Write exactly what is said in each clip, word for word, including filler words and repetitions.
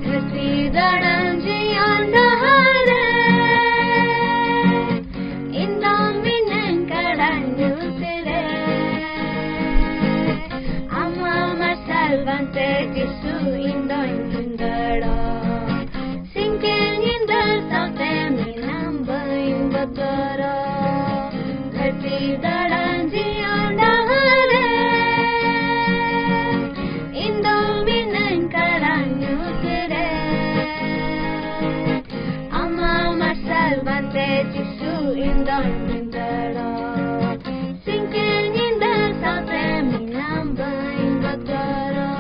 ᱫᱷᱟᱹᱨᱛᱤ ᱫᱟᱬᱟᱱ ᱡᱤᱭᱚᱱ ᱰᱟᱦᱟᱨ ᱨᱮ, ᱤᱧ ᱫᱚ ᱢᱤᱱᱟᱹᱧ ᱠᱟᱲᱟ ᱧᱩᱛ ᱨᱮ᱾ ᱟᱢᱟᱜ ᱢᱟᱨᱥᱟᱞ ᱵᱟᱝᱛᱮ ᱡᱤᱥᱩ ᱤᱧ ᱫᱚᱧ ᱵᱷᱤᱸᱫᱟᱹᱲᱚᱜ᱾ ᱥᱤᱧ ᱠᱮ ᱧᱤᱫᱟᱹ ᱥᱟᱶᱛᱮ ᱢᱮᱱᱟᱢ ᱵᱟᱹᱧ ᱵᱚᱛᱚᱨᱚᱜ᱾ ᱫᱷᱟᱹᱨᱛᱤ ᱫᱟᱬᱟᱱ ᱡᱤᱭᱚᱱ ᱰᱟᱦᱟᱨ ᱨᱮ, ᱤᱧ ᱫᱚ ᱢᱤᱱᱟᱹᱧ ᱠᱟᱲᱟ ᱧᱩᱛ ᱨᱮ᱾ ᱟᱢᱟᱜ ᱢᱟᱨᱥᱟᱞ ᱵᱟᱝᱛᱮ ᱡᱤᱥᱩ ᱤᱧ ᱫᱚᱧ ᱵᱷᱤᱸᱫᱟᱹᱲᱚᱜ᱾ ᱥᱤᱧ ᱠᱮ ᱧᱤᱫᱟᱹ ᱥᱟᱶᱛᱮ ᱢᱮᱱᱟᱢ ᱵᱟᱹᱧ ᱵᱚᱛᱚᱨᱚᱜ᱾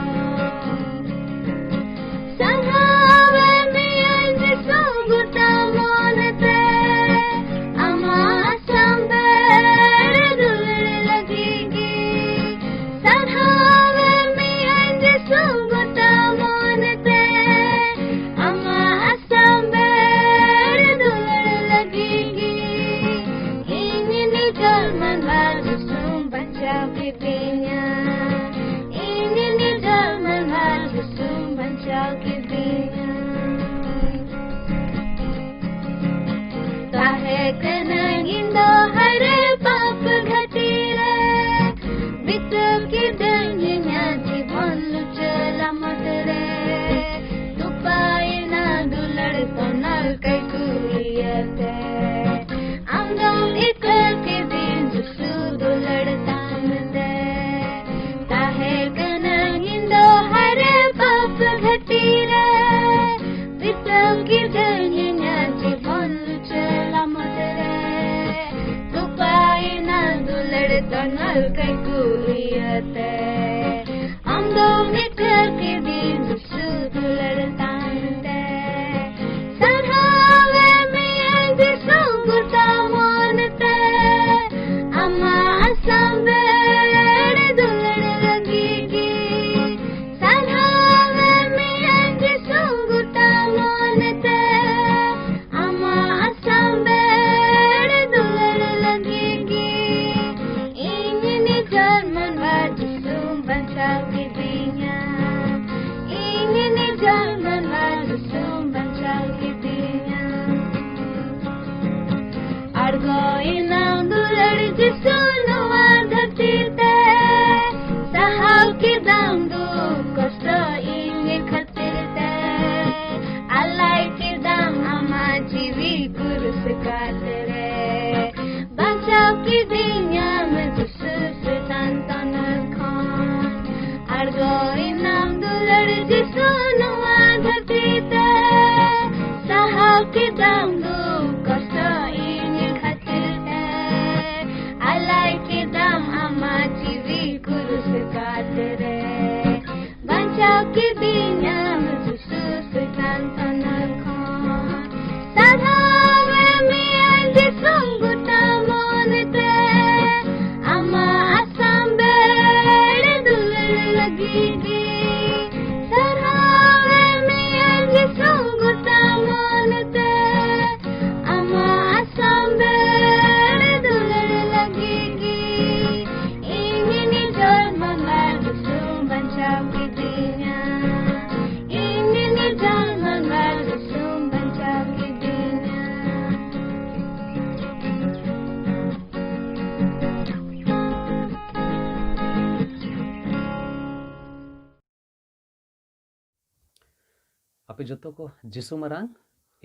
ᱟᱯᱮ ᱡᱚᱛᱚ ᱠᱚ ᱡᱤᱥᱩ ᱢᱟᱨᱟᱝ᱾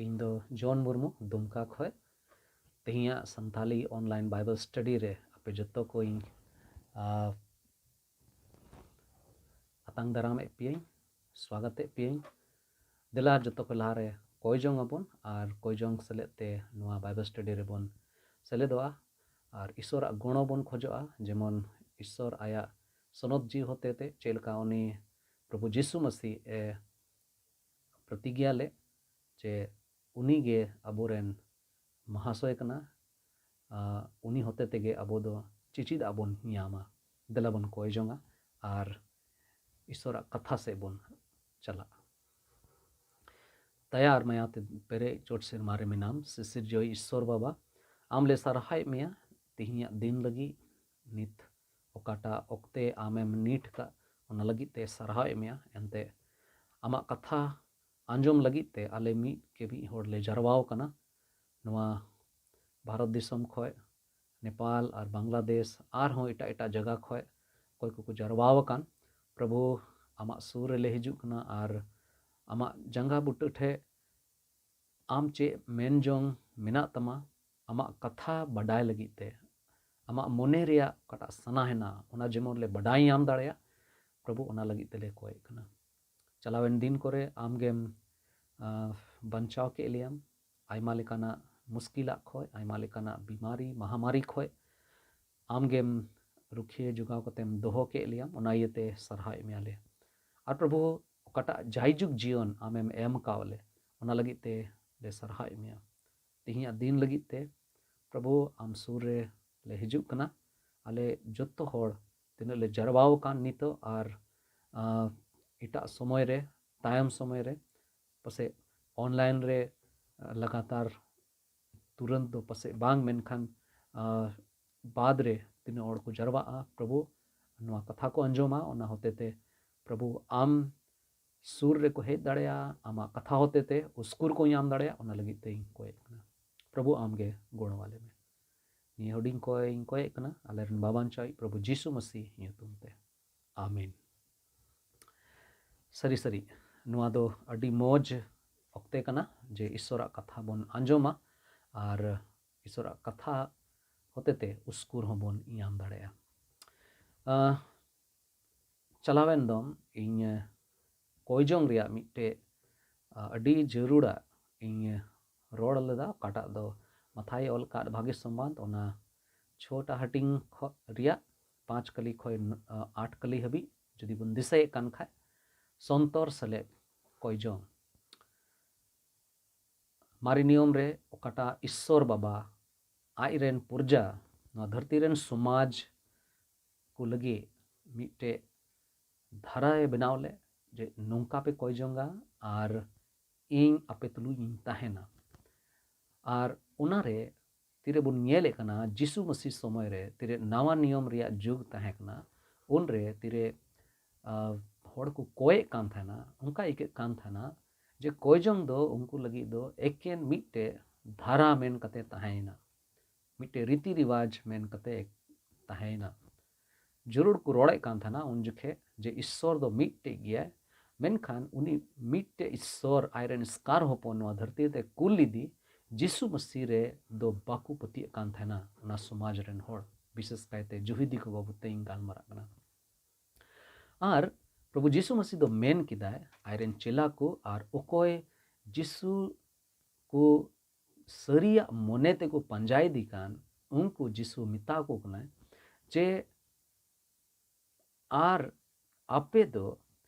ᱤᱧ ᱫᱚ ᱡᱚᱱ ᱢᱩᱨᱢᱩ, ᱫᱩᱢᱠᱟ ᱠᱷᱚᱡ᱾ ᱛᱮᱦᱮᱧᱟᱜ ᱥᱟᱱᱛᱟᱞᱤ online Bible study ᱨᱮ ᱟᱯᱮ ᱡᱚᱛᱚ ᱠᱚ ᱤᱧ, ᱟ, ᱟᱛᱟᱝ ᱫᱟᱨᱟᱢᱮᱫ ᱯᱮᱭᱟᱹᱧ, ᱥᱣᱟᱜᱚᱛᱮᱫ ᱯᱮᱭᱟᱹᱧ᱾ ᱫᱮᱞᱟ ᱡᱚᱛᱚ ᱠᱚ ᱞᱟᱦᱟᱨᱮ ᱠᱚᱭ ᱡᱚᱝ ᱟᱵᱚᱱ ᱟᱨ ᱠᱚᱭ ᱡᱚᱝ ᱥᱮᱞᱮᱫ ᱛᱮ ᱱᱚᱣᱟ Bible study ᱨᱮᱵᱚᱱ ᱥᱮᱞᱮᱫᱚᱜᱼᱟ ᱟᱨ ᱤᱥᱚᱨᱟᱜ ᱜᱚᱲᱚ ᱵᱚᱱ ᱠᱷᱚᱡᱚᱜᱼᱟ, ᱡᱮᱢᱚᱱ ᱤᱥᱚᱨ ᱟᱭᱟᱜ ᱥᱚᱱᱚᱛ ᱡᱤᱣᱤ ᱦᱚᱛᱮᱛᱮ ᱪᱮᱫ ᱞᱮᱠᱟ ᱩᱱᱤ ᱯᱨᱚᱵᱷᱩ ᱡᱤᱥᱩ ᱢᱟᱹᱥᱤ ᱮ ᱯᱨᱚᱛᱤᱜᱽᱧᱟ ᱞᱮᱫ ᱡᱮ ᱩᱱᱤ ᱜᱮ ᱟᱵᱚᱨᱮᱱ ᱢᱟᱦᱟᱥᱚᱭ ᱠᱟᱱᱟ, ᱟ, ᱩᱱᱤ ᱦᱚᱛᱮ ᱛᱮᱜᱮ ᱟᱵᱚ ᱫᱚ ᱪᱮᱪᱮᱫ ᱟᱜ ᱵᱚᱱ ᱧᱟᱢᱟ᱾ ᱫᱮᱞᱟ ᱵᱚᱱ ᱠᱚᱭ ᱡᱚᱝᱟ ᱟᱨ ᱤᱥᱚᱨᱟᱜ ᱠᱟᱛᱷᱟ ᱥᱮᱫ ᱵᱚᱱ ᱪᱟᱞᱟᱜᱼᱟ᱾ ᱫᱟᱭᱟ ᱟᱨ ᱢᱟᱭᱟ ᱛᱮ ᱯᱮᱨᱮᱡ ᱪᱚᱴ ᱥᱮᱨᱢᱟ ᱨᱮ ᱢᱮᱱᱟᱢ, ᱥᱤᱥᱤᱨᱡᱟᱹᱣᱤᱡ ᱤᱥᱚᱨ ᱵᱟᱵᱟ, ᱟᱢ ᱞᱮ ᱥᱟᱨᱦᱟᱣᱮᱫ ᱢᱮᱭᱟ ᱛᱮᱦᱮᱧᱟᱜ ᱫᱤᱱ ᱞᱟᱹᱜᱤᱫ, ᱱᱤᱛ ᱚᱠᱟᱴᱟᱜ ᱚᱠᱛᱮ ᱟᱢᱮᱢ ᱱᱤᱴ ᱠᱟᱜ, ᱚᱱᱟ ᱞᱟᱹᱜᱤᱫ ᱛᱮ ᱥᱟᱨᱦᱟᱣᱮᱫ ᱢᱮᱭᱟ᱾ ᱮᱱᱛᱮ ᱟᱢᱟᱜ ᱠᱟᱛᱷᱟ ᱟᱸᱡᱚᱢ ᱞᱟᱹᱜᱤᱫ ᱛᱮ ᱟᱞᱮ ᱢᱤᱫ ᱠᱮ ᱢᱤᱫ ᱦᱚᱲ ᱞᱮ ᱡᱟᱨᱣᱟᱣ ᱠᱟᱱᱟ᱾ ᱱᱚᱣᱟ ᱵᱷᱟᱨᱚᱛ ᱫᱤᱥᱚᱢ ᱠᱷᱚᱡ, ᱱᱮᱯᱟᱞ ᱟᱨ ᱵᱟᱝᱞᱟᱫᱮᱥ, ᱟᱨᱦᱚᱸ ᱮᱴᱟᱜ ᱮᱴᱟᱜ ᱡᱟᱭᱜᱟ ᱠᱷᱚᱡ ᱚᱠᱚᱭ ᱠᱚᱠᱚ ᱡᱟᱨᱣᱟᱣ ᱟᱠᱟᱱ, ᱯᱨᱚᱵᱷᱩ, ᱟᱢᱟᱜ ᱥᱩᱨ ᱨᱮᱞᱮ ᱦᱤᱡᱩᱜ ᱠᱟᱱᱟ ᱟᱨ ᱟᱢᱟᱜ ᱡᱟᱸᱜᱟ ᱵᱩᱴᱟᱹ ᱴᱷᱮᱡ ᱟᱢ ᱪᱮᱫ ᱢᱮᱱ ᱡᱚᱝ ᱢᱮᱱᱟᱜ ᱛᱟᱢᱟ, ᱟᱢᱟᱜ ᱠᱟᱛᱷᱟ ᱵᱟᱰᱟᱭ ᱞᱟᱹᱜᱤᱫ ᱛᱮ, ᱟᱢᱟᱜ ᱢᱚᱱᱮ ᱨᱮᱭᱟᱜ ᱚᱠᱟᱴᱟᱜ ᱥᱟᱱᱟ ᱦᱮᱱᱟᱜᱼᱟ, ᱚᱱᱟ ᱡᱮᱢᱚᱱ ᱞᱮ ᱵᱟᱰᱟᱭ ᱧᱟᱢ ᱫᱟᱲᱮᱭᱟᱜ, ᱯᱨᱚᱵᱷᱩ, ᱚᱱᱟ ᱞᱟᱹᱜᱤᱫ ᱛᱮᱞᱮ ᱠᱚᱭᱮᱫ ᱠᱟᱱᱟ᱾ ᱪᱟᱞᱟᱣᱮᱱ ᱫᱤᱱ ᱠᱚᱨᱮ ᱟᱢᱜᱮᱢ, ᱟ, ᱵᱟᱧᱪᱟᱣ ᱠᱮᱫ ᱞᱮᱭᱟᱢ ᱟᱭᱢᱟ ᱞᱮᱠᱟᱱᱟᱜ ᱢᱩᱥᱠᱤᱞᱟᱜ ᱠᱷᱚᱡ, ᱟᱭᱢᱟ ᱞᱮᱠᱟᱱᱟᱜ ᱵᱤᱢᱟᱨᱤ, ᱢᱟᱦᱟᱢᱟᱨᱤ ᱠᱷᱚᱡ ᱟᱢᱜᱮᱢ ᱨᱩᱠᱷᱤᱭᱟᱹ ᱡᱚᱜᱟᱣ ᱠᱟᱛᱮᱢ ᱫᱚᱦᱚ ᱠᱮᱫ ᱞᱮᱭᱟᱢ, ᱚᱱᱟ ᱤᱭᱟᱹᱛᱮ ᱥᱟᱨᱦᱟᱣᱮᱫ ᱢᱮᱭᱟᱞᱮ᱾ ᱟᱨ ᱯᱨᱚᱵᱷᱩ, ᱚᱠᱟᱴᱟᱜ ᱡᱟᱭᱡᱩᱜᱽ ᱡᱤᱭᱚᱱ ᱟᱢᱮᱢ ᱮᱢ ᱠᱟᱣ ᱞᱮ, ᱚᱱᱟ ᱞᱟᱹᱜᱤᱫ ᱛᱮ ᱞᱮ ᱥᱟᱨᱦᱟᱣᱮᱫ ᱢᱮᱭᱟ᱾ ᱛᱮᱦᱮᱧᱟᱜ ᱫᱤᱱ ᱞᱟᱹᱜᱤᱫ ᱛᱮ ᱯᱨᱚᱵᱷᱩ, ᱟᱢ ᱥᱩᱨ ᱨᱮ ᱞᱮ ᱦᱤᱡᱩᱜ ᱠᱟᱱᱟ᱾ ᱟᱞᱮ ᱡᱚᱛᱚ ᱦᱚᱲ ᱛᱤᱱᱟᱹᱜ ᱞᱮ ᱡᱟᱨᱣᱟᱣ ᱟᱠᱟᱱ ᱱᱤᱛᱚᱜ ᱟᱨ, ᱟ, ᱮᱴᱟᱜ ᱥᱚᱢᱚᱭ ᱨᱮ, ᱛᱟᱭᱚᱢ ᱥᱚᱢᱚᱭ ᱨᱮ ᱯᱟᱥᱮᱡ online ᱨᱮ, ᱟ, ᱞᱟᱜᱟᱛᱟᱨ ᱛᱩᱨᱟᱹᱱᱛ ᱫᱚ ᱯᱟᱥᱮᱡ ᱵᱟᱝ, ᱢᱮᱱᱠᱷᱟᱱ, ᱟ, ᱵᱟᱫᱽ ᱨᱮ ᱛᱤᱱᱟᱹᱜ ᱦᱚᱲ ᱠᱚ ᱡᱟᱨᱣᱟᱜᱼᱟ, ᱯᱨᱚᱵᱷᱩ, ᱱᱚᱣᱟ ᱠᱟᱛᱷᱟ ᱠᱚ ᱟᱸᱡᱚᱢᱟ, ᱚᱱᱟ ᱦᱚᱛᱮ ᱛᱮ ᱯᱨᱚᱵᱷᱩ ᱟᱢ ᱥᱩᱨ ᱨᱮᱠᱚ ᱦᱮᱡ ᱫᱟᱲᱮᱭᱟᱜᱼᱟ, ᱟᱢᱟᱜ ᱠᱟᱛᱷᱟ ᱦᱚᱛᱮ ᱛᱮ ᱩᱥᱠᱩᱨ ᱠᱚ ᱧᱟᱢ ᱫᱟᱲᱮᱭᱟᱜᱼᱟ, ᱚᱱᱟ ᱞᱟᱹᱜᱤᱫ ᱛᱮ ᱤᱧ ᱠᱚᱭᱮᱫ ᱠᱟᱱᱟ᱾ ᱯᱨᱚᱵᱷᱩ, ᱟᱢ ᱜᱮ ᱜᱚᱲᱚ ᱟᱞᱮ ᱢᱮ᱾ ᱱᱤᱭᱟᱹ ᱦᱩᱰᱤᱧ ᱠᱚᱭ ᱤᱧ ᱠᱚᱭᱮᱫ ᱠᱟᱱᱟ ᱟᱞᱮᱨᱮᱱ ᱵᱟᱵᱟᱧᱪᱟᱣᱤᱡ ᱯᱨᱚᱵᱷᱩ ᱡᱤᱥᱩ ᱢᱟᱹᱥᱤ ᱧᱩᱛᱩᱢ ᱛᱮ, ᱟᱢᱮᱱ᱾ ᱥᱟᱹᱨᱤ ᱥᱟᱹᱨᱤ ᱱᱚᱣᱟ ᱫᱚ ᱟᱹᱰᱤ ᱢᱚᱡᱽ ᱚᱠᱛᱮ ᱠᱟᱱᱟ ᱡᱮ ᱤᱥᱚᱨᱟᱜ ᱠᱟᱛᱷᱟ ᱵᱚᱱ ᱟᱸᱡᱚᱢᱟ ᱟᱨ ᱤᱥᱚᱨᱟᱜ ᱠᱟᱛᱷᱟ ᱦᱚᱛᱮᱛᱮ ᱩᱥᱠᱩᱨ ᱦᱚᱸᱵᱚᱱ ᱧᱟᱢ ᱫᱟᱲᱮᱭᱟᱜᱼᱟ᱾ ᱟᱸ, ᱪᱟᱞᱟᱣᱮᱱ ᱫᱚᱢ ᱤᱧ ᱠᱚᱭᱡᱚᱝ ᱨᱮᱭᱟᱜ ᱢᱤᱫᱴᱮᱡ, ᱟᱸ, ᱟᱹᱰᱤ ᱡᱟᱹᱨᱩᱲᱟᱜ ᱤᱧ ᱨᱚᱲ ᱞᱮᱫᱟ, ᱚᱠᱟᱴᱟᱜ ᱫᱚ ᱢᱟᱛᱷᱟᱭ ᱚᱞ ᱠᱟᱫ ᱵᱷᱟᱜᱮ ᱥᱚᱢᱵᱟᱫ, ᱚᱱᱟ ᱪᱷᱚᱴᱟ ᱦᱟᱹᱴᱤᱧ ᱠᱷᱚ-, ᱨᱮᱭᱟᱜ ᱯᱟᱸᱪ ᱠᱟᱹᱞᱤ ᱠᱷᱚᱱ, ᱟᱸ, ᱟᱴ ᱠᱟᱹᱞᱤ ᱦᱟᱹᱵᱤᱡ ᱡᱩᱫᱤ ᱵᱚᱱ ᱫᱤᱥᱟᱹᱭᱮᱫ ᱠᱟᱱ ᱠᱷᱟᱡ, ᱥᱚᱱᱛᱚᱨ ᱥᱮᱞᱮᱫ ᱠᱚᱭᱡᱚᱝ᱾ ᱢᱟᱨᱮ ᱱᱤᱭᱚᱢ ᱨᱮ ᱚᱠᱟᱴᱟᱜ ᱤᱥᱥᱚᱨ ᱵᱟᱵᱟ ᱟᱡ ᱨᱮᱱ ᱯᱨᱚᱡᱟ, ᱱᱚᱣᱟ ᱫᱷᱟᱹᱨᱛᱤ ᱨᱮᱱ ᱥᱚᱢᱟᱡᱽ ᱠᱚ ᱞᱟᱹᱜᱤᱫ ᱢᱤᱫᱴᱮᱡ ᱫᱷᱟᱨᱟᱭ ᱵᱮᱱᱟᱣ ᱞᱮᱫ, ᱡᱮ ᱱᱚᱝᱠᱟ ᱯᱮ ᱠᱚᱭ ᱡᱚᱝᱟ ᱟᱨ ᱤᱧ ᱟᱯᱮ ᱛᱩᱞᱩᱡ ᱤᱧ ᱛᱟᱦᱮᱱᱟ᱾ ᱟᱨ ᱚᱱᱟᱨᱮ ᱛᱤᱨᱮᱵᱚᱱ ᱧᱮᱞᱮᱫ ᱠᱟᱱᱟ, ᱡᱤᱥᱩ ᱢᱟᱹᱥᱤ ᱥᱚᱢᱚᱭ ᱨᱮ ᱛᱤᱨᱮ ᱱᱟᱣᱟ ᱱᱤᱭᱚᱢ ᱨᱮᱭᱟᱜ ᱡᱩᱜᱽ ᱛᱟᱦᱮᱸ ᱠᱟᱱᱟ, ᱩᱱᱨᱮ ᱛᱤᱨᱮ, ᱟᱸ, ᱦᱚᱲ ᱠᱚ ᱠᱚᱭᱮᱫ ᱠᱟᱱ ᱛᱟᱦᱮᱱᱟ, ᱚᱱᱠᱟ ᱟᱹᱭᱠᱟᱹᱜ ᱠᱟᱱ ᱛᱟᱦᱮᱱᱟ ᱡᱮ ᱠᱚᱭ ᱡᱚᱝ ᱫᱚ ᱩᱱᱠᱩ ᱞᱟᱹᱜᱤᱫ ᱫᱚ ᱮᱠᱮᱱ ᱢᱤᱫᱴᱮᱡ ᱫᱷᱟᱨᱟ ᱢᱮᱱ ᱠᱟᱛᱮ ᱛᱟᱦᱮᱸᱭᱮᱱᱟ, ᱢᱤᱫᱴᱮᱡ ᱨᱤᱛᱤ ᱨᱤᱣᱟᱡᱽ ᱢᱮᱱ ᱠᱟᱛᱮ ᱛᱟᱦᱮᱸᱭᱮᱱᱟ᱾ ᱡᱟᱹᱨᱩᱲ ᱠᱚ ᱨᱚᱲᱮᱫ ᱠᱟᱱ ᱛᱟᱦᱮᱱᱟ ᱩᱱ ᱡᱚᱠᱷᱮᱡ ᱡᱮ ᱤᱥᱥᱚᱨ ᱫᱚ ᱢᱤᱫᱴᱮᱡ ᱜᱮᱭᱟᱭ, ᱢᱮᱱᱠᱷᱟᱱ ᱩᱱᱤ ᱢᱤᱫᱴᱮᱡ ᱤᱥᱥᱚᱨ ᱟᱡᱨᱮᱱ ᱮᱥᱠᱟᱨ ᱦᱚᱯᱚᱱ ᱱᱚᱣᱟ ᱫᱷᱟᱹᱨᱛᱤ ᱛᱮ ᱠᱩᱞ ᱞᱮᱫᱮ ᱡᱤᱥᱩ ᱢᱟᱹᱥᱤ ᱨᱮ ᱫᱚ ᱵᱟᱠᱚ ᱯᱟᱹᱛᱭᱟᱹᱜ ᱠᱟᱱ ᱛᱟᱦᱮᱱᱟ ᱚᱱᱟ ᱥᱚᱢᱟᱡᱽ ᱨᱮᱱ ᱦᱚᱲ, ᱵᱤᱥᱮᱥ ᱠᱟᱭᱛᱮ ᱡᱩᱦᱤᱫᱤ ᱠᱚ ᱵᱟᱵᱚᱫ ᱛᱮ ᱤᱧ ᱜᱟᱞᱢᱟᱨᱟᱜ ᱠᱟᱱᱟ᱾ ᱟᱨ ᱯᱨᱚᱵᱷᱩ ᱡᱤᱥᱩ ᱢᱟᱹᱥᱤ ᱫᱚ ᱢᱮᱱ ᱠᱮᱫᱟᱭ, ᱟᱡᱨᱮᱱ ᱪᱮᱞᱟ ᱠᱚ ᱟᱨ ᱚᱠᱚᱭ ᱡᱤᱥᱩ ᱠᱚ ᱥᱟᱹᱨᱤᱭᱟᱜ ᱢᱚᱱᱮ ᱛᱮᱠᱚ ᱯᱟᱸᱡᱟᱭᱮᱫᱮ ᱠᱟᱱ, ᱩᱱᱠᱩ ᱡᱤᱥᱩ ᱢᱮᱛᱟ ᱠᱚ ᱠᱟᱱᱟᱭ ᱡᱮ, "ᱟᱨ ᱟᱯᱮ ᱫᱚ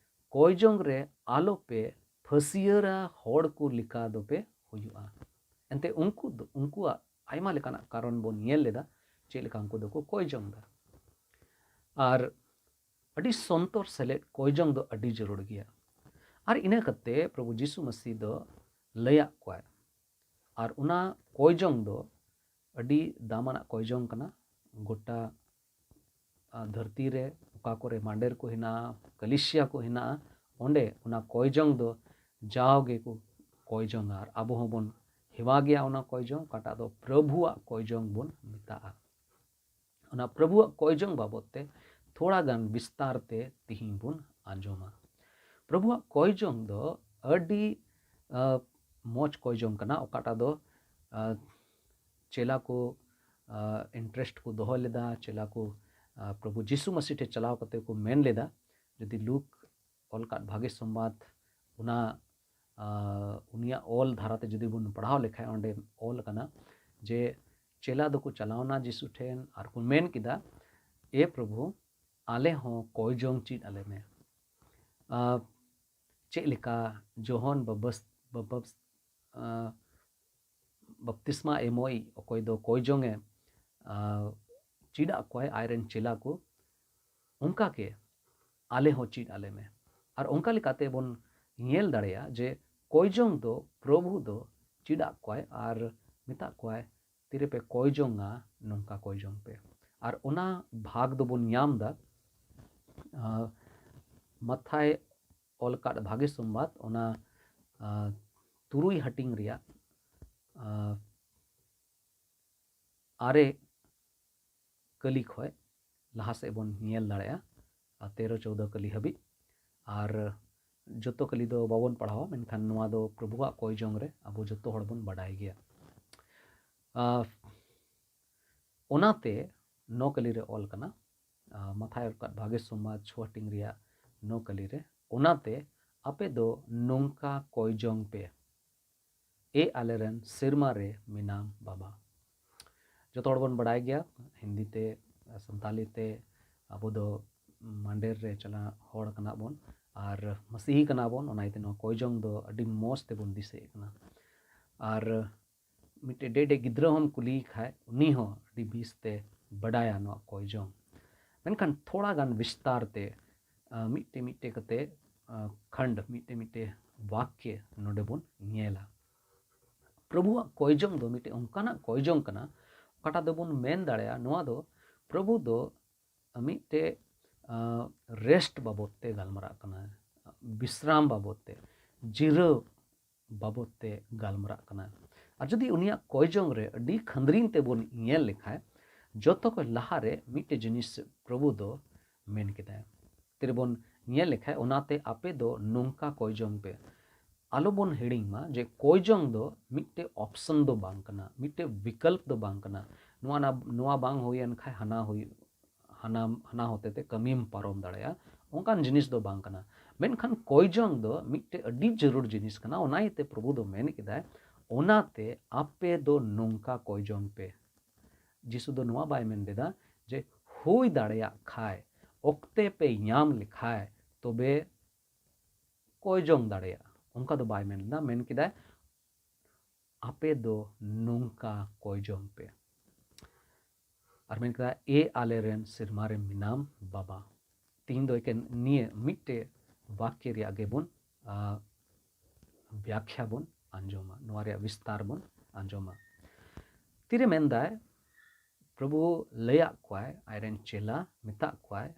ᱠᱚᱭᱡᱚᱝ ᱨᱮ ᱟᱞᱚᱯᱮ ᱯᱷᱟᱹᱥᱭᱟᱹᱨᱟ, ᱦᱚᱲ ᱠᱚ ᱞᱮᱠᱟ ᱫᱚᱯᱮ ᱦᱩᱭᱩᱜᱼᱟ᱾" ᱮᱱᱛᱮ ᱩᱱᱠᱩ ᱫᱚ, ᱩᱱᱠᱩᱣᱟᱜ ᱟᱭᱢᱟ ᱞᱮᱠᱟᱱᱟᱜ ᱠᱟᱨᱚᱱ ᱵᱚᱱ ᱧᱮᱞ ᱞᱮᱫᱟ, ᱪᱮᱫ ᱞᱮᱠᱟ ᱩᱱᱠᱩ ᱫᱚᱠᱚ ᱠᱚᱭᱡᱚᱝ ᱫᱟ᱾ ᱟᱨ ᱟᱹᱰᱤ ᱥᱚᱱᱛᱚᱨ ᱥᱮᱞᱮᱫ ᱠᱚᱭᱡᱚᱝ ᱫᱚ ᱟᱹᱰᱤ ᱡᱟᱹᱨᱩᱲ ᱜᱮᱭᱟ᱾ ᱟᱨ ᱤᱱᱟᱹ ᱠᱟᱛᱮ ᱯᱨᱚᱵᱷᱩ ᱡᱤᱥᱩ ᱢᱟᱹᱥᱤ ᱫᱚ ᱞᱟᱹᱭᱟᱜ ᱠᱚᱣᱟᱭ, ᱟᱨ ᱚᱱᱟ ᱠᱚᱭᱡᱚᱝ ᱫᱚ ᱟᱹᱰᱤ ᱫᱟᱢᱟᱱᱟᱜ ᱠᱚᱭᱡᱚᱝ ᱠᱟᱱᱟ᱾ ᱜᱚᱴᱟ, ᱟ, ᱫᱷᱟᱹᱨᱛᱤ ᱨᱮ ᱚᱠᱟ ᱠᱚᱨᱮ ᱢᱟᱱᱰᱮᱨ ᱠᱚ ᱦᱮᱱᱟᱜᱼᱟ, ᱠᱟᱹᱞᱤᱥᱤᱭᱟ ᱠᱚ ᱦᱮᱱᱟᱜᱼᱟ, ᱚᱸᱰᱮ ᱚᱱᱟ ᱠᱚᱭᱡᱚᱝ ᱫᱚ ᱡᱟᱣ ᱜᱮᱠᱚ ᱠᱚᱭᱡᱚᱝᱟ᱾ ᱟᱨ ᱟᱵᱚ ᱦᱚᱸᱵᱚᱱ ᱦᱮᱣᱟ ᱜᱮᱭᱟ ᱚᱱᱟ ᱠᱚᱭᱡᱚᱝ, ᱚᱠᱟᱴᱟᱜ ᱫᱚ ᱯᱨᱚᱵᱷᱩᱣᱟᱜ ᱠᱚᱭᱡᱚᱝ ᱵᱚᱱ ᱢᱮᱛᱟᱜᱼᱟ᱾ ᱚᱱᱟ ᱯᱨᱚᱵᱷᱩᱣᱟᱜ ᱠᱚᱭᱡᱚᱝ ᱵᱟᱵᱚᱫ ᱛᱮ ᱛᱷᱚᱲᱟ ᱜᱟᱱ ᱵᱤᱥᱛᱟᱨ ᱛᱮ ᱛᱤᱦᱤᱧ ᱵᱚᱱ ᱟᱸᱡᱚᱢᱟ᱾ ᱯᱨᱚᱵᱷᱩᱣᱟᱜ ᱠᱚᱭ ᱡᱚᱝ ᱫᱚ ᱟᱹᱰᱤ ᱟᱸ, ᱢᱚᱡᱽ ᱠᱚᱭ ᱡᱚᱝ ᱠᱟᱱᱟ, ᱚᱠᱟᱴᱟᱜ ᱫᱚ ᱟᱸ, ᱪᱮᱞᱟ ᱠᱚ ᱟᱸ, ᱤᱱᱴᱟᱨᱮᱥᱴ ᱠᱚ ᱫᱚᱦᱚ ᱞᱮᱫᱟ, ᱪᱮᱞᱟ ᱠᱚ ᱟᱸ, ᱯᱨᱚᱵᱷᱩ ᱡᱤᱥᱩ ᱢᱟᱹᱥᱤ ᱴᱷᱮᱱ ᱪᱟᱞᱟᱣ ᱠᱟᱛᱮ ᱠᱚ ᱢᱮᱱ ᱞᱮᱫᱟ᱾ ᱡᱩᱫᱤ ᱞᱩᱠ ᱚᱞ ᱠᱟᱫ ᱵᱷᱟᱜᱮ ᱥᱚᱢᱵᱟᱫ ᱚᱱᱟ ᱟᱸ, ᱩᱱᱤᱭᱟᱜ ᱚᱞ ᱫᱷᱟᱨᱟᱛᱮ ᱡᱩᱫᱤ ᱵᱚᱱ ᱯᱟᱲᱦᱟᱣ ᱞᱮᱠᱷᱟᱱ, ᱚᱸᱰᱮ ᱚᱞ ᱟᱠᱟᱱᱟ ᱡᱮ ᱪᱮᱞᱟ ᱫᱚᱠᱚ ᱪᱟᱞᱟᱣᱱᱟ ᱡᱤᱥᱩ ᱴᱷᱮᱱ ᱟᱨ ᱠᱚ ᱢᱮᱱ ᱠᱮᱫᱟ, "ᱮ ᱯᱨᱚᱵᱷᱩ, ᱟᱞᱮ ᱦᱚᱸ ᱠᱚᱭ ᱡᱚᱝ ᱪᱮᱫ ᱟᱞᱮ ᱢᱮ᱾" ᱟᱸ, ᱪᱮᱫ ᱞᱮᱠᱟ ᱡᱚᱦᱚᱱ ᱵᱟᱵᱟᱥ-, ᱵᱟᱵᱟᱵᱥ-, ᱟᱸ, ᱵᱟᱯᱛᱤᱥᱢᱟ ᱮᱢᱚᱭᱤᱡ ᱚᱠᱚᱭ ᱫᱚ ᱠᱚᱭ ᱡᱚᱝ ᱮ ᱟᱸ, ᱪᱮᱫ ᱟᱫ ᱠᱚᱣᱟᱭ ᱟᱡᱨᱮᱱ ᱪᱮᱞᱟ ᱠᱚ, ᱚᱱᱠᱟ ᱜᱮ ᱟᱞᱮ ᱦᱚᱸ ᱪᱮᱫ ᱟᱞᱮ ᱢᱮ᱾ ᱟᱨ ᱚᱱᱠᱟ ᱞᱮᱠᱟᱛᱮ ᱵᱚᱱ ᱧᱮᱞ ᱫᱟᱲᱮᱭᱟᱜᱼᱟ ᱡᱮ ᱠᱚᱭ ᱡᱚᱝ ᱫᱚ ᱯᱨᱚᱵᱷᱩ ᱫᱚ ᱪᱮᱫ ᱟᱫ ᱠᱚᱣᱟᱭ ᱟᱨ ᱢᱮᱛᱟᱜ ᱠᱚᱣᱟᱭ, "ᱛᱤᱨᱮᱯᱮ ᱠᱚᱭ ᱡᱚᱝᱟ, ᱱᱚᱝᱠᱟ ᱠᱚᱭ ᱡᱚᱝ ᱯᱮ᱾" ᱟᱨ ᱚᱱᱟ ᱵᱷᱟᱜᱽ ᱫᱚᱵᱚᱱ ᱧᱟᱢ ᱮᱫᱟ ᱟᱸ, ᱢᱟᱛᱷᱟᱭ ᱚᱞ ᱟᱠᱟᱫ ᱵᱷᱟᱜᱮ ᱥᱚᱢᱵᱟᱫ, ᱚᱱᱟ ᱟᱸ, ᱛᱩᱨᱩᱭ ᱦᱟᱹᱴᱤᱧ ᱨᱮᱭᱟᱜ ᱟᱸ, ᱟᱨᱮ ᱠᱟᱹᱞᱤ ᱠᱷᱚᱱ ᱞᱟᱦᱟ ᱥᱮᱫ ᱵᱚᱱ ᱧᱮᱞ ᱫᱟᱲᱮᱭᱟᱜᱼᱟ, ᱟᱨ ᱛᱮᱨᱚ ᱪᱳᱣᱫᱚ ᱠᱟᱹᱞᱤ ᱦᱟᱹᱵᱤᱡ᱾ ᱟᱨ ᱡᱚᱛᱚ ᱠᱟᱹᱞᱤ ᱫᱚ ᱵᱟᱵᱚᱱ ᱯᱟᱲᱦᱟᱣᱟ, ᱢᱮᱱᱠᱷᱟᱱ ᱱᱚᱣᱟ ᱫᱚ ᱯᱨᱚᱵᱷᱩᱣᱟᱜ ᱠᱚᱭ ᱡᱚᱝ ᱨᱮ ᱟᱵᱚ ᱡᱚᱛᱚ ᱦᱚᱲ ᱵᱚᱱ ᱵᱟᱰᱟᱭ ᱜᱮᱭᱟ᱾ ᱟᱨ ᱚᱱᱟᱛᱮ ᱱᱚ ᱠᱟᱹᱞᱤ ᱨᱮ ᱚᱞ ᱠᱟᱱᱟ, ᱟᱨ ᱢᱟᱛᱷᱟᱭ ᱚᱞ ᱠᱟᱫ ᱵᱷᱟᱜᱮ ᱥᱚᱢᱵᱟᱫ ᱪᱷᱚ ᱦᱟᱹᱴᱤᱧ ᱨᱮᱭᱟᱜ ᱱᱚ ᱠᱟᱹᱞᱤ ᱨᱮ, "ᱚᱱᱟᱛᱮ ᱟᱯᱮ ᱫᱚ ᱱᱚᱝᱠᱟ ᱠᱚᱭ ᱡᱚᱝ ᱯᱮ, ᱮ ᱟᱞᱮᱨᱮᱱ ᱥᱮᱨᱢᱟ ᱨᱮ ᱢᱮᱱᱟᱢ ᱵᱟᱵᱟ᱾" ᱡᱚᱛᱚ ᱦᱚᱲ ᱵᱚᱱ ᱵᱟᱲᱟᱭ ᱜᱮᱭᱟ, ᱦᱤᱱᱫᱤ ᱛᱮ, ᱥᱟᱱᱛᱟᱞᱤ ᱛᱮ ᱟᱵᱚ ᱫᱚ ᱢᱟᱱᱰᱮᱨ ᱨᱮ ᱪᱟᱞᱟᱜ ᱦᱚᱲ ᱠᱟᱱᱟ ᱵᱚᱱ ᱟᱨ ᱢᱟᱹᱥᱤᱦᱤ ᱠᱟᱱᱟ ᱵᱚᱱ, ᱚᱱᱟ ᱤᱭᱟᱹᱛᱮ ᱱᱚᱣᱟ ᱠᱚᱭ ᱡᱚᱝ ᱫᱚ ᱟᱹᱰᱤ ᱢᱚᱡᱽ ᱛᱮᱵᱚᱱ ᱫᱤᱥᱟᱹᱭᱮᱫ ᱠᱟᱱᱟ᱾ ᱟᱨ ᱢᱤᱫᱴᱮᱡ ᱰᱮ ᱰᱮ ᱜᱤᱫᱽᱨᱟᱹ ᱦᱚᱸᱢ ᱠᱩᱞᱤᱭᱮ ᱠᱷᱟᱡ, ᱩᱱᱤ ᱦᱚᱸ ᱟᱹᱰᱤ ᱵᱮᱥ ᱛᱮ ᱵᱟᱰᱟᱭᱟ ᱱᱚᱣᱟ ᱠᱚᱭ ᱡᱚᱝ᱾ ᱢᱮᱱᱠᱷᱟᱱ ᱛᱷᱚᱲᱟ ᱜᱟᱱ ᱵᱤᱥᱛᱟᱨ ᱛᱮ, ᱟᱸ, ᱢᱤᱫᱴᱮᱡ ᱢᱤᱫᱴᱮᱡ ᱠᱟᱛᱮ, ᱟᱸ, ᱠᱷᱟᱱᱰ, ᱢᱤᱫᱴᱮᱡ ᱢᱤᱫᱴᱮᱡ ᱵᱟᱠᱭᱮ ᱱᱚᱰᱮ ᱵᱚᱱ ᱧᱮᱞᱟ᱾ ᱯᱨᱚᱵᱷᱩᱣᱟᱜ ᱠᱚᱭ ᱡᱚᱝ ᱫᱚ ᱢᱤᱫᱴᱮᱡ ᱚᱱᱠᱟᱱᱟᱜ ᱠᱚᱭ ᱡᱚᱝ ᱠᱟᱱᱟ, ᱚᱠᱟᱴᱟᱜ ᱫᱚᱵᱚᱱ ᱢᱮᱱ ᱫᱟᱲᱮᱭᱟᱜᱼᱟ, ᱱᱚᱣᱟ ᱫᱚ ᱯᱨᱚᱵᱷᱩ ᱫᱚ ᱢᱤᱫᱴᱮᱡ, ᱟᱸ, ᱨᱮᱥᱴ ᱵᱟᱵᱚᱫ ᱛᱮ ᱜᱟᱞᱢᱟᱨᱟᱜ ᱠᱟᱱᱟ, ᱵᱤᱥᱨᱟᱢ ᱵᱟᱵᱚᱫ ᱛᱮ, ᱡᱤᱨᱟᱹᱣ ᱵᱟᱵᱚᱫ ᱛᱮ ᱜᱟᱞᱢᱟᱨᱟᱜ ᱠᱟᱱᱟ᱾ ᱟᱨ ᱡᱩᱫᱤ ᱩᱱᱤᱭᱟᱜ ᱠᱚᱭ ᱡᱚᱝ ᱨᱮ ᱟᱹᱰᱤ ᱠᱷᱟᱸᱫᱽᱨᱤᱝ ᱛᱮᱵᱚᱱ ᱧᱮᱞ ᱞᱮᱠᱷᱟᱡ, ᱡᱚᱛᱚ ᱠᱷᱚᱱ ᱞᱟᱦᱟᱨᱮ ᱢᱤᱫᱴᱮᱡ ᱡᱤᱱᱤᱥ ᱯᱨᱚᱵᱷᱩ ᱫᱚ ᱢᱮᱱ ᱠᱮᱫᱟᱭ᱾ ᱛᱤᱨᱮᱵᱚᱱ ᱧᱮᱞ ᱞᱮᱠᱷᱟᱡ, ᱚᱱᱟᱛᱮ ᱟᱯᱮ ᱫᱚ ᱱᱚᱝᱠᱟ ᱠᱚᱭ ᱡᱚᱝ ᱯᱮ᱾ ᱟᱞᱚᱵᱚᱱ ᱦᱤᱲᱤᱧ ᱢᱟ ᱡᱮ ᱠᱚᱭ ᱡᱚᱝ ᱫᱚ ᱢᱤᱫᱴᱮᱡ ᱚᱯᱥᱚᱱ ᱫᱚ ᱵᱟᱝ ᱠᱟᱱᱟ, ᱢᱤᱫᱴᱮᱡ ᱵᱤᱠᱚᱞᱯ ᱫᱚ ᱵᱟᱝ ᱠᱟᱱᱟ᱾ ᱱᱚᱣᱟ ᱱᱟ-, ᱱᱚᱣᱟ ᱵᱟᱝ ᱦᱩᱭᱮᱱ ᱠᱷᱟᱡ ᱦᱟᱱᱟ ᱦᱩᱭᱩᱜ, ᱦᱟᱱᱟ, ᱦᱟᱱᱟ ᱦᱚᱛᱮ ᱛᱮ ᱠᱟᱹᱢᱤᱢ ᱯᱟᱨᱚᱢ ᱫᱟᱲᱮᱭᱟᱜᱼᱟ, ᱚᱱᱠᱟᱱ ᱡᱤᱱᱤᱥ ᱫᱚ ᱵᱟᱝ ᱠᱟᱱᱟ᱾ ᱢᱮᱱᱠᱷᱟᱱ ᱠᱚᱭ ᱡᱚᱝ ᱫᱚ ᱢᱤᱫᱴᱮᱡ ᱟᱹᱰᱤ ᱡᱟᱹᱨᱩᱲ ᱡᱤᱱᱤᱥ ᱠᱟᱱᱟ᱾ ᱚᱱᱟ ᱤᱭᱟᱹᱛᱮ ᱯᱨᱚᱵᱷᱩ ᱫᱚ ᱢᱮᱱ ᱠᱮᱫᱟᱭ, "ᱚᱱᱟᱛᱮ ᱟᱯᱮ ᱫᱚ ᱱᱚᱝᱠᱟ ᱠᱚᱭ ᱡᱚᱝ ᱯᱮ᱾" ᱡᱤᱥᱩ ᱫᱚ ᱱᱚᱣᱟ ᱵᱟᱭ ᱢᱮᱱ ᱞᱮᱫᱟ ᱡᱮ ᱦᱩᱭ ᱫᱟᱲᱮᱭᱟᱜ ᱠᱷᱟᱡ, ᱚᱠᱛᱮ ᱯᱮ ᱧᱟᱢ ᱞᱮᱠᱷᱟᱡ ᱛᱚᱵᱮ ᱠᱚᱭ ᱡᱚᱝ ᱫᱟᱲᱮᱭᱟᱜᱼᱟ, ᱚᱱᱠᱟ ᱫᱚ ᱵᱟᱭ ᱢᱮᱱ ᱞᱮᱫᱟ᱾ ᱢᱮᱱ ᱠᱮᱫᱟᱭ, "ᱟᱯᱮ ᱫᱚ ᱱᱚᱝᱠᱟ ᱠᱚᱭ ᱡᱚᱝ ᱯᱮ᱾" ᱟᱨ ᱢᱮᱱ ᱠᱮᱫᱟ, "ᱮ ᱟᱞᱮ ᱨᱮᱱ ᱥᱮᱨᱢᱟ ᱨᱮ ᱢᱮᱱᱟᱢ ᱵᱟᱵᱟ᱾" ᱛᱤᱦᱤᱧ ᱫᱚ ᱮᱠᱮᱱ ᱱᱤᱭᱟᱹ ᱢᱤᱫᱴᱮᱡ ᱵᱟᱠᱭᱚ ᱨᱮᱭᱟᱜ ᱜᱮᱵᱚᱱ, ᱟ, ᱵᱮᱠᱷᱭᱟ ᱵᱚᱱ ᱟᱸᱡᱚᱢᱟ, ᱱᱚᱣᱟ ᱨᱮᱭᱟᱜ ᱵᱤᱥᱛᱟᱨ ᱵᱚᱱ ᱟᱸᱡᱚᱢᱟ᱾ ᱛᱤᱨᱮ ᱢᱮᱱᱫᱟᱭ, ᱯᱨᱚᱵᱷᱩ ᱞᱟᱹᱭᱟᱜ ᱠᱚᱣᱟᱭ, ᱟᱡᱨᱮᱱ ᱪᱮᱞᱟ ᱢᱮᱛᱟᱜ ᱠᱚᱣᱟᱭ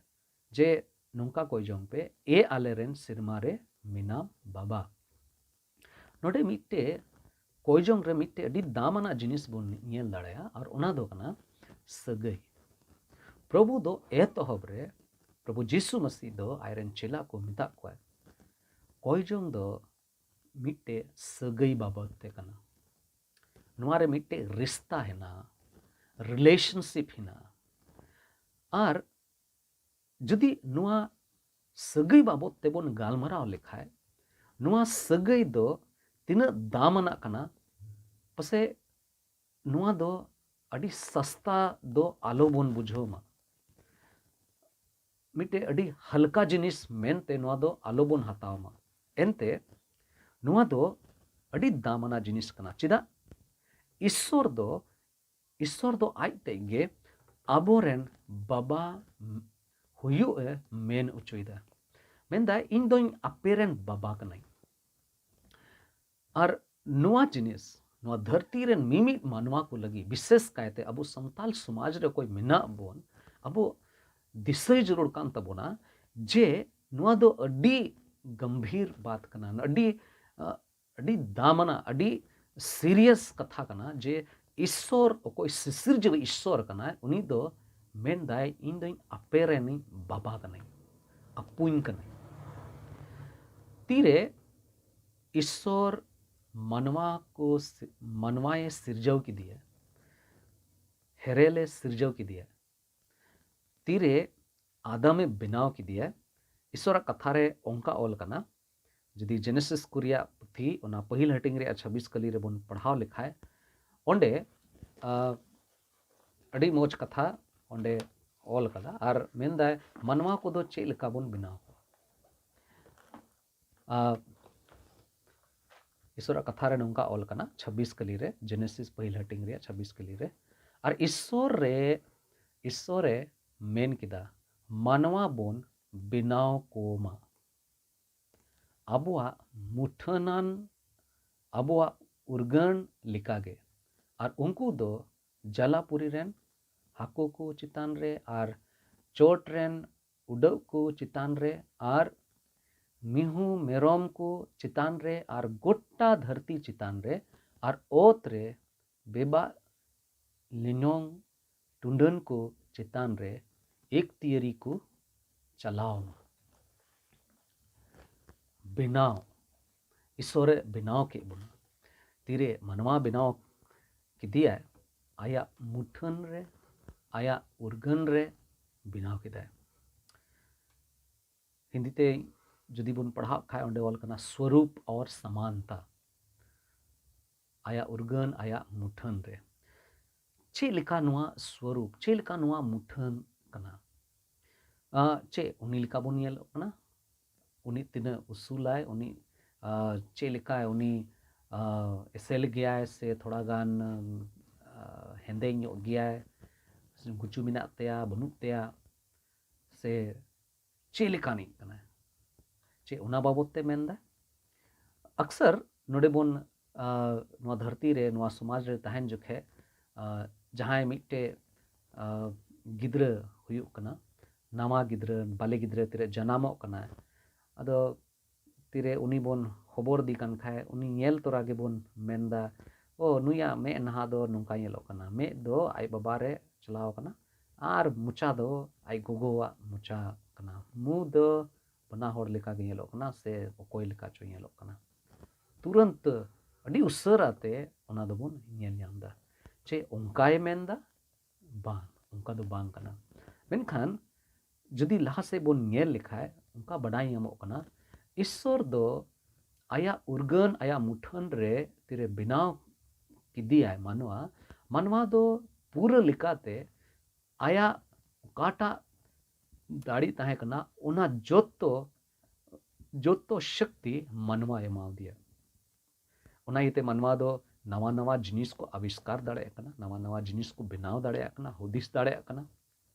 ᱡᱮ, "ᱱᱚᱝᱠᱟ ᱠᱚᱭ ᱡᱚᱝ ᱯᱮ, ᱮ ᱟᱞᱮ ᱨᱮᱱ ᱥᱮᱨᱢᱟ ᱨᱮ ᱢᱮᱱᱟᱢ ᱵᱟᱵᱟ᱾" ᱱᱚᱰᱮ ᱢᱤᱫᱴᱮᱡ ᱠᱚᱭ ᱡᱚᱝ ᱨᱮ ᱢᱤᱫᱴᱮᱡ ᱟᱹᱰᱤ ᱫᱟᱢᱟᱱᱟᱜ ᱡᱤᱱᱤᱥ ᱵᱚᱱ ᱧᱮᱞ ᱫᱟᱲᱮᱭᱟᱜᱼᱟ, ᱟᱨ ᱚᱱᱟ ᱫᱚ ᱠᱟᱱᱟ ᱥᱟᱹᱜᱟᱹᱭ᱾ ᱯᱨᱚᱵᱷᱩ ᱫᱚ ᱮᱛᱚᱦᱚᱵ ᱨᱮ, ᱯᱨᱚᱵᱷᱩ ᱡᱤᱥᱩ ᱢᱟᱹᱥᱤ ᱫᱚ ᱟᱡᱨᱮᱱ ᱪᱮᱞᱟ ᱠᱚ ᱢᱮᱛᱟᱜ ᱠᱚᱣᱟ, ᱠᱚᱭ ᱡᱚᱝ ᱫᱚ ᱢᱤᱫᱴᱮᱡ ᱥᱟᱹᱜᱟᱹᱭ ᱵᱟᱵᱚᱫ ᱛᱮ ᱠᱟᱱᱟ᱾ ᱱᱚᱣᱟ ᱨᱮ ᱢᱤᱫᱴᱮᱡ ᱨᱤᱥᱛᱟ ᱦᱮᱱᱟᱜᱼᱟ, ᱨᱤᱞᱮᱥᱚᱱᱥᱤᱯ ᱦᱮᱱᱟᱜᱼᱟ᱾ ᱟᱨ ᱡᱩᱫᱤ ᱱᱚᱣᱟ ᱥᱟᱹᱜᱟᱹᱭ ᱵᱟᱵᱚᱫ ᱛᱮᱵᱚᱱ ᱜᱟᱞᱢᱟᱨᱟᱣ ᱞᱮᱠᱷᱟᱡ, ᱱᱚᱣᱟ ᱥᱟᱹᱜᱟᱹᱭ ᱫᱚ ᱛᱤᱱᱟᱹᱜ ᱫᱟᱢ ᱟᱱᱟᱜ ᱠᱟᱱᱟ, ᱯᱟᱥᱮᱡ ᱱᱚᱣᱟ ᱫᱚ ᱟᱹᱰᱤ ᱥᱟᱥᱛᱟ ᱫᱚ ᱟᱞᱚ ᱵᱚᱱ ᱵᱩᱡᱷᱟᱹᱣ ᱢᱟ᱾ ᱢᱤᱫᱴᱮᱡ ᱟᱹᱰᱤ ᱦᱟᱞᱠᱟ ᱡᱤᱱᱤᱥ ᱢᱮᱱᱛᱮ ᱱᱚᱣᱟ ᱫᱚ ᱟᱞᱚ ᱵᱚᱱ ᱦᱟᱛᱟᱣ ᱢᱟ᱾ ᱮᱱᱛᱮ ᱱᱚᱣᱟ ᱫᱚ ᱟᱹᱰᱤ ᱫᱟᱢ ᱟᱱᱟᱜ ᱡᱤᱱᱤᱥ ᱠᱟᱱᱟ᱾ ᱪᱮᱫᱟᱜ? ᱤᱥᱥᱚᱨ ᱫᱚ, ᱤᱥᱥᱚᱨ ᱫᱚ ᱟᱡ ᱛᱮᱫ ᱜᱮ ᱟᱵᱚᱨᱮᱱ ᱵᱟᱵᱟ ᱦᱩᱭᱩᱜ ᱮ ᱢᱮᱱ ᱚᱪᱚᱭᱮᱫᱟ᱾ ᱢᱮᱱᱫᱟᱭ, "ᱤᱧ ᱫᱚᱧ ᱟᱯᱮ ᱨᱮᱱ ᱵᱟᱵᱟ ᱠᱟᱹᱱᱟᱹᱧ᱾" ᱟᱨ ᱱᱚᱣᱟ ᱡᱤᱱᱤᱥ, ᱱᱚᱣᱟ ᱫᱷᱟᱹᱨᱛᱤ ᱨᱮᱱ ᱢᱤᱢᱤᱫ ᱢᱟᱱᱣᱟ ᱠᱚ ᱞᱟᱹᱜᱤᱫ, ᱵᱤᱥᱮᱥ ᱠᱟᱭᱛᱮ ᱟᱵᱚ ᱥᱟᱱᱛᱟᱞ ᱥᱚᱢᱟᱡᱽ ᱨᱮ ᱚᱠᱚᱭ ᱢᱮᱱᱟᱜ ᱵᱚᱱ, ᱟᱵᱚ ᱫᱤᱥᱟᱹᱭ ᱡᱟᱹᱨᱩᱲ ᱠᱟᱱ ᱛᱟᱵᱚᱱᱟ ᱡᱮ ᱱᱚᱣᱟ ᱫᱚ ᱟᱹᱰᱤ ᱜᱟᱢᱵᱷᱤᱨ ᱵᱟᱛ ᱠᱟᱱᱟ, ᱟᱹᱰᱤ, ᱟ, ᱟᱹᱰᱤ ᱫᱟᱢᱟᱱᱟᱜ, ᱟᱹᱰᱤ ᱥᱤᱨᱤᱭᱟᱥ ᱠᱟᱛᱷᱟ ᱠᱟᱱᱟ ᱡᱮ ᱤᱥᱥᱚᱨ, ᱚᱠᱚᱭ ᱥᱤᱥᱤᱨᱡᱟᱹᱣᱤᱡ ᱤᱥᱥᱚᱨ ᱠᱟᱱᱟᱭ, ᱩᱱᱤ ᱫᱚ ᱢᱮᱱᱫᱟᱭ, "ᱤᱧ ᱫᱚᱧ ᱟᱯᱮ ᱨᱮᱱᱤᱧ ᱵᱟᱵᱟ ᱠᱟᱹᱱᱟᱹᱧ᱾" ᱟᱹᱯᱩᱧ ᱠᱟᱱᱟᱭ᱾ ᱛᱤᱨᱮ ᱤᱥᱥᱚᱨ ᱢᱟᱱᱣᱟ ᱠᱚ ᱥᱤ- ᱢᱟᱱᱣᱟᱭ ᱥᱤᱨᱡᱟᱹᱣ ᱠᱮᱫᱮᱭᱟ, ᱦᱮᱨᱮᱞᱮ ᱥᱤᱨᱡᱟᱹᱣ ᱠᱮᱫᱮᱭᱟ, ᱛᱤᱨᱮ ᱟᱫᱟᱢᱮ ᱵᱮᱱᱟᱣ ᱠᱮᱫᱮᱭᱟ, ᱤᱥᱥᱚᱨᱟᱜ ᱠᱟᱛᱷᱟ ᱨᱮ ᱚᱱᱠᱟ ᱚᱞ ᱠᱟᱱᱟ, ᱡᱩᱫᱤ ᱡᱮᱱᱮᱥᱤᱥ ᱠᱚ ᱨᱮᱭᱟᱜ ᱯᱩᱛᱷᱤ, ᱚᱱᱟ ᱯᱟᱹᱦᱤᱞ ᱦᱟᱹᱴᱤᱧ ᱨᱮᱭᱟᱜ ᱪᱷᱟᱵᱵᱤᱥ ᱠᱟᱹᱞᱤ ᱨᱮᱵᱚᱱ ᱯᱟᱲᱦᱟᱣ ᱞᱮᱠᱷᱟᱡ, ᱚᱸᱰᱮ ᱟ, ᱟᱹᱰᱤ ᱢᱚᱡᱽ ᱠᱟᱛᱷᱟ ᱚᱸᱰᱮ ᱚᱞ ᱠᱟᱫᱟ᱾ ᱟᱨ ᱢᱮᱱᱫᱟᱭ, ᱢᱟᱱᱣᱟ ᱠᱚᱫᱚ ᱪᱮᱫ ᱞᱮᱠᱟ ᱵᱚᱱ ᱵᱮᱱᱟᱣ ᱠᱚᱣᱟ? ᱟ, ᱤᱥᱚᱨᱟᱜ ᱠᱟᱛᱷᱟ ᱨᱮ ᱱᱚᱝᱠᱟ ᱚᱞ ᱠᱟᱱᱟ, ᱪᱷᱟᱵᱵᱤᱥ ᱠᱟᱹᱞᱤ ᱨᱮ, ᱡᱮᱱᱮᱥᱤᱥ ᱯᱟᱹᱦᱤᱞ ᱦᱟᱹᱴᱤᱧ ᱨᱮᱭᱟᱜ ᱪᱷᱟᱵᱵᱤᱥ ᱠᱟᱹᱞᱤ ᱨᱮ, ᱟᱨ ᱤᱥᱥᱚᱨ ᱨᱮ, ᱤᱥᱥᱚᱨᱮ ᱢᱮᱱ ᱠᱮᱫᱟ, ᱢᱟᱱᱣᱟ ᱵᱚᱱ ᱵᱮᱱᱟᱣ ᱠᱚᱢᱟ ᱟᱵᱚᱣᱟᱜ ᱢᱩᱴᱷᱟᱹᱱᱟᱱ, ᱟᱵᱚᱣᱟᱜ ᱩᱨᱜᱟᱹᱱ ᱞᱮᱠᱟᱜᱮ᱾ ᱟᱨ ᱩᱱᱠᱩ ᱫᱚ ᱡᱟᱞᱟᱯᱩᱨᱤ ᱨᱮᱱ ᱦᱟᱹᱠᱩ ᱠᱚ ᱪᱮᱛᱟᱱ ᱨᱮ ᱟᱨ ᱪᱚᱴ ᱨᱮᱱ ᱩᱰᱟᱹᱜ ᱠᱚ ᱪᱮᱛᱟᱱ ᱨᱮ ᱟᱨ ᱢᱤᱦᱩ ᱢᱮᱨᱚᱢ ᱠᱚ ᱪᱮᱛᱟᱱ ᱨᱮ ᱟᱨ ᱜᱚᱴᱟ ᱫᱷᱟᱹᱨᱛᱤ ᱪᱮᱛᱟᱱ ᱨᱮ ᱟᱨ ᱚᱛ ᱨᱮ ᱵᱮᱵᱟᱜ ᱞᱤᱧᱚᱝ ᱴᱩᱰᱟᱹᱱ ᱠᱚ ᱪᱮᱛᱟᱱ ᱨᱮ ᱮᱠᱛᱤᱭᱟᱹᱨᱤ ᱠᱚ ᱪᱟᱞᱟᱣ ᱢᱟ᱾ ᱵᱮᱱᱟᱣ, ᱤᱥᱚᱨᱮ ᱵᱮᱱᱟᱣ ᱠᱮᱫ ᱵᱚᱱᱟ᱾ ᱛᱤᱨᱮ ᱢᱟᱱᱣᱟ ᱵᱮᱱᱟᱣ ᱠᱮᱫᱮᱭᱟᱭ, ᱟᱭᱟᱜ ᱢᱩᱴᱷᱟᱹᱱ ᱨᱮ, ᱟᱭᱟᱜ ᱩᱨᱜᱟᱹᱱ ᱨᱮ ᱵᱮᱱᱟᱣ ᱠᱮᱫᱟᱭ᱾ ᱦᱤᱱᱫᱤ ᱛᱮ ᱡᱩᱫᱤ ᱵᱚᱱ ᱯᱟᱲᱦᱟᱜ ᱠᱷᱟᱡ, ᱚᱸᱰᱮ ᱚᱞ ᱠᱟᱱᱟ ᱥᱣᱚᱨᱩᱯ ᱟᱨ ᱥᱟᱢᱟᱱᱛᱟ, ᱟᱭᱟᱜ ᱩᱨᱜᱟᱹᱱ, ᱟᱭᱟᱜ ᱢᱩᱴᱷᱟᱹᱱ ᱨᱮ᱾ ᱪᱮᱫ ᱞᱮᱠᱟ ᱱᱚᱣᱟ ᱥᱣᱚᱨᱩᱯ, ᱪᱮᱫ ᱞᱮᱠᱟ ᱱᱚᱣᱟ ᱢᱩᱴᱷᱟᱹᱱ ᱠᱟᱱᱟ? ᱟ, ᱪᱮᱫ ᱩᱱᱤ ᱞᱮᱠᱟ ᱵᱚᱱ ᱧᱮᱞᱚᱜ ᱠᱟᱱᱟ? ᱩᱱᱤ ᱛᱤᱱᱟᱹᱜ ᱩᱥᱩᱞᱟᱭ, ᱩᱱᱤ, ᱟ, ᱪᱮᱫ ᱞᱮᱠᱟᱭ, ᱩᱱᱤ, ᱟ, ᱮᱥᱮᱞ ᱜᱮᱭᱟᱭ ᱥᱮ ᱛᱷᱚᱲᱟ ᱜᱟᱱ, ᱟ, ᱦᱮᱸᱫᱮ ᱧᱚᱜ ᱜᱮᱭᱟᱭ, ᱜᱩᱪᱩ ᱢᱮᱱᱟᱜ ᱛᱟᱭᱟ, ᱵᱟᱹᱱᱩᱜ ᱛᱟᱭᱟ, ᱥᱮ ᱪᱮᱫ ᱞᱮᱠᱟᱱᱤᱡ ᱠᱟᱱᱟᱭ, ᱪᱮᱫ ᱚᱱᱟ ᱵᱟᱵᱚᱛ ᱛᱮ ᱢᱮᱱᱫᱟ? ᱟᱠᱥᱟᱨ ᱱᱚᱰᱮ ᱵᱚᱱ, ᱟ, ᱱᱚᱣᱟ ᱫᱷᱟᱹᱨᱛᱤ ᱨᱮ, ᱱᱚᱣᱟ ᱥᱚᱢᱟᱡᱽ ᱨᱮ ᱛᱟᱦᱮᱱ ᱡᱚᱠᱷᱮᱡ, ᱟ, ᱡᱟᱦᱟᱸᱭ ᱢᱤᱫᱴᱮᱡ, ᱟ, ᱜᱤᱫᱽᱨᱟᱹ ᱦᱩᱭᱩᱜ ᱠᱟᱱᱟ, ᱱᱟᱣᱟ ᱜᱤᱫᱽᱨᱟᱹ, ᱵᱟᱞᱮ ᱜᱤᱫᱽᱨᱟᱹ ᱛᱤᱨᱮ ᱡᱟᱱᱟᱢᱚᱜ ᱠᱟᱱᱟᱭ, ᱟᱫᱚ ᱛᱤᱨᱮ ᱩᱱᱤ ᱵᱚᱱ ᱦᱚᱵᱚᱨ ᱫᱮ ᱠᱟᱱ ᱠᱷᱟᱡ, ᱩᱱᱤ ᱧᱮᱞ ᱛᱚᱨᱟ ᱜᱮᱵᱚᱱ ᱢᱮᱱᱫᱟ, "ᱳ, ᱱᱩᱭᱟᱜ ᱢᱮᱫ ᱱᱟᱦᱟᱜ ᱫᱚ ᱱᱚᱝᱠᱟ ᱧᱮᱞᱚᱜ ᱠᱟᱱᱟ, ᱢᱮᱫ ᱫᱚ ᱟᱡ ᱵᱟᱵᱟ ᱨᱮ ᱪᱟᱞᱟᱣ ᱠᱟᱱᱟ ᱟᱨ ᱢᱚᱪᱟ ᱫᱚ ᱟᱡ ᱜᱚᱜᱚᱣᱟᱜ ᱢᱚᱪᱟ ᱠᱟᱱᱟ᱾ ᱢᱩ ᱫᱚ ᱵᱟᱱᱟ ᱦᱚᱲ ᱞᱮᱠᱟ ᱜᱮ ᱧᱮᱞᱚᱜ ᱠᱟᱱᱟ ᱥᱮ ᱚᱠᱚᱭ ᱞᱮᱠᱟ ᱪᱚ ᱧᱮᱞᱚᱜ ᱠᱟᱱᱟ᱾ ᱛᱩᱨᱟᱹᱱᱛ ᱟᱹᱰᱤ ᱩᱥᱟᱹᱨᱟ ᱛᱮ ᱚᱱᱟ ᱫᱚᱵᱚᱱ ᱧᱮᱞ ᱧᱟᱢ ᱮᱫᱟ᱾ ᱪᱮ ᱚᱱᱠᱟᱭ ᱢᱮᱱᱫᱟ? ᱵᱟᱝ, ᱚᱱᱠᱟ ᱫᱚ ᱵᱟᱝ ᱠᱟᱱᱟ᱾ ᱢᱮᱱᱠᱷᱟᱱ ᱡᱩᱫᱤ ᱞᱟᱦᱟ ᱥᱮᱫ ᱵᱚᱱ ᱧᱮᱞ ᱞᱮᱠᱷᱟᱡ, ᱚᱱᱠᱟ ᱵᱟᱰᱟᱭ ᱧᱟᱢᱚᱜ ᱠᱟᱱᱟ, ᱤᱥᱥᱚᱨ ᱫᱚ ᱟᱭᱟᱜ ᱩᱨᱜᱟᱹᱱ, ᱟᱭᱟᱜ ᱢᱩᱴᱷᱟᱹᱱ ᱨᱮ ᱛᱤᱨᱮ ᱵᱮᱱᱟᱣ ᱠᱮᱫᱮᱭᱟᱭ ᱢᱟᱱᱣᱟ, ᱢᱟᱱᱣᱟ ᱫᱚ ᱯᱩᱨᱟᱹ ᱞᱮᱠᱟᱛᱮ ᱟᱭᱟᱜ ᱚᱠᱟᱴᱟᱜ ᱫᱟᱲᱮ ᱛᱟᱦᱮᱸ ᱠᱟᱱᱟ, ᱚᱱᱟ ᱡᱚᱛᱚ, ᱡᱚᱛᱚ ᱥᱚᱠᱛᱤ ᱢᱟᱱᱣᱟᱭ ᱮᱢᱟᱣᱫᱮᱭᱟ᱾ ᱚᱱᱟ ᱤᱭᱟᱹᱛᱮ ᱢᱟᱱᱣᱟ ᱫᱚ ᱱᱟᱣᱟ ᱱᱟᱣᱟ ᱡᱤᱱᱤᱥ ᱠᱚ ᱟᱵᱤᱥᱠᱟᱨ ᱫᱟᱲᱮᱭᱟᱜ ᱠᱟᱱᱟ, ᱱᱟᱣᱟ ᱱᱟᱣᱟ ᱡᱤᱱᱤᱥ ᱠᱚ ᱵᱮᱱᱟᱣ ᱫᱟᱲᱮᱭᱟᱜ ᱠᱟᱱᱟ, ᱦᱩᱫᱤᱥ ᱫᱟᱲᱮᱭᱟᱜ ᱠᱟᱱᱟ᱾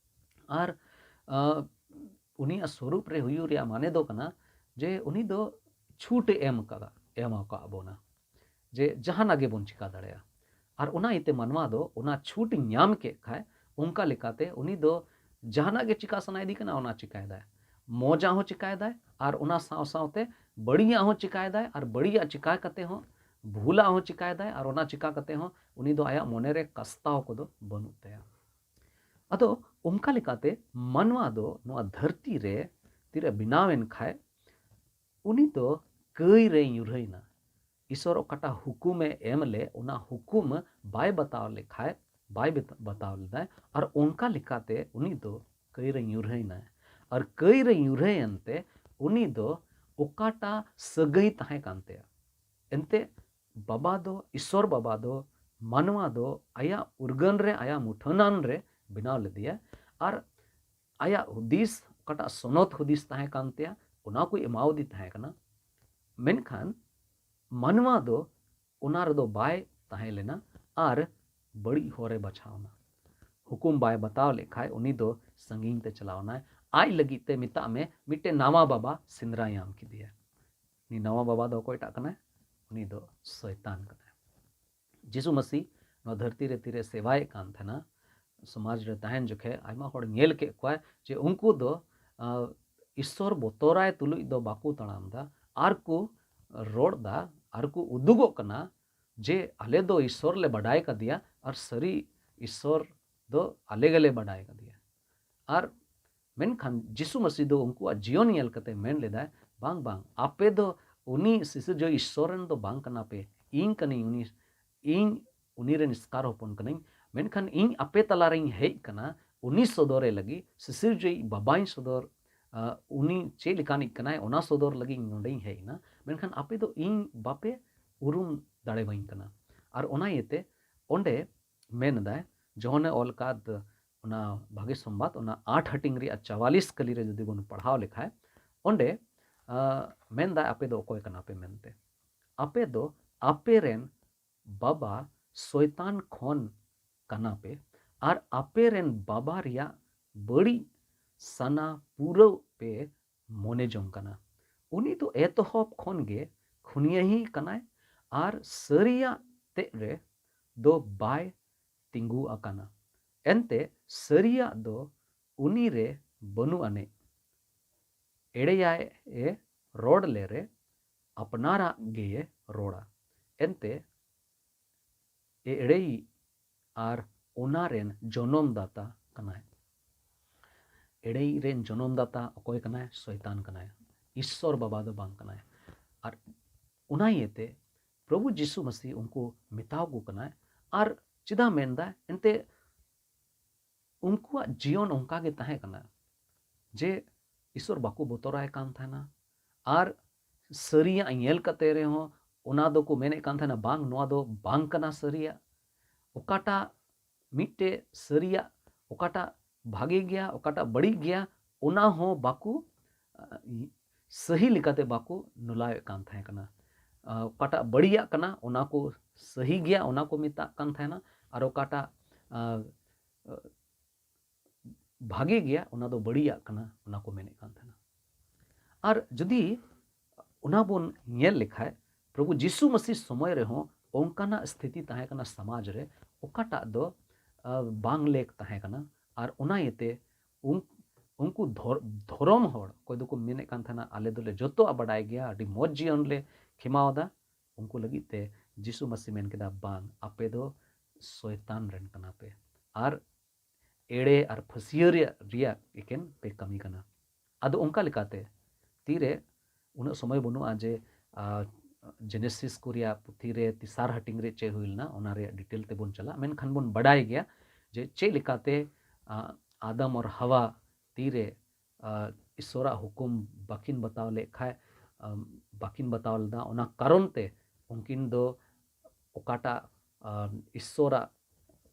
ᱟᱨ, ᱟᱸ, ᱩᱱᱤᱭᱟᱜ ᱥᱚᱨᱩᱯ ᱨᱮ ᱦᱩᱭᱩᱜ ᱨᱮᱭᱟᱜ ᱢᱟᱱᱮ ᱫᱚ ᱠᱟᱱᱟ ᱡᱮ ᱩᱱᱤ ᱫᱚ ᱪᱷᱩᱴ ᱮ ᱮᱢ ᱠᱟᱫᱟ, ᱮᱢ ᱟᱠᱟᱫ ᱵᱚᱱᱟ, ᱡᱮ ᱡᱟᱦᱟᱱᱟᱜ ᱜᱮᱵᱚᱱ ᱪᱤᱠᱟ ᱫᱟᱲᱮᱭᱟᱜᱼᱟ᱾ ᱟᱨ ᱚᱱᱟ ᱤᱭᱟᱹᱛᱮ ᱢᱟᱱᱣᱟ ᱫᱚ ᱚᱱᱟ ᱪᱷᱩᱴ ᱧᱟᱢ ᱠᱮᱫ ᱠᱷᱟᱡ, ᱚᱱᱠᱟ ᱞᱮᱠᱟᱛᱮ ᱩᱱᱤ ᱫᱚ ᱡᱟᱦᱟᱱᱟᱜ ᱜᱮ ᱪᱤᱠᱟ ᱥᱟᱱᱟᱭᱮᱫᱮ ᱠᱟᱱᱟ, ᱚᱱᱟ ᱪᱤᱠᱟᱭᱮᱫᱟᱭ᱾ ᱢᱚᱡᱟᱜ ᱦᱚᱸ ᱪᱤᱠᱟᱭᱮᱫᱟᱭ ᱟᱨ ᱚᱱᱟ ᱥᱟᱶ ᱥᱟᱶᱛᱮ ᱵᱟᱹᱲᱤᱡᱟᱜ ᱦᱚᱸ ᱪᱤᱠᱟᱭᱮᱫᱟᱭ, ᱟᱨ ᱵᱟᱹᱲᱤᱡᱟᱜ ᱪᱤᱠᱟ ᱠᱟᱛᱮ ᱦᱚᱸ, ᱵᱷᱩᱞᱟᱜ ᱦᱚᱸ ᱪᱤᱠᱟᱭᱮᱫᱟᱭ, ᱟᱨ ᱚᱱᱟ ᱪᱤᱠᱟ ᱠᱟᱛᱮ ᱦᱚᱸ ᱩᱱᱤ ᱫᱚ ᱟᱭᱟᱜ ᱢᱚᱱᱮ ᱨᱮ ᱠᱟᱥᱛᱟᱣ ᱠᱚᱫᱚ ᱵᱟᱹᱱᱩᱜ ᱛᱟᱭᱟ᱾ ᱟᱫᱚ ᱚᱱᱠᱟ ᱞᱮᱠᱟᱛᱮ ᱢᱟᱱᱣᱟ ᱫᱚ ᱱᱚᱣᱟ ᱫᱷᱟᱹᱨᱛᱤ ᱨᱮ ᱛᱤᱨᱮ ᱵᱮᱱᱟᱣ ᱮᱱ ᱠᱷᱟᱡ, ᱩᱱᱤ ᱫᱚ ᱠᱟᱹᱭ ᱨᱮ ᱧᱩᱨᱦᱟᱹᱭᱱᱟ᱾ ᱤᱥᱚᱨ ᱚᱠᱟᱴᱟᱜ ᱦᱩᱠᱩᱢᱮ ᱮᱢ ᱞᱮ, ᱚᱱᱟ ᱦᱩᱠᱩᱢ ᱵᱟᱭ ᱵᱟᱛᱟᱣ ᱞᱮᱠᱷᱟᱡ, ᱵᱟᱭ ᱵᱮᱛ-, ᱵᱟᱛᱟᱣ ᱞᱮᱫᱟᱭ, ᱟᱨ ᱚᱱᱠᱟ ᱞᱮᱠᱟᱛᱮ ᱩᱱᱤ ᱫᱚ ᱠᱟᱹᱭ ᱨᱮ ᱧᱩᱨᱦᱟᱹᱭᱱᱟᱭ᱾ ᱟᱨ ᱠᱟᱹᱭ ᱨᱮ ᱧᱩᱨᱦᱟᱹᱭᱮᱱ ᱛᱮ ᱩᱱᱤ ᱫᱚ ᱚᱠᱟᱴᱟᱜ ᱥᱟᱹᱜᱟᱹᱭ ᱛᱟᱦᱮᱸ ᱠᱟᱱ ᱛᱟᱭᱟ, ᱮᱱᱛᱮ ᱵᱟᱵᱟ ᱫᱚ, ᱤᱥᱚᱨ ᱵᱟᱵᱟ ᱫᱚ ᱢᱟᱱᱣᱟ ᱫᱚ ᱟᱭᱟᱜ ᱩᱨᱜᱟᱹᱱ ᱨᱮ, ᱟᱭᱟᱜ ᱢᱩᱴᱷᱟᱹᱱᱟᱱ ᱨᱮ ᱵᱮᱱᱟᱣ ᱞᱮᱫᱮᱭᱟ᱾ ᱟᱨ ᱟᱭᱟᱜ ᱦᱩᱫᱤᱥ, ᱚᱠᱟᱴᱟᱜ ᱥᱚᱱᱚᱛ ᱦᱩᱫᱤᱥ ᱛᱟᱦᱮᱸ ᱠᱟᱱ ᱛᱟᱭᱟ, ᱚᱱᱟ ᱠᱚᱭ ᱮᱢᱟᱣᱟᱫᱮ ᱛᱟᱦᱮᱸ ᱠᱟᱱᱟ᱾ ᱢᱮᱱᱠᱷᱟᱱ ᱢᱟᱱᱣᱟ ᱫᱚ ᱚᱱᱟ ᱨᱮᱫᱚ ᱵᱟᱭ ᱛᱟᱦᱮᱸ ᱞᱮᱱᱟ ᱟᱨ ᱵᱟᱹᱲᱤᱡ ᱦᱚᱨᱮ ᱵᱟᱪᱷᱟᱣ ᱮᱱᱟ᱾ ᱦᱩᱠᱩᱢ ᱵᱟᱭ ᱵᱟᱛᱟᱣ ᱞᱮᱠᱷᱟᱡ ᱩᱱᱤ ᱫᱚ ᱥᱟᱺᱜᱤᱧ ᱛᱮ ᱪᱟᱞᱟᱣ ᱮᱱᱟᱭ᱾ ᱟᱡ ᱞᱟᱹᱜᱤᱫ ᱛᱮ, ᱢᱮᱛᱟᱜ ᱢᱮ, ᱢᱤᱫᱴᱮᱱ ᱱᱟᱣᱟ ᱵᱟᱵᱟ ᱥᱮᱸᱫᱽᱨᱟ ᱧᱟᱢ ᱠᱮᱫᱮᱭᱟ᱾ ᱩᱱᱤ ᱱᱟᱣᱟ ᱵᱟᱵᱟ ᱫᱚ ᱚᱠᱚᱭᱴᱟᱜ ᱠᱟᱱᱟᱭ? ᱩᱱᱤ ᱫᱚ ᱥᱚᱭᱛᱟᱱ ᱠᱟᱱᱟᱭ᱾ ᱡᱤᱥᱩ ᱢᱟᱹᱥᱤ ᱱᱚᱣᱟ ᱫᱷᱟᱹᱨᱛᱤ ᱨᱮ ᱛᱤᱨᱮ ᱥᱮᱵᱟᱭᱮᱫ ᱠᱟᱱ ᱛᱟᱦᱮᱱᱟ, ᱥᱚᱢᱟᱡᱽ ᱨᱮ ᱛᱟᱦᱮᱱ ᱡᱚᱠᱷᱮᱡ ᱟᱭᱢᱟ ᱦᱚᱲ ᱧᱮᱞ ᱠᱮᱫ ᱠᱚᱣᱟᱭ ᱡᱮ ᱩᱱᱠᱩ ᱫᱚ, ᱟ, ᱤᱥᱥᱚᱨ ᱵᱚᱛᱚᱨᱟᱭ ᱛᱩᱞᱩᱡ ᱫᱚ ᱵᱟᱠᱚ ᱛᱟᱲᱟᱢ ᱮᱫᱟ, ᱟᱨ ᱠᱚ ᱨᱚᱲ ᱮᱫᱟ, ᱟᱨ ᱠᱚ ᱩᱫᱩᱜᱚᱜ ᱠᱟᱱᱟ ᱡᱮ ᱟᱞᱮ ᱫᱚ ᱤᱥᱥᱚᱨ ᱞᱮ ᱵᱟᱰᱟᱭ ᱠᱟᱫᱮᱭᱟ, ᱟᱨ ᱥᱟᱹᱨᱤ ᱤᱥᱥᱚᱨ ᱫᱚ ᱟᱞᱮ ᱜᱮᱞᱮ ᱵᱟᱰᱟᱭ ᱠᱟᱫᱮᱭᱟ᱾ ᱟᱨ ᱢᱮᱱᱠᱷᱟᱱ ᱡᱤᱥᱩ ᱢᱟᱹᱥᱤ ᱫᱚ ᱩᱱᱠᱩᱣᱟᱜ ᱡᱤᱭᱚᱱ ᱧᱮᱞ ᱠᱟᱛᱮ ᱢᱮᱱ ᱞᱮᱫᱟᱭ, "ᱵᱟᱝ, ᱵᱟᱝ, ᱟᱯᱮ ᱫᱚ ᱩᱱᱤ ᱥᱤᱥᱤᱨᱡᱟᱹᱣᱤᱡ ᱤᱥᱥᱚᱨ ᱨᱮᱱ ᱫᱚ ᱵᱟᱝ ᱠᱟᱱᱟ ᱯᱮ, ᱤᱧ ᱠᱟᱹᱱᱟᱹᱧ ᱩᱱᱤ, ᱤᱧ ᱩᱱᱤ ᱨᱮᱱ ᱮᱥᱠᱟᱨ ᱦᱚᱯᱚᱱ ᱠᱟᱹᱱᱟᱹᱧ, ᱢᱮᱱᱠᱷᱟᱱ ᱤᱧ ᱟᱯᱮ ᱛᱟᱞᱟᱨᱮᱧ ᱦᱮᱡ ᱠᱟᱱᱟ, ᱩᱱᱤ ᱥᱚᱫᱚᱨᱮ ᱞᱟᱹᱜᱤᱫ, ᱥᱤᱥᱤᱨᱡᱟᱹᱣᱤᱡ ᱵᱟᱵᱟᱧ ᱥᱚᱫᱚᱨ, ᱟ, ᱩᱱᱤ ᱪᱮᱫ ᱞᱮᱠᱟᱱᱤᱡ ᱠᱟᱱᱟᱭ, ᱚᱱᱟ ᱥᱚᱫᱚᱨ ᱞᱟᱹᱜᱤᱫ ᱤᱧ ᱱᱚᱸᱰᱮᱧ ᱦᱮᱡ ᱮᱱᱟ, ᱢᱮᱱᱠᱷᱟᱱ ᱟᱯᱮ ᱫᱚ ᱤᱧ ᱵᱟᱯᱮ ᱩᱨᱩᱢ ᱫᱟᱲᱮᱣᱟᱹᱧ ᱠᱟᱱᱟ᱾" ᱟᱨ ᱚᱱᱟ ᱤᱭᱟᱹᱛᱮ ᱚᱸᱰᱮ ᱢᱮᱱ ᱮᱫᱟᱭ, ᱡᱚᱦᱚᱱᱮ ᱚᱞ ᱟᱠᱟᱫ ᱚᱱᱟ ᱵᱷᱟᱜᱮ ᱥᱚᱢᱵᱟᱫ, ᱚᱱᱟ ᱟᱴ ᱦᱟᱹᱴᱤᱧ ᱨᱮᱭᱟᱜ ᱪᱟᱣᱟᱞᱤᱥ ᱠᱟᱹᱞᱤ ᱨᱮ ᱡᱩᱫᱤ ᱵᱚᱱ ᱯᱟᱲᱦᱟᱣ ᱞᱮᱠᱷᱟᱡ, ᱚᱸᱰᱮ, ᱟ, ᱢᱮᱱᱫᱟᱭ, "ᱟᱯᱮ ᱫᱚ ᱚᱠᱚᱭ ᱠᱟᱱᱟ ᱯᱮ ᱢᱮᱱᱛᱮ? ᱟᱯᱮ ᱫᱚ ᱟᱯᱮ ᱨᱮᱱ ᱵᱟᱵᱟ ᱥᱚᱭᱛᱟᱱ ᱠᱷᱚᱱ ᱠᱟᱱᱟ ᱯᱮ, ᱟᱨ ᱟᱯᱮ ᱨᱮᱱ ᱵᱟᱵᱟ ᱨᱮᱭᱟᱜ ᱵᱟᱹᱲᱤᱡ ᱥᱟᱱᱟ ᱯᱩᱨᱟᱹᱣ ᱯᱮ ᱢᱚᱱᱮ ᱡᱚᱝ ᱠᱟᱱᱟ᱾ ᱩᱱᱤ ᱫᱚ ᱮᱛᱚᱦᱚᱵ ᱠᱷᱚᱱ ᱜᱮ ᱠᱷᱩᱱᱭᱟᱹᱦᱤ ᱠᱟᱱᱟᱭ, ᱟᱨ ᱥᱟᱹᱨᱤᱭᱟᱜ ᱛᱮᱫ ᱨᱮ ᱫᱚ ᱵᱟᱭ ᱛᱤᱸᱜᱩ ᱟᱠᱟᱱᱟ᱾ ᱮᱱᱛᱮ ᱥᱟᱹᱨᱤᱭᱟᱜ ᱫᱚ ᱩᱱᱤ ᱨᱮ ᱵᱟᱹᱱᱩᱜ ᱟᱹᱱᱤᱡ᱾ ᱮᱲᱮᱭᱟᱭ ᱮ ᱨᱚᱲ ᱞᱮᱨᱮ ᱟᱯᱱᱟᱨᱟᱜ ᱜᱮᱭᱮ ᱨᱚᱲᱟ᱾ ᱮᱱᱛᱮ ᱮᱲᱮᱭᱤᱡ ᱟᱨ ᱚᱱᱟ ᱨᱮᱱ ᱡᱚᱱᱚᱢ ᱫᱟᱛᱟ ᱠᱟᱱᱟᱭ᱾" ᱮᱲᱮᱭᱤᱡ ᱨᱮᱱ ᱡᱚᱱᱚᱢ ᱫᱟᱛᱟ ᱚᱠᱚᱭ ᱠᱟᱱᱟᱭ? ᱥᱚᱭᱛᱟᱱ ᱠᱟᱱᱟᱭ, ᱤᱥᱥᱚᱨ ᱵᱟᱵᱟ ᱫᱚ ᱵᱟᱝ ᱠᱟᱱᱟᱭ᱾ ᱟᱨ ᱚᱱᱟ ᱤᱭᱟᱹᱛᱮ ᱯᱨᱚᱵᱷᱩ ᱡᱤᱥᱩ ᱢᱟᱹᱥᱤ ᱩᱱᱠᱩ ᱢᱮᱛᱟᱣ ᱠᱚ ᱠᱟᱱᱟᱭ᱾ ᱟᱨ ᱪᱮᱫᱟᱜ ᱢᱮᱱᱫᱟ? ᱮᱱᱛᱮ ᱩᱱᱠᱩᱣᱟᱜ ᱡᱤᱭᱚᱱ ᱚᱱᱠᱟ ᱜᱮ ᱛᱟᱦᱮᱸ ᱠᱟᱱᱟ ᱡᱮ ᱤᱥᱥᱚᱨ ᱵᱟᱠᱚ ᱵᱚᱛᱚᱨᱟᱭ ᱠᱟᱱ ᱛᱟᱦᱮᱱᱟ, ᱟᱨ ᱥᱟᱹᱨᱤᱭᱟᱜ ᱧᱮᱞ ᱠᱟᱛᱮ ᱨᱮᱦᱚᱸ ᱚᱱᱟ ᱫᱚᱠᱚ ᱢᱮᱱᱮᱫ ᱠᱟᱱ ᱛᱟᱦᱮᱱᱟ, "ᱵᱟᱝ, ᱱᱚᱣᱟ ᱫᱚ ᱵᱟᱝ ᱠᱟᱱᱟ ᱥᱟᱹᱨᱤᱭᱟᱜ, ᱚᱠᱟᱴᱟᱜ ᱢᱤᱫᱴᱮᱡ ᱥᱟᱹᱨᱤᱭᱟᱜ, ᱚᱠᱟᱴᱟᱜ ᱵᱷᱟᱜᱮ ᱜᱮᱭᱟ, ᱚᱠᱟᱴᱟᱜ ᱵᱟᱹᱲᱤᱡ ᱜᱮᱭᱟ, ᱚᱱᱟ ᱦᱚᱸ ᱵᱟᱠᱚ, ᱟ, ᱥᱟᱹᱦᱤ ᱞᱮᱠᱟᱛᱮ ᱵᱟᱠᱚ ᱱᱚᱞᱟᱣᱮᱫ ᱠᱟᱱ ᱛᱟᱦᱮᱸ ᱠᱟᱱᱟ᱾ ᱟ, ᱚᱠᱟᱴᱟᱜ ᱵᱟᱹᱲᱤᱡᱟᱜ ᱠᱟᱱᱟ, ᱚᱱᱟ ᱠᱚ ᱥᱟᱹᱦᱤ ᱜᱮᱭᱟ, ᱚᱱᱟ ᱠᱚ ᱢᱮᱛᱟᱜ ᱠᱟᱱ ᱛᱟᱦᱮᱱᱟ, ᱟᱨ ᱚᱠᱟᱴᱟᱜ, ᱟ, ᱟ, ᱵᱷᱟᱜᱮ ᱜᱮᱭᱟ, ᱚᱱᱟ ᱫᱚ ᱵᱟᱹᱲᱤᱡᱟᱜ ᱠᱟᱱᱟ", ᱚᱱᱟ ᱠᱚ ᱢᱮᱱᱮᱫ ᱠᱟᱱ ᱛᱟᱦᱮᱱᱟ᱾ ᱟᱨ ᱡᱩᱫᱤ ᱚᱱᱟ ᱵᱚᱱ ᱧᱮᱞ ᱞᱮᱠᱷᱟᱡ, ᱯᱨᱚᱵᱷᱩ ᱡᱤᱥᱩ ᱢᱟᱹᱥᱤ ᱥᱚᱢᱚᱭ ᱨᱮᱦᱚᱸ ᱚᱱᱠᱟᱱᱟᱜ ᱥᱛᱷᱤᱛᱤ ᱛᱟᱦᱮᱸ ᱠᱟᱱᱟ ᱥᱚᱢᱟᱡᱽ ᱨᱮ, ᱚᱠᱟᱴᱟᱜ ᱫᱚ, ᱟ, ᱵᱟᱝ ᱞᱮᱠ ᱛᱟᱦᱮᱸ ᱠᱟᱱᱟ᱾ ᱟᱨ ᱚᱱᱟ ᱤᱭᱟᱹᱛᱮ ᱩᱱ-, ᱩᱱᱠᱩ ᱫᱷᱚᱨ-, ᱫᱷᱚᱨᱚᱢ ᱦᱚᱲ ᱚᱠᱚᱭ ᱫᱚᱠᱚ ᱢᱮᱱᱮᱫ ᱠᱟᱱ ᱛᱟᱦᱮᱱᱟ, "ᱟᱞᱮ ᱫᱚᱞᱮ ᱡᱚᱛᱚᱣᱟᱜ ᱵᱟᱰᱟᱭ ᱜᱮᱭᱟ, ᱟᱹᱰᱤ ᱢᱚᱡᱽ ᱡᱤᱭᱚᱱ ᱞᱮ ᱠᱷᱮᱢᱟᱣᱫᱟ", ᱩᱱᱠᱩ ᱞᱟᱹᱜᱤᱫ ᱛᱮ ᱡᱤᱥᱩ ᱢᱟᱹᱥᱤ ᱢᱮᱱ ᱠᱮᱫᱟ, "ᱵᱟᱝ, ᱟᱯᱮ ᱫᱚ ᱥᱚᱭᱛᱟᱱ ᱨᱮᱱ ᱠᱟᱱᱟ ᱯᱮ, ᱟᱨ ᱮᱲᱮ ᱟᱨ ᱯᱷᱟᱹᱥᱭᱟᱹ ᱨᱮᱭᱟᱜ, ᱨᱮᱭᱟᱜ ᱮᱠᱮᱱ ᱯᱮ ᱠᱟᱹᱢᱤ ᱠᱟᱱᱟ᱾ ᱟᱫᱚ ᱚᱱᱠᱟ ᱞᱮᱠᱟᱛᱮ ᱛᱤᱨᱮ ᱩᱱᱟᱹᱜ ᱥᱚᱢᱚᱭ ᱵᱟᱹᱱᱩᱜᱼᱟ ᱡᱮ, ᱟ, ᱡᱮᱱᱮᱥᱤᱥ ᱠᱚ ᱨᱮᱭᱟᱜ ᱯᱩᱛᱷᱤ ᱨᱮ ᱛᱮᱥᱟᱨ ᱦᱟᱹᱴᱤᱧ ᱨᱮ ᱪᱮᱫ ᱦᱩᱭ ᱞᱮᱱᱟ, ᱚᱱᱟ ᱨᱮᱭᱟᱜ ᱰᱤᱴᱮᱞ ᱛᱮᱵᱚᱱ ᱪᱟᱞᱟᱜᱼᱟ᱾ ᱢᱮᱱᱠᱷᱟᱱ ᱵᱚᱱ ᱵᱟᱰᱟᱭ ᱜᱮᱭᱟ ᱡᱮ ᱪᱮᱫ ᱞᱮᱠᱟᱛᱮ, ᱟ, ᱟᱫᱟᱢ ᱟᱨ ᱦᱟᱣᱟ ᱛᱤᱨᱮ, ᱟ, ᱤᱥᱥᱚᱨᱟᱜ ᱦᱩᱠᱩᱢ ᱵᱟᱹᱠᱤᱱ ᱵᱟᱛᱟᱣ ᱞᱮᱫ ᱠᱷᱟᱡ, ᱟᱢ, ᱵᱟᱹᱠᱤᱱ ᱵᱟᱛᱟᱣ ᱞᱮᱫᱟ, ᱚᱱᱟ ᱠᱟᱨᱚᱱ ᱛᱮ ᱩᱱᱠᱤᱱ ᱫᱚ ᱚᱠᱟᱴᱟᱜ, ᱟ, ᱤᱥᱥᱚᱨᱟᱜ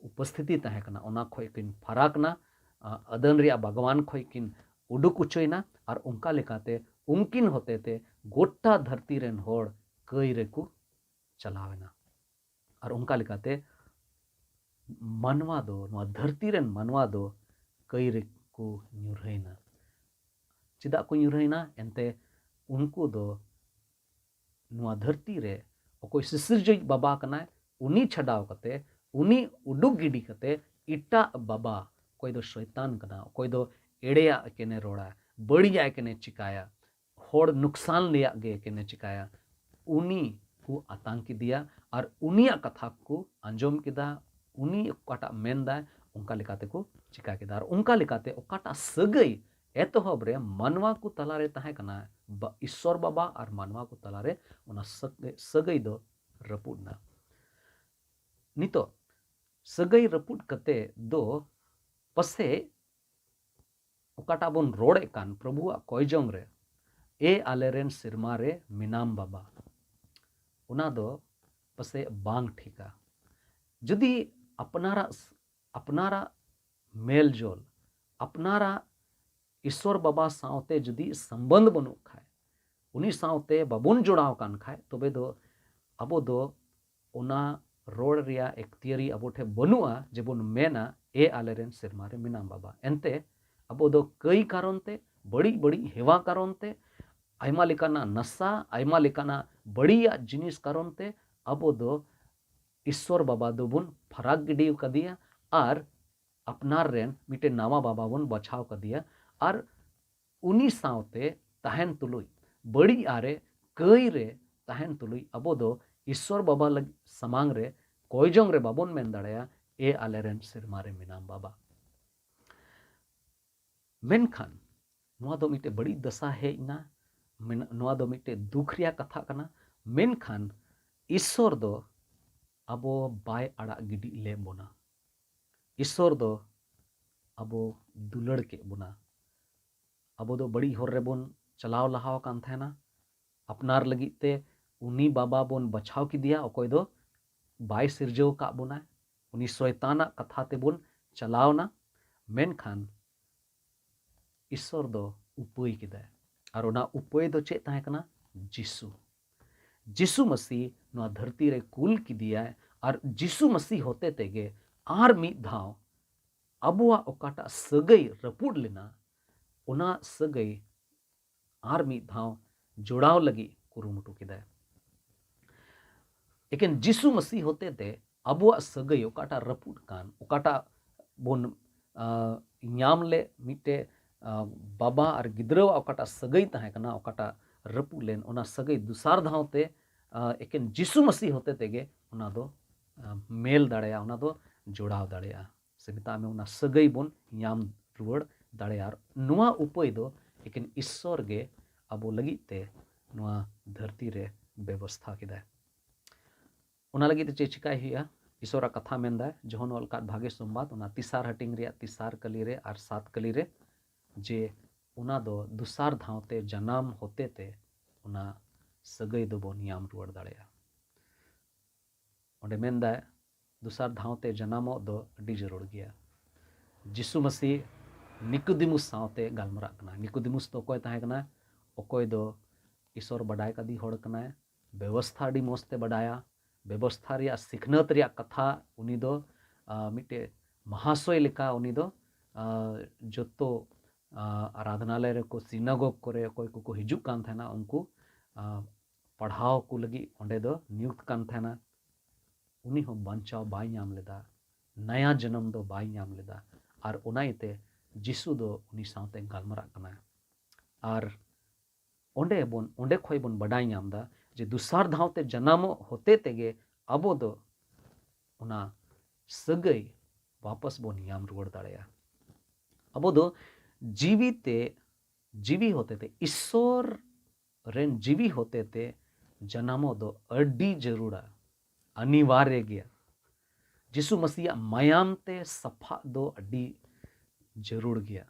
ᱩᱯᱚᱥᱛᱷᱤᱛᱤ ᱛᱟᱦᱮᱸ ᱠᱟᱱᱟ, ᱚᱱᱟ ᱠᱷᱚᱡ ᱠᱤᱱ ᱯᱷᱟᱨᱟᱠ ᱱᱟ, ᱟ, ᱟᱫᱟᱱ ᱨᱮᱭᱟᱜ ᱵᱟᱜᱽᱣᱟᱱ ᱠᱷᱚᱡ ᱠᱤᱱ ᱩᱰᱩᱠ ᱚᱪᱚᱭᱮᱱᱟ, ᱟᱨ ᱚᱱᱠᱟ ᱞᱮᱠᱟᱛᱮ ᱩᱱᱠᱤᱱ ᱦᱚᱛᱮᱛᱮ ᱜᱚᱴᱟ ᱫᱷᱟᱹᱨᱛᱤ ᱨᱮᱱ ᱦᱚᱲ ᱠᱟᱹᱭ ᱨᱮᱠᱚ ᱪᱟᱞᱟᱣ ᱮᱱᱟ᱾ ᱟᱨ ᱚᱱᱠᱟ ᱞᱮᱠᱟᱛᱮ ᱢᱟᱱᱣᱟ ᱫᱚ, ᱱᱚᱣᱟ ᱫᱷᱟᱹᱨᱛᱤ ᱨᱮᱱ ᱢᱟᱱᱣᱟ ᱫᱚ ᱠᱟᱹᱭ ᱨᱮᱠᱚ ᱧᱩᱨᱦᱟᱹᱭᱮᱱᱟ᱾ ᱪᱮᱫᱟᱜ ᱠᱚ ᱧᱩᱨᱦᱟᱹᱭᱮᱱᱟ? ᱮᱱᱛᱮ ᱩᱱᱠᱩ ᱫᱚ ᱱᱚᱣᱟ ᱫᱷᱟᱹᱨᱛᱤ ᱨᱮ ᱚᱠᱚᱭ ᱥᱤᱥᱤᱨᱡᱟᱹᱣᱤᱡ ᱵᱟᱵᱟ ᱠᱟᱱᱟᱭ, ᱩᱱᱤ ᱪᱷᱟᱰᱟᱣ ᱠᱟᱛᱮ, ᱩᱱᱤ ᱩᱰᱩᱠ ᱜᱤᱰᱤ ᱠᱟᱛᱮ, ᱮᱴᱟᱜ ᱵᱟᱵᱟ, ᱚᱠᱚᱭ ᱫᱚ ᱥᱚᱭᱛᱟᱱ ᱠᱟᱱᱟ, ᱚᱠᱚᱭ ᱫᱚ ᱮᱲᱮᱭᱟᱜ ᱮᱠᱮᱱᱮ ᱨᱚᱲᱟ, ᱵᱟᱹᱲᱤᱡᱟᱜ ᱮᱠᱮᱱᱮ ᱪᱤᱠᱟᱭᱟ, ᱦᱚᱲ ᱱᱩᱠᱥᱟᱱ ᱨᱮᱭᱟᱜ ᱜᱮ ᱮᱠᱮᱱᱮ ᱪᱤᱠᱟᱭᱟ, ᱩᱱᱤ ᱠᱚ ᱟᱛᱟᱝ ᱠᱮᱫᱮᱭᱟ ᱟᱨ ᱩᱱᱤᱭᱟᱜ ᱠᱟᱛᱷᱟ ᱠᱚ ᱟᱸᱡᱚᱢ ᱠᱮᱫᱟ᱾ ᱩᱱᱤ ᱚᱠᱟᱴᱟᱜ ᱢᱮᱱᱫᱟᱭ, ᱚᱱᱠᱟ ᱞᱮᱠᱟᱛᱮ ᱠᱚ ᱪᱤᱠᱟ ᱠᱮᱫᱟ᱾ ᱟᱨ ᱚᱱᱠᱟ ᱞᱮᱠᱟᱛᱮ ᱚᱠᱟᱴᱟᱜ ᱥᱟᱹᱜᱟᱹᱭ ᱮᱛᱚᱦᱚᱵ ᱨᱮ ᱢᱟᱱᱣᱟ ᱠᱚ ᱛᱟᱞᱟᱨᱮ ᱛᱟᱦᱮᱸ ᱠᱟᱱᱟ, ᱵᱟ-, ᱤᱥᱥᱚᱨ ᱵᱟᱵᱟ ᱟᱨ ᱢᱟᱱᱣᱟ ᱠᱚ ᱛᱟᱞᱟᱨᱮ ᱚᱱᱟ ᱥᱟᱹᱜ-, ᱥᱟᱹᱜᱟᱹᱭ ᱫᱚ ᱨᱟᱹᱯᱩᱫ ᱮᱱᱟ᱾ ᱱᱤᱛᱚᱜ ᱥᱟᱹᱜᱟᱹᱭ ᱨᱟᱹᱯᱩᱫ ᱠᱟᱛᱮ ᱫᱚ ᱯᱟᱥᱮᱡ ᱚᱠᱟᱴᱟᱜ ᱵᱚᱱ ᱨᱚᱲᱮᱫ ᱠᱟᱱ ᱯᱨᱚᱵᱷᱩᱣᱟᱜ ᱠᱚᱭᱡᱚᱝ ᱨᱮ, "ᱮ ᱟᱞᱮᱨᱮᱱ ᱥᱮᱨᱢᱟ ᱨᱮ ᱢᱮᱱᱟᱢ ᱵᱟᱵᱟ", ᱚᱱᱟ ᱫᱚ ᱯᱟᱥᱮᱡ ᱵᱟᱝ ᱴᱷᱤᱠᱟ᱾ ᱡᱩᱫᱤ ᱟᱯᱱᱟᱨᱟᱜ, ᱟᱯᱱᱟᱨᱟᱜ ᱢᱮᱞᱡᱚᱞ, ᱟᱯᱱᱟᱨᱟᱜ ᱤᱥᱥᱚᱨ ᱵᱟᱵᱟ ᱥᱟᱶᱛᱮ ᱡᱩᱫᱤ ᱥᱚᱢᱵᱚᱱᱫᱷ ᱵᱟᱹᱱᱩᱜ ᱠᱷᱟᱡ, ᱩᱱᱤ ᱥᱟᱶᱛᱮ ᱵᱟᱵᱚᱱ ᱡᱚᱲᱟᱣ ᱠᱟᱱ ᱠᱷᱟᱡ, ᱛᱚᱵᱮ ᱫᱚ ᱟᱵᱚ ᱫᱚ ᱚᱱᱟ ᱨᱚᱲ ᱨᱮᱭᱟᱜ ᱮᱠᱛᱤᱭᱟᱹᱨᱤ ᱟᱵᱚ ᱴᱷᱮᱱ ᱵᱟᱹᱱᱩᱜᱼᱟ ᱡᱮᱵᱚᱱ ᱢᱮᱱᱟ, "ᱮ ᱟᱞᱮᱨᱮᱱ ᱥᱮᱨᱢᱟ ᱨᱮ ᱢᱮᱱᱟᱢ ᱵᱟᱵᱟ"᱾ ᱮᱱᱛᱮ ᱟᱵᱚ ᱫᱚ ᱠᱟᱹᱭ ᱠᱟᱨᱚᱱ ᱛᱮ, ᱵᱟᱹᱲᱤᱡ ᱵᱟᱹᱲᱤᱡ ᱦᱮᱣᱟ ᱠᱟᱨᱚᱱ ᱛᱮ, ᱟᱭᱢᱟ ᱞᱮᱠᱟᱱᱟᱜ ᱱᱟᱥᱟ, ᱟᱭᱢᱟ ᱞᱮᱠᱟᱱᱟᱜ ᱵᱟᱹᱲᱤᱡᱟᱜ ᱡᱤᱱᱤᱥ ᱠᱟᱨᱚᱱ ᱛᱮ ᱟᱵᱚ ᱫᱚ ᱤᱥᱥᱚᱨ ᱵᱟᱵᱟ ᱫᱚᱵᱚᱱ ᱯᱷᱟᱨᱟᱠ ᱜᱤᱰᱤ ᱟᱠᱟᱫᱮᱭᱟ ᱟᱨ ᱟᱯᱱᱟᱨ ᱨᱮᱱ ᱢᱤᱫᱴᱮᱱ ᱱᱟᱣᱟ ᱵᱟᱵᱟ ᱵᱚᱱ ᱵᱟᱪᱷᱟᱣ ᱠᱟᱫᱮᱭᱟ᱾ ᱟᱨ ᱩᱱᱤ ᱥᱟᱶᱛᱮ ᱛᱟᱦᱮᱱ ᱛᱩᱞᱩᱡ, ᱵᱟᱹᱲᱤᱡ ᱟᱨᱮ ᱠᱟᱹᱭ ᱨᱮ ᱛᱟᱦᱮᱱ ᱛᱩᱞᱩᱡ, ᱟᱵᱚ ᱫᱚ ᱤᱥᱥᱚᱨ ᱵᱟᱵᱟ ᱞᱟᱹᱜᱤᱫ ᱥᱟᱢᱟᱝ ᱨᱮ ᱠᱚᱭᱡᱚᱝ ᱨᱮ ᱵᱟᱵᱚᱱ ᱢᱮᱱ ᱫᱟᱲᱮᱭᱟᱜᱼᱟ, "ᱮ ᱟᱞᱮᱨᱮᱱ ᱥᱮᱨᱢᱟ ᱨᱮ ᱢᱮᱱᱟᱢ ᱵᱟᱵᱟ"᱾ ᱢᱮᱱᱠᱷᱟᱱ ᱱᱚᱣᱟ ᱫᱚ ᱢᱤᱫᱴᱮᱡ ᱵᱟᱹᱲᱤᱡ ᱫᱚᱥᱟ ᱦᱮᱡ ᱮᱱᱟ᱾ ᱢᱮᱱ-, ᱱᱚᱣᱟ ᱫᱚ ᱢᱤᱫᱴᱮᱡ ᱫᱩᱠ ᱨᱮᱭᱟᱜ ᱠᱟᱛᱷᱟ ᱠᱟᱱᱟ᱾ ᱢᱮᱱᱠᱷᱟᱱ ᱤᱥᱥᱚᱨ ᱫᱚ ᱟᱵᱚ ᱵᱟᱭ ᱟᱲᱟᱜ ᱜᱤᱰᱤ ᱞᱮᱫ ᱵᱚᱱᱟ᱾ ᱤᱥᱥᱚᱨ ᱫᱚ ᱟᱵᱚ ᱫᱩᱞᱟᱹᱲ ᱠᱮᱫ ᱵᱚᱱᱟ᱾ ᱟᱵᱚ ᱫᱚ ᱵᱟᱹᱲᱤᱡ ᱦᱚᱨ ᱨᱮᱵᱚᱱ ᱪᱟᱞᱟᱣ ᱞᱟᱦᱟ ᱟᱠᱟᱱ ᱛᱟᱦᱮᱱᱟ᱾ ᱟᱯᱱᱟᱨ ᱞᱟᱹᱜᱤᱫ ᱛᱮ ᱩᱱᱤ ᱵᱟᱵᱟ ᱵᱚᱱ ᱵᱟᱪᱷᱟᱣ ᱠᱮᱫᱮᱭᱟ, ᱚᱠᱚᱭ ᱫᱚ ᱵᱟᱭ ᱥᱤᱨᱡᱟᱹᱣ ᱟᱠᱟᱫ ᱵᱚᱱᱟ᱾ ᱩᱱᱤ ᱥᱚᱭᱛᱟᱱᱟᱜ ᱠᱟᱛᱷᱟ ᱛᱮᱵᱚᱱ ᱪᱟᱞᱟᱣᱱᱟ᱾ ᱢᱮᱱᱠᱷᱟᱱ ᱤᱥᱥᱚᱨ ᱫᱚ ᱩᱯᱟᱹᱭ ᱠᱮᱫᱟᱭ᱾ ᱟᱨ ᱚᱱᱟ ᱩᱯᱟᱹᱭ ᱫᱚ ᱪᱮᱫ ᱛᱟᱦᱮᱸ ᱠᱟᱱᱟ? ᱡᱤᱥᱩ᱾ ᱡᱤᱥᱩ ᱢᱟᱹᱥᱤ ᱱᱚᱣᱟ ᱫᱷᱟᱹᱨᱛᱤ ᱨᱮ ᱠᱩᱞ ᱠᱮᱫᱮᱭᱟᱭ᱾ ᱟᱨ ᱡᱤᱥᱩ ᱢᱟᱹᱥᱤ ᱦᱚᱛᱮ ᱛᱮᱜᱮ ᱟᱨ ᱢᱤᱫ ᱫᱷᱟᱣ ᱟᱵᱚᱣᱟᱜ ᱚᱠᱟᱴᱟᱜ ᱥᱟᱹᱜᱟᱹᱭ ᱨᱟᱹᱯᱩᱫ ᱞᱮᱱᱟ, ᱚᱱᱟ ᱥᱟᱹᱜᱟᱹᱭ ᱟᱨ ᱢᱤᱫ ᱫᱷᱟᱣ ᱡᱚᱲᱟᱣ ᱞᱟᱹᱜᱤᱫ ᱠᱩᱨᱩᱢᱩᱴᱩ ᱠᱮᱫᱟᱭ᱾ ᱮᱠᱮᱱ ᱡᱤᱥᱩ ᱢᱟᱹᱥᱤ ᱦᱚᱛᱮ ᱛᱮ ᱟᱵᱚᱣᱟᱜ ᱥᱟᱹᱜᱟᱹᱭ ᱚᱠᱟᱴᱟᱜ ᱨᱟᱹᱯᱩᱫ ᱠᱟᱱ, ᱚᱠᱟᱴᱟᱜ ᱵᱚᱱ, ᱟ, ᱧᱟᱢ ᱞᱮᱫ ᱢᱤᱫᱴᱮᱡ, ᱟ, ᱵᱟᱵᱟ ᱟᱨ ᱜᱤᱫᱽᱨᱟᱹᱣᱟᱜ ᱚᱠᱟᱴᱟᱜ ᱥᱟᱹᱜᱟᱹᱭ ᱛᱟᱦᱮᱸ ᱠᱟᱱᱟ, ᱚᱠᱟᱴᱟᱜ ᱨᱟᱹᱯᱩᱫ ᱞᱮᱱ, ᱚᱱᱟ ᱥᱟᱹᱜᱟᱹᱭ ᱫᱚᱥᱟᱨ ᱫᱷᱟᱣ ᱛᱮ, ᱟ, ᱮᱠᱮᱱ ᱡᱤᱥᱩ ᱢᱟᱹᱥᱤ ᱦᱚᱛᱮ ᱛᱮᱜᱮ ᱚᱱᱟ ᱫᱚ, ᱟ, ᱢᱮᱞ ᱫᱟᱲᱮᱭᱟᱜᱼᱟ, ᱚᱱᱟ ᱫᱚ ᱡᱚᱲᱟᱣ ᱫᱟᱲᱮᱭᱟᱜᱼᱟ᱾ ᱥᱮ ᱢᱮᱛᱟᱜ ᱢᱮ, ᱚᱱᱟ ᱥᱟᱹᱜᱟᱹᱭ ᱵᱚᱱ ᱧᱟᱢ ᱨᱩᱣᱟᱹᱲ ᱫᱟᱲᱮᱭᱟᱜᱼᱟ᱾ ᱟᱨ ᱱᱚᱣᱟ ᱩᱯᱟᱹᱭ ᱫᱚ ᱮᱠᱮᱱ ᱤᱥᱥᱚᱨ ᱜᱮ ᱟᱵᱚ ᱞᱟᱹᱜᱤᱫ ᱛᱮ ᱱᱚᱣᱟ ᱫᱷᱟᱹᱨᱛᱤ ᱨᱮ ᱵᱮᱵᱚᱥᱛᱷᱟ ᱠᱮᱫᱟᱭ᱾ ᱚᱱᱟ ᱞᱟᱹᱜᱤᱫ ᱛᱮ ᱪᱮᱫ ᱪᱤᱠᱟᱭ ᱦᱩᱭᱩᱜᱼᱟ? ᱤᱥᱥᱚᱨᱟᱜ ᱠᱟᱛᱷᱟ ᱢᱮᱱᱫᱟᱭ, ᱡᱚᱦᱚᱱ ᱚᱞ ᱟᱠᱟᱫ ᱵᱷᱟᱜᱮ ᱥᱚᱢᱵᱟᱫ, ᱚᱱᱟ ᱛᱮᱥᱟᱨ ᱦᱟᱹᱴᱤᱧ ᱨᱮᱭᱟᱜ ᱛᱮᱥᱟᱨ ᱠᱟᱹᱞᱤ ᱨᱮ ᱟᱨ ᱥᱟᱛ ᱠᱟᱹᱞᱤ ᱨᱮ, ᱡᱮ ᱚᱱᱟ ᱫᱚ ᱫᱚᱥᱟᱨ ᱫᱷᱟᱣ ᱛᱮ ᱡᱟᱱᱟᱢ ᱦᱚᱛᱮ ᱛᱮ ᱚᱱᱟ ᱥᱟᱹᱜᱟᱹᱭ ᱫᱚᱵᱚᱱ ᱧᱟᱢ ᱨᱩᱣᱟᱹᱲ ᱫᱟᱲᱮᱭᱟᱜᱼᱟ᱾ ᱚᱸᱰᱮ ᱢᱮᱱᱫᱟᱭ, ᱫᱚᱥᱟᱨ ᱫᱷᱟᱣ ᱛᱮ ᱡᱟᱱᱟᱢᱚᱜ ᱫᱚ ᱟᱹᱰᱤ ᱡᱟᱹᱨᱩᱲ ᱜᱮᱭᱟ᱾ ᱡᱤᱥᱩ ᱢᱟᱹᱥᱤ ᱱᱤᱠᱳᱫᱤᱢᱩᱥ ᱥᱟᱶᱛᱮ ᱜᱟᱞᱢᱟᱨᱟᱜ ᱠᱟᱱᱟ᱾ ᱱᱤᱠᱳᱫᱤᱢᱩᱥ ᱫᱚ ᱚᱠᱚᱭ ᱛᱟᱦᱮᱸ ᱠᱟᱱᱟ? ᱚᱠᱚᱭ ᱫᱚ ᱤᱥᱚᱨ ᱵᱟᱰᱟᱭ ᱠᱟᱫᱤ ᱦᱚᱲ ᱠᱟᱱᱟᱭ, ᱵᱮᱵᱚᱥᱛᱷᱟ ᱟᱹᱰᱤ ᱢᱚᱡᱽ ᱛᱮ ᱵᱟᱰᱟᱭᱟ, ᱵᱮᱵᱚᱥᱛᱷᱟ ᱨᱮᱭᱟᱜ ᱥᱤᱠᱷᱱᱟᱹᱛ ᱨᱮᱭᱟᱜ ᱠᱟᱛᱷᱟ ᱩᱱᱤ ᱫᱚ, ᱟ, ᱢᱤᱫᱴᱮᱡ ᱢᱟᱦᱟᱥᱚᱭ ᱞᱮᱠᱟ ᱩᱱᱤ ᱫᱚ, ᱟ, ᱡᱚᱛᱚ, ᱟ, ᱟᱨᱟᱫᱷᱱᱟᱞᱚᱭ ᱨᱮᱠᱚ, ᱥᱤᱱᱟᱜᱚᱜᱽ ᱠᱚᱨᱮ ᱚᱠᱚᱭ ᱠᱚᱠᱚ ᱦᱤᱡᱩᱜ ᱠᱟᱱ ᱛᱟᱦᱮᱱᱟ, ᱩᱱᱠᱩ, ᱟ, ᱯᱟᱲᱦᱟᱣ ᱠᱚ ᱞᱟᱹᱜᱤᱫ ᱚᱸᱰᱮ ᱫᱚ ᱱᱤᱭᱩᱠᱛ ᱠᱟᱱ ᱛᱟᱦᱮᱱᱟ᱾ ᱩᱱᱤ ᱦᱚᱸ ᱵᱟᱧᱪᱟᱣ ᱵᱟᱭ ᱧᱟᱢ ᱞᱮᱫᱟ, ᱱᱟᱭᱟ ᱡᱚᱱᱚᱢ ᱫᱚ ᱵᱟᱭ ᱧᱟᱢ ᱞᱮᱫᱟ᱾ ᱟᱨ ᱚᱱᱟ ᱤᱭᱟᱹᱛᱮ ᱡᱤᱥᱩ ᱫᱚ ᱩᱱᱤ ᱥᱟᱶᱛᱮ ᱜᱟᱞᱢᱟᱨᱟᱜ ᱠᱟᱱᱟ᱾ ᱟᱨ ᱚᱸᱰᱮ ᱵᱚᱱ, ᱚᱸᱰᱮ ᱠᱷᱚᱡ ᱵᱚᱱ ᱵᱟᱰᱟᱭ ᱧᱟᱢ ᱮᱫᱟ ᱡᱮ ᱫᱚᱥᱟᱨ ᱫᱷᱟᱣ ᱛᱮ ᱡᱟᱱᱟᱢᱚᱜ ᱦᱚᱛᱮ ᱛᱮᱜᱮ ᱟᱵᱚ ᱫᱚ ᱚᱱᱟ ᱥᱟᱹᱜᱟᱹᱭ ᱣᱟᱯᱟᱥ ᱵᱚᱱ ᱧᱟᱢ ᱨᱩᱣᱟᱹᱲ ᱫᱟᱲᱮᱭᱟᱜᱼᱟ᱾ ᱟᱵᱚ ᱫᱚ ᱡᱤᱣᱤ ᱛᱮ, ᱡᱤᱣᱤ ᱦᱚᱛᱮᱛᱮ, ᱤᱥᱥᱚᱨ ᱨᱮᱱ ᱡᱤᱣᱤ ᱦᱚᱛᱮᱛᱮ ᱡᱟᱱᱟᱢᱚᱜ ᱫᱚ ᱟᱹᱰᱤ ᱡᱟᱹᱨᱩᱲᱟ, ᱚᱱᱤᱵᱟᱨᱭᱚ ᱜᱮᱭᱟ᱾ ᱡᱤᱥᱩ ᱢᱟᱹᱥᱤᱭᱟᱜ ᱢᱟᱭᱟᱢ ᱛᱮ ᱥᱟᱯᱷᱟᱜ ᱫᱚ ᱟᱹᱰᱤ ᱡᱟᱹᱨᱩᱲ ᱜᱮᱭᱟ᱾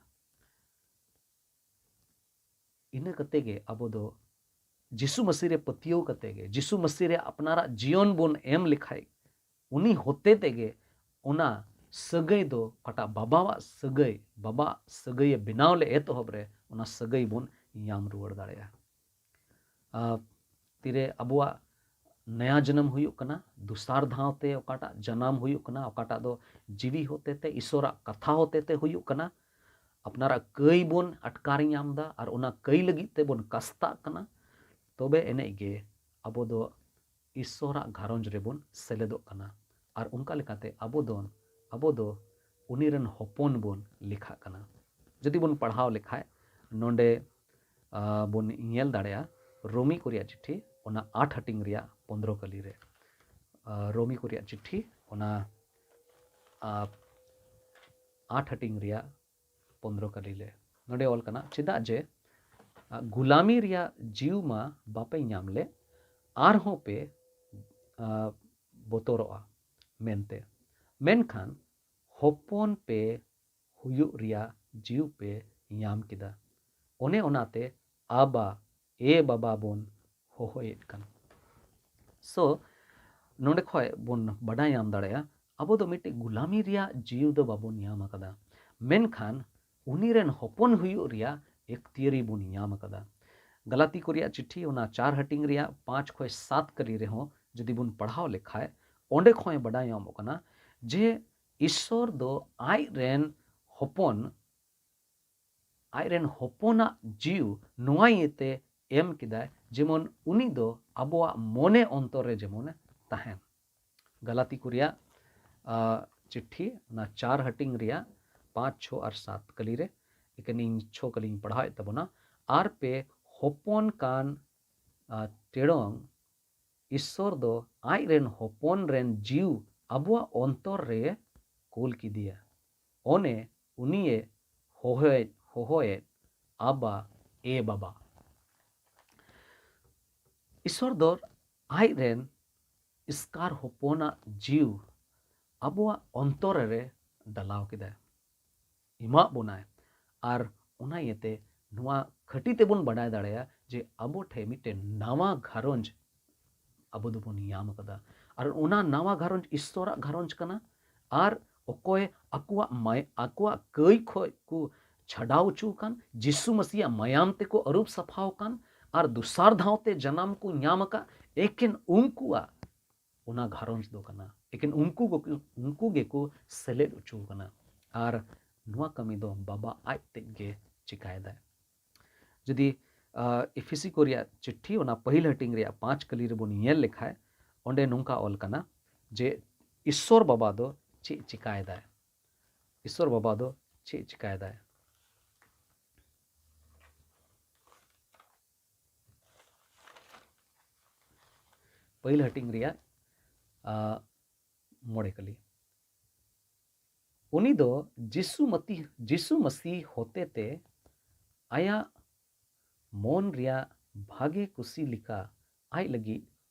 ᱤᱱᱟᱹ ᱠᱟᱛᱮ ᱜᱮ ᱟᱵᱚ ᱫᱚ ᱡᱤᱥᱩ ᱢᱟᱹᱥᱤ ᱨᱮ ᱯᱟᱹᱛᱭᱟᱹᱣ ᱠᱟᱛᱮ ᱜᱮ, ᱡᱤᱥᱩ ᱢᱟᱹᱥᱤ ᱨᱮ ᱟᱯᱱᱟᱨᱟᱜ ᱡᱤᱭᱚᱱ ᱵᱚᱱ ᱮᱢ ᱞᱮᱠᱷᱟᱡ, ᱩᱱᱤ ᱦᱚᱛᱮ ᱛᱮᱜᱮ ᱚᱱᱟ ᱥᱟᱹᱜᱟᱹᱭ ᱫᱚ, ᱚᱠᱟᱴᱟᱜ ᱵᱟᱵᱟᱣᱟᱜ ᱥᱟᱹᱜᱟᱹᱭ, ᱵᱟᱵᱟ ᱥᱟᱹᱜᱟᱹᱭᱮ ᱵᱮᱱᱟᱣ ᱞᱮ ᱮᱛᱚᱦᱚᱵ ᱨᱮ, ᱚᱱᱟ ᱥᱟᱹᱜᱟᱹᱭ ᱵᱚᱱ ᱧᱟᱢ ᱨᱩᱣᱟᱹᱲ ᱫᱟᱲᱮᱭᱟᱜᱼᱟ᱾ ᱟᱨ ᱛᱤᱨᱮ ᱟᱵᱚᱣᱟᱜ ᱱᱟᱭᱟ ᱡᱟᱱᱟᱢ ᱦᱩᱭᱩᱜ ᱠᱟᱱᱟ, ᱫᱚᱥᱟᱨ ᱫᱷᱟᱣ ᱛᱮ ᱚᱠᱟᱴᱟᱜ ᱡᱟᱱᱟᱢ ᱦᱩᱭᱩᱜ ᱠᱟᱱᱟ, ᱚᱠᱟᱴᱟᱜ ᱫᱚ ᱡᱤᱣᱤ ᱦᱚᱛᱮ ᱛᱮ, ᱤᱥᱚᱨᱟᱜ ᱠᱟᱛᱷᱟ ᱦᱚᱛᱮ ᱛᱮ ᱦᱩᱭᱩᱜ ᱠᱟᱱᱟ, ᱟᱯᱱᱟᱨᱟᱜ ᱠᱟᱹᱭ ᱵᱚᱱ ᱟᱴᱠᱟᱨ ᱧᱟᱢ ᱮᱫᱟ ᱟᱨ ᱚᱱᱟ ᱠᱟᱹᱭ ᱞᱟᱹᱜᱤᱫ ᱛᱮᱵᱚᱱ ᱠᱟᱥᱛᱟᱜ ᱠᱟᱱᱟ, ᱛᱚᱵᱮ ᱮᱱᱮᱡ ᱜᱮ ᱟᱵᱚ ᱫᱚ ᱤᱥᱚᱨᱟᱜ ᱜᱷᱟᱨᱚᱸᱡᱽ ᱨᱮᱵᱚᱱ ᱥᱮᱞᱮᱫᱚᱜ ᱠᱟᱱᱟ᱾ ᱟᱨ ᱚᱱᱠᱟ ᱞᱮᱠᱟᱛᱮ ᱟᱵᱚ ᱫᱚ, ᱟᱵᱚ ᱫᱚ ᱩᱱᱤ ᱨᱮᱱ ᱦᱚᱯᱚᱱ ᱵᱚᱱ ᱞᱮᱠᱷᱟᱜ ᱠᱟᱱᱟ᱾ ᱡᱩᱫᱤ ᱵᱚᱱ ᱯᱟᱲᱦᱟᱣ ᱞᱮᱠᱷᱟᱡ, ᱱᱚᱰᱮ, ᱟ, ᱵᱚᱱ ᱧᱮᱞ ᱫᱟᱲᱮᱭᱟᱜᱼᱟ, ᱨᱳᱢᱤ ᱠᱚ ᱨᱮᱭᱟᱜ ᱪᱤᱴᱷᱤ, ᱚᱱᱟ ᱟᱴ ᱦᱟᱹᱴᱤᱧ ᱨᱮᱭᱟᱜ ᱯᱚᱱᱫᱽᱨᱚ ᱠᱟᱹᱞᱤ ᱨᱮ᱾ ᱟ, ᱨᱳᱢᱤ ᱠᱚ ᱨᱮᱭᱟᱜ ᱪᱤᱴᱷᱤ, ᱚᱱᱟ, ᱟ, ᱟᱴ ᱦᱟᱹᱴᱤᱧ ᱨᱮᱭᱟᱜ ᱯᱚᱱᱫᱽᱨᱚ ᱠᱟᱹᱞᱤ ᱨᱮ᱾ ᱱᱚᱰᱮ ᱚᱞ ᱠᱟᱱᱟ, ᱪᱮᱫᱟᱜ ᱡᱮ, ᱟ, ᱜᱩᱞᱟᱢᱤ ᱨᱮᱭᱟᱜ ᱡᱤᱣᱤ ᱢᱟ ᱵᱟᱯᱮ ᱧᱟᱢ ᱞᱮᱫ, ᱟᱨᱦᱚᱸ ᱯᱮ, ᱟ, ᱵᱚᱛᱚᱨᱚᱜᱼᱟ ᱢᱮᱱᱛᱮ᱾ ᱢᱮᱱᱠᱷᱟᱱ ᱦᱚᱯᱚᱱ ᱯᱮ ᱦᱩᱭᱩᱜ ᱨᱮᱭᱟᱜ ᱡᱤᱣᱤ ᱯᱮ ᱧᱟᱢ ᱠᱮᱫᱟ᱾ ᱚᱱᱮ ᱚᱱᱟᱛᱮ ᱟᱵᱟ, ᱮ ᱵᱟᱵᱟ ᱵᱚᱱ ᱦᱚᱦᱚᱭᱮᱫ ᱠᱟᱱ᱾ So, ᱱᱚᱰᱮ ᱠᱷᱚᱡ ᱵᱚᱱ ᱵᱟᱰᱟᱭ ᱧᱟᱢ ᱫᱟᱲᱮᱭᱟᱜᱼᱟ, ᱟᱵᱚ ᱫᱚ ᱢᱤᱫᱴᱮᱡ ᱜᱩᱞᱟᱢᱤ ᱨᱮᱭᱟᱜ ᱡᱤᱣᱤ ᱫᱚ ᱵᱟᱵᱚᱱ ᱧᱟᱢ ᱟᱠᱟᱫᱟ, ᱢᱮᱱᱠᱷᱟᱱ ᱩᱱᱤ ᱨᱮᱱ ᱦᱚᱯᱚᱱ ᱦᱩᱭᱩᱜ ᱨᱮᱭᱟᱜ ᱮᱠᱛᱤᱭᱟᱹᱨᱤ ᱵᱚᱱ ᱧᱟᱢ ᱟᱠᱟᱫᱟ᱾ ᱜᱟᱞᱟᱛᱤ ᱠᱚ ᱨᱮᱭᱟᱜ ᱪᱤᱴᱷᱤ, ᱚᱱᱟ ᱪᱟᱨ ᱦᱟᱹᱴᱤᱧ ᱨᱮᱭᱟᱜ ᱯᱟᱸᱪ ᱠᱷᱚᱡ ᱥᱟᱛ ᱠᱟᱹᱞᱤ ᱨᱮᱦᱚᱸ ᱡᱩᱫᱤ ᱵᱚᱱ ᱯᱟᱲᱦᱟᱣ ᱞᱮᱠᱷᱟᱡ, ᱚᱸᱰᱮ ᱠᱷᱚᱡ ᱵᱟᱰᱟᱭ ᱧᱟᱢᱚᱜ ᱠᱟᱱᱟ ᱡᱮ ᱤᱥᱥᱚᱨ ᱫᱚ ᱟᱡ ᱨᱮᱱ ᱦᱚᱯᱚᱱ, ᱟᱡ ᱨᱮᱱ ᱦᱚᱯᱚᱱᱟᱜ ᱡᱤᱣᱤ ᱱᱚᱣᱟ ᱤᱭᱟᱹᱛᱮ ᱮᱢ ᱠᱮᱫᱟᱭ, ᱡᱮᱢᱚᱱ ᱩᱱᱤ ᱫᱚ ᱟᱵᱚᱣᱟᱜ ᱢᱚᱱᱮ ᱚᱱᱛᱚᱨ ᱨᱮ ᱡᱮᱢᱚᱱᱮ ᱛᱟᱦᱮᱱ᱾ ᱜᱟᱞᱟᱛᱤ ᱠᱚ ᱨᱮᱭᱟᱜ, ᱟ, ᱪᱤᱴᱷᱤ, ᱚᱱᱟ ᱪᱟᱨ ᱦᱟᱹᱴᱤᱧ ᱨᱮᱭᱟᱜ ᱯᱟᱸᱪ, ᱪᱷᱚ ᱟᱨ ᱥᱟᱛ ᱠᱟᱹᱞᱤ ᱨᱮ, ᱮᱠᱮᱱ ᱤᱧ ᱪᱷᱚ ᱠᱟᱹᱞᱤᱧ ᱯᱟᱲᱦᱟᱣᱮᱫ ᱛᱟᱵᱚᱱᱟ᱾ ᱟᱨ ᱯᱮ ᱦᱚᱯᱚᱱ ᱠᱟᱱ, ᱟ, ᱴᱮᱲᱚᱝ ᱤᱥᱥᱚᱨ ᱫᱚ ᱟᱡ ᱨᱮᱱ ᱦᱚᱯᱚᱱ ᱨᱮᱱ ᱡᱤᱣᱤ ᱟᱵᱚᱣᱟᱜ ᱚᱱᱛᱚᱨ ᱨᱮ ᱠᱩᱞ ᱠᱮᱫᱮᱭᱟ᱾ ᱚᱱᱮ ᱩᱱᱤᱭᱮ ᱦᱚᱦᱚᱭᱮᱫ, ᱦᱚᱦᱚᱭᱮᱫ, "ᱟᱵᱟ, ᱮ ᱵᱟᱵᱟ᱾" ᱤᱥᱥᱚᱨ ᱫᱚ ᱟᱡ ᱨᱮᱱ ᱮᱥᱠᱟᱨ ᱦᱚᱯᱚᱱᱟᱜ ᱡᱤᱣ ᱟᱵᱚᱣᱟᱜ ᱚᱱᱛᱚᱨ ᱨᱮ ᱰᱟᱞᱟᱣ ᱠᱮᱫᱟᱭ, ᱮᱢᱟᱜ ᱵᱚᱱᱟᱭ᱾ ᱟᱨ ᱚᱱᱟ ᱤᱭᱟᱹᱛᱮ ᱱᱚᱣᱟ ᱠᱷᱟᱹᱴᱤ ᱛᱮᱵᱚᱱ ᱵᱟᱰᱟᱭ ᱫᱟᱲᱮᱭᱟᱜᱼᱟ ᱡᱮ ᱟᱵᱚ ᱴᱷᱮᱱ ᱢᱤᱫᱴᱮᱱ ᱱᱟᱣᱟ ᱜᱷᱟᱨᱚᱸᱡᱽ ᱟᱵᱚ ᱫᱚᱵᱚᱱ ᱧᱟᱢ ᱟᱠᱟᱫᱟ᱾ ᱟᱨ ᱚᱱᱟ ᱱᱟᱣᱟ ᱜᱷᱟᱨᱚᱸᱡᱽ ᱤᱥᱥᱚᱨᱟᱜ ᱜᱷᱟᱨᱚᱸᱡᱽ ᱠᱟᱱᱟ᱾ ᱟᱨ ᱚᱠᱚᱭ ᱟᱠᱚᱣᱟᱜ ᱢᱟᱭ-, ᱟᱠᱚᱣᱟᱜ ᱠᱟᱹᱭ ᱠᱷᱚᱡ ᱠᱚ ᱪᱷᱟᱰᱟᱣ ᱦᱚᱪᱚ ᱟᱠᱟᱱ, ᱡᱤᱥᱩ ᱢᱟᱹᱥᱤᱭᱟᱜ ᱢᱟᱭᱟᱢ ᱛᱮᱠᱚ ᱟᱹᱨᱩᱵ ᱥᱟᱯᱷᱟᱣ ᱟᱠᱟᱱ, ᱟᱨ ᱫᱚᱥᱟᱨ ᱫᱷᱟᱣ ᱛᱮ ᱡᱟᱱᱟᱢ ᱠᱚ ᱧᱟᱢ ᱟᱠᱟᱫ, ᱮᱠᱮᱱ ᱩᱱᱠᱩᱣᱟᱜ ᱚᱱᱟ ᱜᱷᱟᱨᱚᱸᱡᱽ ᱫᱚ ᱠᱟᱱᱟ᱾ ᱮᱠᱮᱱ ᱩᱱᱠᱩ ᱜᱮᱠᱚ, ᱩᱱᱠᱩ ᱜᱮᱠᱚ ᱥᱮᱞᱮᱫ ᱦᱚᱪᱚ ᱟᱠᱟᱱᱟ᱾ ᱟᱨ ᱱᱚᱣᱟ ᱠᱟᱹᱢᱤ ᱫᱚ ᱵᱟᱵᱟ ᱟᱡ ᱛᱮᱫ ᱜᱮ ᱪᱤᱠᱟᱭᱮᱫᱟᱭ᱾ ᱡᱩᱫᱤ, ᱟᱸ, ᱮᱯᱷᱤᱥᱤ ᱠᱚ ᱨᱮᱭᱟᱜ ᱪᱤᱴᱷᱤ, ᱚᱱᱟ ᱯᱟᱹᱦᱤᱞ ᱦᱟᱹᱴᱤᱧ ᱨᱮᱭᱟᱜ ᱯᱟᱸᱪ ᱠᱟᱹᱞᱤ ᱨᱮᱵᱚᱱ ᱧᱮᱞ ᱞᱮᱠᱷᱟᱡ, ᱚᱸᱰᱮ ᱱᱚᱝᱠᱟ ᱚᱞ ᱠᱟᱱᱟ ᱡᱮ ᱤᱥᱥᱚᱨ ᱵᱟᱵᱟ ᱫᱚ ᱪᱮᱫ ᱪᱤᱠᱟᱭᱮᱫᱟᱭ? ᱤᱥᱥᱚᱨ ᱵᱟᱵᱟ ᱫᱚ ᱪᱮᱫ ᱪᱤᱠᱟᱭᱮᱫᱟᱭ? ᱯᱟᱹᱦᱤᱞ ᱦᱟᱹᱴᱤᱧ ᱨᱮᱭᱟᱜ, ᱟᱸ, ᱢᱚᱬᱮ ᱠᱟᱹᱞᱤ᱾ ᱩᱱᱤ ᱫᱚ ᱡᱤᱥᱩ ᱢᱟᱹᱛᱤ-, ᱡᱤᱥᱩ ᱢᱟᱹᱥᱤ ᱦᱚᱛᱮᱛᱮ ᱟᱭᱟᱜ ᱢᱚᱱ ᱨᱮᱭᱟᱜ ᱵᱷᱟᱜᱮ ᱠᱩᱥᱤ ᱞᱮᱠᱟ ᱟᱡ ᱞᱟᱹᱜᱤᱫ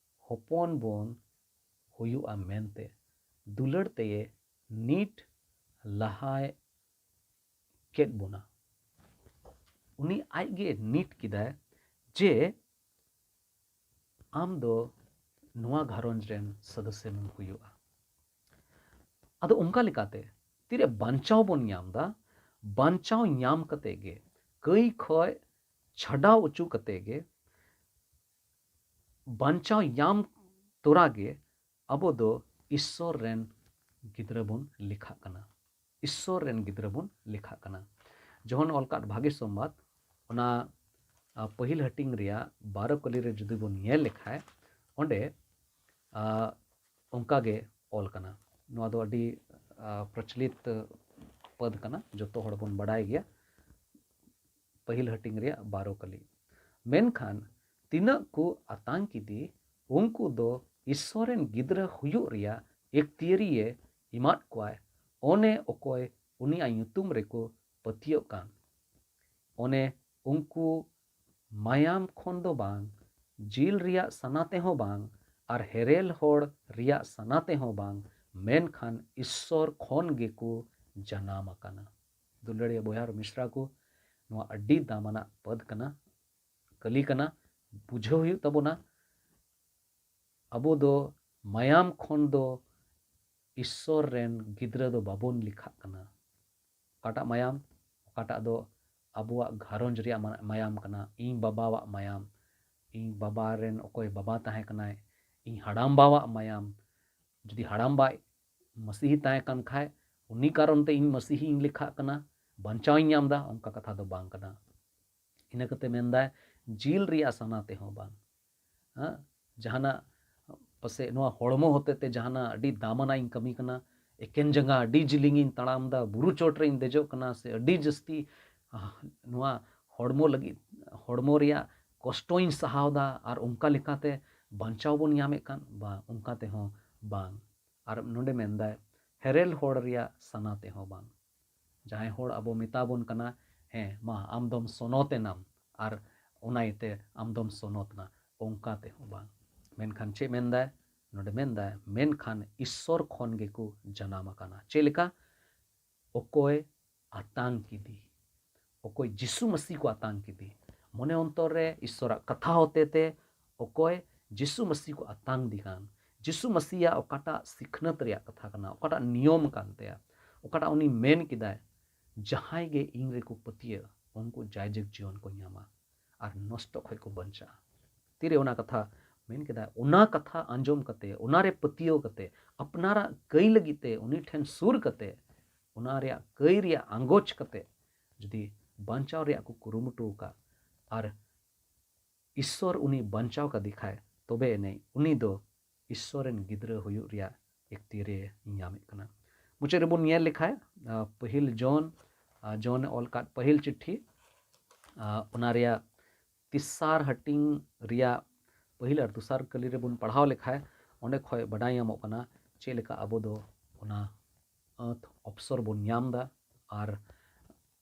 ᱦᱚᱯᱚᱱ ᱵᱚᱱ ᱦᱩᱭᱩᱜᱼᱟ ᱢᱮᱱᱛᱮ ᱫᱩᱞᱟᱹᱲ ᱛᱮᱭᱮ ᱱᱤᱴ ᱞᱟᱦᱟᱭ ᱠᱮᱫ ᱵᱚᱱᱟ᱾ ᱩᱱᱤ ᱟᱡᱜᱮ ᱱᱤᱴ ᱠᱮᱫᱟᱭ ᱡᱮ ᱟᱢ ᱫᱚ ᱱᱚᱣᱟ ᱜᱷᱟᱨᱚᱸᱡᱽ ᱨᱮᱱ ᱥᱚᱫᱚᱥᱥᱚᱢ ᱦᱩᱭᱩᱜᱼᱟ᱾ ᱟᱫᱚ ᱚᱱᱠᱟ ᱞᱮᱠᱟᱛᱮ ᱛᱤᱨᱮ ᱵᱟᱧᱪᱟᱣ ᱵᱚᱱ ᱧᱟᱢ ᱮᱫᱟ, ᱵᱟᱧᱪᱟᱣ ᱧᱟᱢ ᱠᱟᱛᱮ ᱜᱮ, ᱠᱟᱹᱭ ᱠᱷᱚᱡ ᱪᱷᱟᱰᱟᱣ ᱚᱪᱚ ᱠᱟᱛᱮ ᱜᱮ, ᱵᱟᱧᱪᱟᱣ ᱧᱟᱢ ᱛᱚᱨᱟ ᱜᱮ ᱟᱵᱚ ᱫᱚ ᱤᱥᱥᱚᱨ ᱨᱮᱱ ᱜᱤᱫᱽᱨᱟᱹ ᱵᱚᱱ ᱞᱮᱠᱷᱟᱜ ᱠᱟᱱᱟ᱾ ᱤᱥᱥᱚᱨ ᱨᱮᱱ ᱜᱤᱫᱽᱨᱟᱹ ᱵᱚᱱ ᱞᱮᱠᱷᱟᱜ ᱠᱟᱱᱟ᱾ ᱡᱚᱦᱚᱱ ᱚᱞ ᱠᱟᱫ ᱵᱷᱟᱜᱮ ᱥᱚᱢᱵᱟᱫ, ᱚᱱᱟ, ᱟ, ᱯᱟᱹᱦᱤᱞ ᱦᱟᱹᱴᱤᱧ ᱨᱮᱭᱟᱜ ᱵᱟᱨᱚ ᱠᱟᱹᱞᱤ ᱨᱮ ᱡᱩᱫᱤ ᱵᱚᱱ ᱧᱮᱞ ᱞᱮᱠᱷᱟᱡ, ᱚᱸᱰᱮ, ᱟ, ᱚᱱᱠᱟ ᱜᱮ ᱚᱞ ᱠᱟᱱᱟ᱾ ᱱᱚᱣᱟ ᱫᱚ ᱟᱹᱰᱤ, ᱟ, ᱯᱨᱚᱪᱚᱞᱤᱛ ᱯᱚᱫ ᱠᱟᱱᱟ, ᱡᱚᱛᱚ ᱦᱚᱲ ᱵᱚᱱ ᱵᱟᱰᱟᱭ ᱜᱮᱭᱟ᱾ ᱯᱟᱹᱦᱤᱞ ᱦᱟᱹᱴᱤᱧ ᱨᱮᱭᱟᱜ ᱵᱟᱨᱚ ᱠᱟᱹᱞᱤ᱾ ᱢᱮᱱᱠᱷᱟᱱ ᱛᱤᱱᱟᱹᱜ ᱠᱚ ᱟᱛᱟᱝ ᱠᱮᱫᱮ, ᱩᱱᱠᱩ ᱫᱚ ᱤᱥᱥᱚᱨ ᱨᱮᱱ ᱜᱤᱫᱽᱨᱟᱹ ᱦᱩᱭᱩᱜ ᱨᱮᱭᱟᱜ ᱮᱠᱛᱤᱭᱟᱹᱨᱤᱭᱮ ᱮᱢᱟᱫ ᱠᱚᱣᱟᱭ, ᱚᱱᱮ ᱚᱠᱚᱭ ᱩᱱᱤᱭᱟᱜ ᱧᱩᱛᱩᱢ ᱨᱮᱠᱚ ᱯᱟᱹᱛᱭᱟᱹᱜ ᱠᱟᱱ᱾ ᱚᱱᱮ ᱩᱱᱠᱩ ᱢᱟᱭᱟᱢ ᱠᱷᱚᱱ ᱫᱚ ᱵᱟᱝ, ᱡᱤᱞ ᱨᱮᱭᱟᱜ ᱥᱟᱱᱟ ᱛᱮᱦᱚᱸ ᱵᱟᱝ, ᱟᱨ ᱦᱮᱨᱮᱞ ᱦᱚᱲ ᱨᱮᱭᱟᱜ ᱥᱟᱱᱟ ᱛᱮᱦᱚᱸ ᱵᱟᱝ, ᱢᱮᱱᱠᱷᱟᱱ ᱤᱥᱥᱚᱨ ᱠᱷᱚᱱ ᱜᱮᱠᱚ ᱡᱟᱱᱟᱢ ᱟᱠᱟᱱᱟ᱾ ᱫᱩᱞᱟᱹᱲᱤᱭᱟᱹ ᱵᱚᱭᱦᱟ ᱟᱨ ᱢᱤᱥᱨᱟ ᱠᱚ, ᱱᱚᱣᱟ ᱟᱹᱰᱤ ᱫᱟᱢᱟᱱᱟᱜ ᱯᱟᱹᱫ ᱠᱟᱱᱟ, ᱠᱟᱹᱞᱤ ᱠᱟᱱᱟ, ᱵᱩᱡᱷᱟᱹᱣ ᱦᱩᱭᱩᱜ ᱛᱟᱵᱚᱱᱟ᱾ ᱟᱵᱚ ᱫᱚ ᱢᱟᱭᱟᱢ ᱠᱷᱚᱱ ᱫᱚ ᱤᱥᱥᱚᱨ ᱨᱮᱱ ᱜᱤᱫᱽᱨᱟᱹ ᱫᱚ ᱵᱟᱵᱚᱱ ᱞᱮᱠᱷᱟᱜ ᱠᱟᱱᱟ᱾ ᱚᱠᱟᱴᱟᱜ ᱢᱟᱭᱟᱢ? ᱚᱠᱟᱴᱟᱜ ᱫᱚ ᱟᱵᱚᱣᱟᱜ ᱜᱷᱟᱨᱚᱸᱡᱽ ᱨᱮᱭᱟᱜ ᱢᱟ-, ᱢᱟᱭᱟᱢ ᱠᱟᱱᱟ, ᱤᱧ ᱵᱟᱵᱟᱣᱟᱜ ᱢᱟᱭᱟᱢ, ᱤᱧ ᱵᱟᱵᱟ ᱨᱮᱱ ᱚᱠᱚᱭ ᱵᱟᱵᱟ ᱛᱟᱦᱮᱸ ᱠᱟᱱᱟᱭ, ᱤᱧ ᱦᱟᱲᱟᱢᱵᱟᱣᱟᱜ ᱢᱟᱭᱟᱢ᱾ ᱡᱩᱫᱤ ᱦᱟᱲᱟᱢᱵᱟ ᱢᱟᱹᱥᱤᱦᱤ ᱛᱟᱦᱮᱸ ᱠᱟᱱ ᱠᱷᱟᱡ, ᱩᱱᱤ ᱠᱟᱨᱚᱱ ᱛᱮ ᱤᱧ ᱢᱟᱹᱥᱤᱦᱤᱧ ᱞᱮᱠᱷᱟᱜ ᱠᱟᱱᱟ, ᱵᱟᱧᱪᱟᱣᱤᱧ ᱧᱟᱢ ᱮᱫᱟ, ᱚᱱᱠᱟ ᱠᱟᱛᱷᱟ ᱫᱚ ᱵᱟᱝ ᱠᱟᱱᱟ᱾ ᱤᱱᱟᱹ ᱠᱟᱛᱮ ᱢᱮᱱᱫᱟᱭ, ᱡᱤᱞ ᱨᱮᱭᱟᱜ ᱥᱟᱱᱟ ᱛᱮᱦᱚᱸ ᱵᱟᱝ᱾ ᱦᱮᱸ? ᱡᱟᱦᱟᱱᱟᱜ ᱯᱟᱥᱮᱡ ᱱᱚᱣᱟ ᱦᱚᱲᱢᱚ ᱦᱚᱛᱮ ᱛᱮ ᱡᱟᱦᱟᱱᱟᱜ ᱟᱹᱰᱤ ᱫᱟᱢᱟᱱᱟᱜ ᱤᱧ ᱠᱟᱹᱢᱤ ᱠᱟᱱᱟ, ᱮᱠᱮᱱ ᱡᱟᱸᱜᱟ ᱟᱹᱰᱤ ᱡᱤᱞᱤᱧ ᱤᱧ ᱛᱟᱲᱟᱢ ᱮᱫᱟ, ᱵᱩᱨᱩ ᱪᱚᱴ ᱨᱮᱧ ᱫᱮᱡᱚᱜ ᱠᱟᱱᱟ, ᱥᱮ ᱟᱹᱰᱤ ᱡᱟᱹᱥᱛᱤ, ᱟᱦ, ᱱᱚᱣᱟ ᱦᱚᱲᱢᱚ ᱞᱟᱹᱜᱤᱫ, ᱦᱚᱲᱢᱚ ᱨᱮᱭᱟᱜ ᱠᱚᱥᱴᱚᱧ ᱥᱟᱦᱟᱣ ᱮᱫᱟ, ᱟᱨ ᱚᱱᱠᱟ ᱞᱮᱠᱟᱛᱮ ᱵᱟᱧᱪᱟᱣ ᱵᱚᱱ ᱧᱟᱢᱮᱫ ᱠᱟᱱ, ᱵᱟᱝ, ᱚᱱᱠᱟ ᱛᱮᱦᱚᱸ ᱵᱟᱝ᱾ ᱟᱨ ᱱᱚᱰᱮ ᱢᱮᱱᱫᱟᱭ, ᱦᱮᱨᱮᱞ ᱦᱚᱲ ᱨᱮᱭᱟᱜ ᱥᱟᱱᱟ ᱛᱮᱦᱚᱸ ᱵᱟᱝ᱾ ᱡᱟᱦᱟᱸᱭ ᱦᱚᱲ ᱟᱵᱚ ᱢᱮᱛᱟ ᱵᱚᱱ ᱠᱟᱱᱟ, ᱦᱮᱸ, ᱢᱟ, ᱟᱢ ᱫᱚᱢ ᱥᱚᱱᱚᱛ ᱮᱱᱟᱢ, ᱟᱨ ᱚᱱᱟ ᱤᱭᱟᱹᱛᱮ ᱟᱢ ᱫᱚᱢ ᱥᱚᱱᱚᱛ ᱮᱱᱟ, ᱚᱱᱠᱟ ᱛᱮᱦᱚᱸ ᱵᱟᱝ᱾ ᱢᱮᱱᱠᱷᱟᱱ ᱪᱮᱫ ᱢᱮᱱᱫᱟᱭ? ᱱᱚᱰᱮ ᱢᱮᱱᱫᱟᱭ, ᱢᱮᱱᱠᱷᱟᱱ ᱤᱥᱥᱚᱨ ᱠᱷᱚᱱ ᱜᱮᱠᱚ ᱡᱟᱱᱟᱢ ᱟᱠᱟᱱᱟ᱾ ᱪᱮᱫ ᱞᱮᱠᱟ? ᱚᱠᱚᱭ ᱟᱛᱟᱝ ᱠᱮᱫᱮ, ᱚᱠᱚᱭ ᱡᱤᱥᱩ ᱢᱟᱹᱥᱤ ᱠᱚ ᱟᱛᱟᱝ ᱠᱮᱫᱮ, ᱢᱚᱱᱮ ᱚᱱᱛᱚᱨ ᱨᱮ ᱤᱥᱥᱚᱨᱟᱜ ᱠᱟᱛᱷᱟ ᱦᱚᱛᱮ ᱛᱮ ᱚᱠᱚᱭ ᱡᱤᱥᱩ ᱢᱟᱹᱥᱤ ᱠᱚ ᱟᱛᱟᱝ ᱫᱮ ᱠᱟᱱ, ᱡᱤᱥᱩ ᱢᱟᱹᱥᱤᱭᱟᱜ ᱚᱠᱟᱴᱟᱜ ᱥᱤᱠᱷᱱᱟᱹᱛ ᱨᱮᱭᱟᱜ ᱠᱟᱛᱷᱟ ᱠᱟᱱᱟ, ᱚᱠᱟᱴᱟᱜ ᱱᱤᱭᱚᱢ ᱠᱟᱱ ᱛᱟᱭᱟ, ᱚᱠᱟᱴᱟᱜ ᱩᱱᱤ ᱢᱮᱱ ᱠᱮᱫᱟᱭ, ᱡᱟᱦᱟᱸᱭ ᱜᱮ ᱤᱧ ᱨᱮᱠᱚ ᱯᱟᱹᱛᱭᱟᱹᱜ, ᱩᱱᱠᱩ ᱡᱟᱭᱡᱩᱜᱽ ᱡᱤᱭᱚᱱ ᱠᱚ ᱧᱟᱢᱟ ᱟᱨ ᱱᱚᱥᱴᱚ ᱠᱷᱚᱱ ᱠᱚ ᱵᱟᱧᱪᱟᱜᱼᱟ᱾ ᱛᱤᱨᱮ ᱚᱱᱟ ᱠᱟᱛᱷᱟ ᱢᱮᱱ ᱠᱮᱫᱟᱭ, ᱚᱱᱟ ᱠᱟᱛᱷᱟ ᱟᱸᱡᱚᱢ ᱠᱟᱛᱮ, ᱚᱱᱟᱨᱮ ᱯᱟᱹᱛᱭᱟᱹᱣ ᱠᱟᱛᱮ, ᱟᱯᱱᱟᱨᱟᱜ ᱠᱟᱹᱭ ᱞᱟᱹᱜᱤᱫ ᱛᱮ ᱩᱱᱤ ᱴᱷᱮᱱ ᱥᱩᱨ ᱠᱟᱛᱮ, ᱚᱱᱟ ᱨᱮᱭᱟᱜ ᱠᱟᱹᱭ ᱨᱮᱭᱟᱜ ᱟᱸᱜᱚᱪ ᱠᱟᱛᱮ ᱡᱩᱫᱤ ᱵᱟᱧᱪᱟᱣ ᱨᱮᱭᱟᱜ ᱠᱚ ᱠᱩᱨᱩᱢᱩᱴᱩ ᱟᱠᱟᱫ ᱟᱨ ᱤᱥᱥᱚᱨ ᱩᱱᱤ ᱵᱟᱧᱪᱟᱣ ᱠᱟᱫᱮ ᱠᱷᱟᱡ, ᱛᱚᱵᱮ ᱮᱱᱮᱡ ᱩᱱᱤ ᱫᱚ ᱤᱥᱥᱚᱨ ᱨᱮᱱ ᱜᱤᱫᱽᱨᱟᱹ ᱦᱩᱭᱩᱜ ᱨᱮᱭᱟᱜ ᱮᱠᱛᱤᱭᱟᱨᱮ ᱧᱟᱢᱮᱫ ᱠᱟᱱᱟ᱾ ᱢᱩᱪᱟᱹᱫ ᱨᱮᱵᱚᱱ ᱧᱮᱞ ᱞᱮᱠᱷᱟᱡ, ᱟᱸ, ᱯᱟᱹᱦᱤᱞ ᱡᱚᱱ, ᱟᱸ, ᱡᱚᱱ ᱮ ᱚᱞ ᱠᱟᱫ ᱯᱟᱹᱦᱤᱞ ᱪᱤᱴᱷᱤ, ᱟᱸ, ᱚᱱᱟ ᱨᱮᱭᱟᱜ ᱛᱮᱥᱟᱨ ᱦᱟᱹᱴᱤᱧ ᱨᱮᱭᱟᱜ ᱯᱟᱹᱦᱤᱞ ᱟᱨ ᱫᱚᱥᱟᱨ ᱠᱟᱹᱞᱤ ᱨᱮᱵᱚᱱ ᱯᱟᱲᱦᱟᱣ ᱞᱮᱠᱷᱟᱡ, ᱚᱸᱰᱮ ᱠᱷᱚᱡ ᱵᱟᱰᱟᱭ ᱧᱟᱢᱚᱜ ᱠᱟᱱᱟ ᱪᱮᱫ ᱞᱮᱠᱟ ᱟᱵᱚ ᱫᱚ ᱚᱱᱟ ᱟᱹᱛ ᱚᱯᱥᱚᱨ ᱵᱚᱱ ᱧᱟᱢ ᱮᱫᱟ ᱟᱨ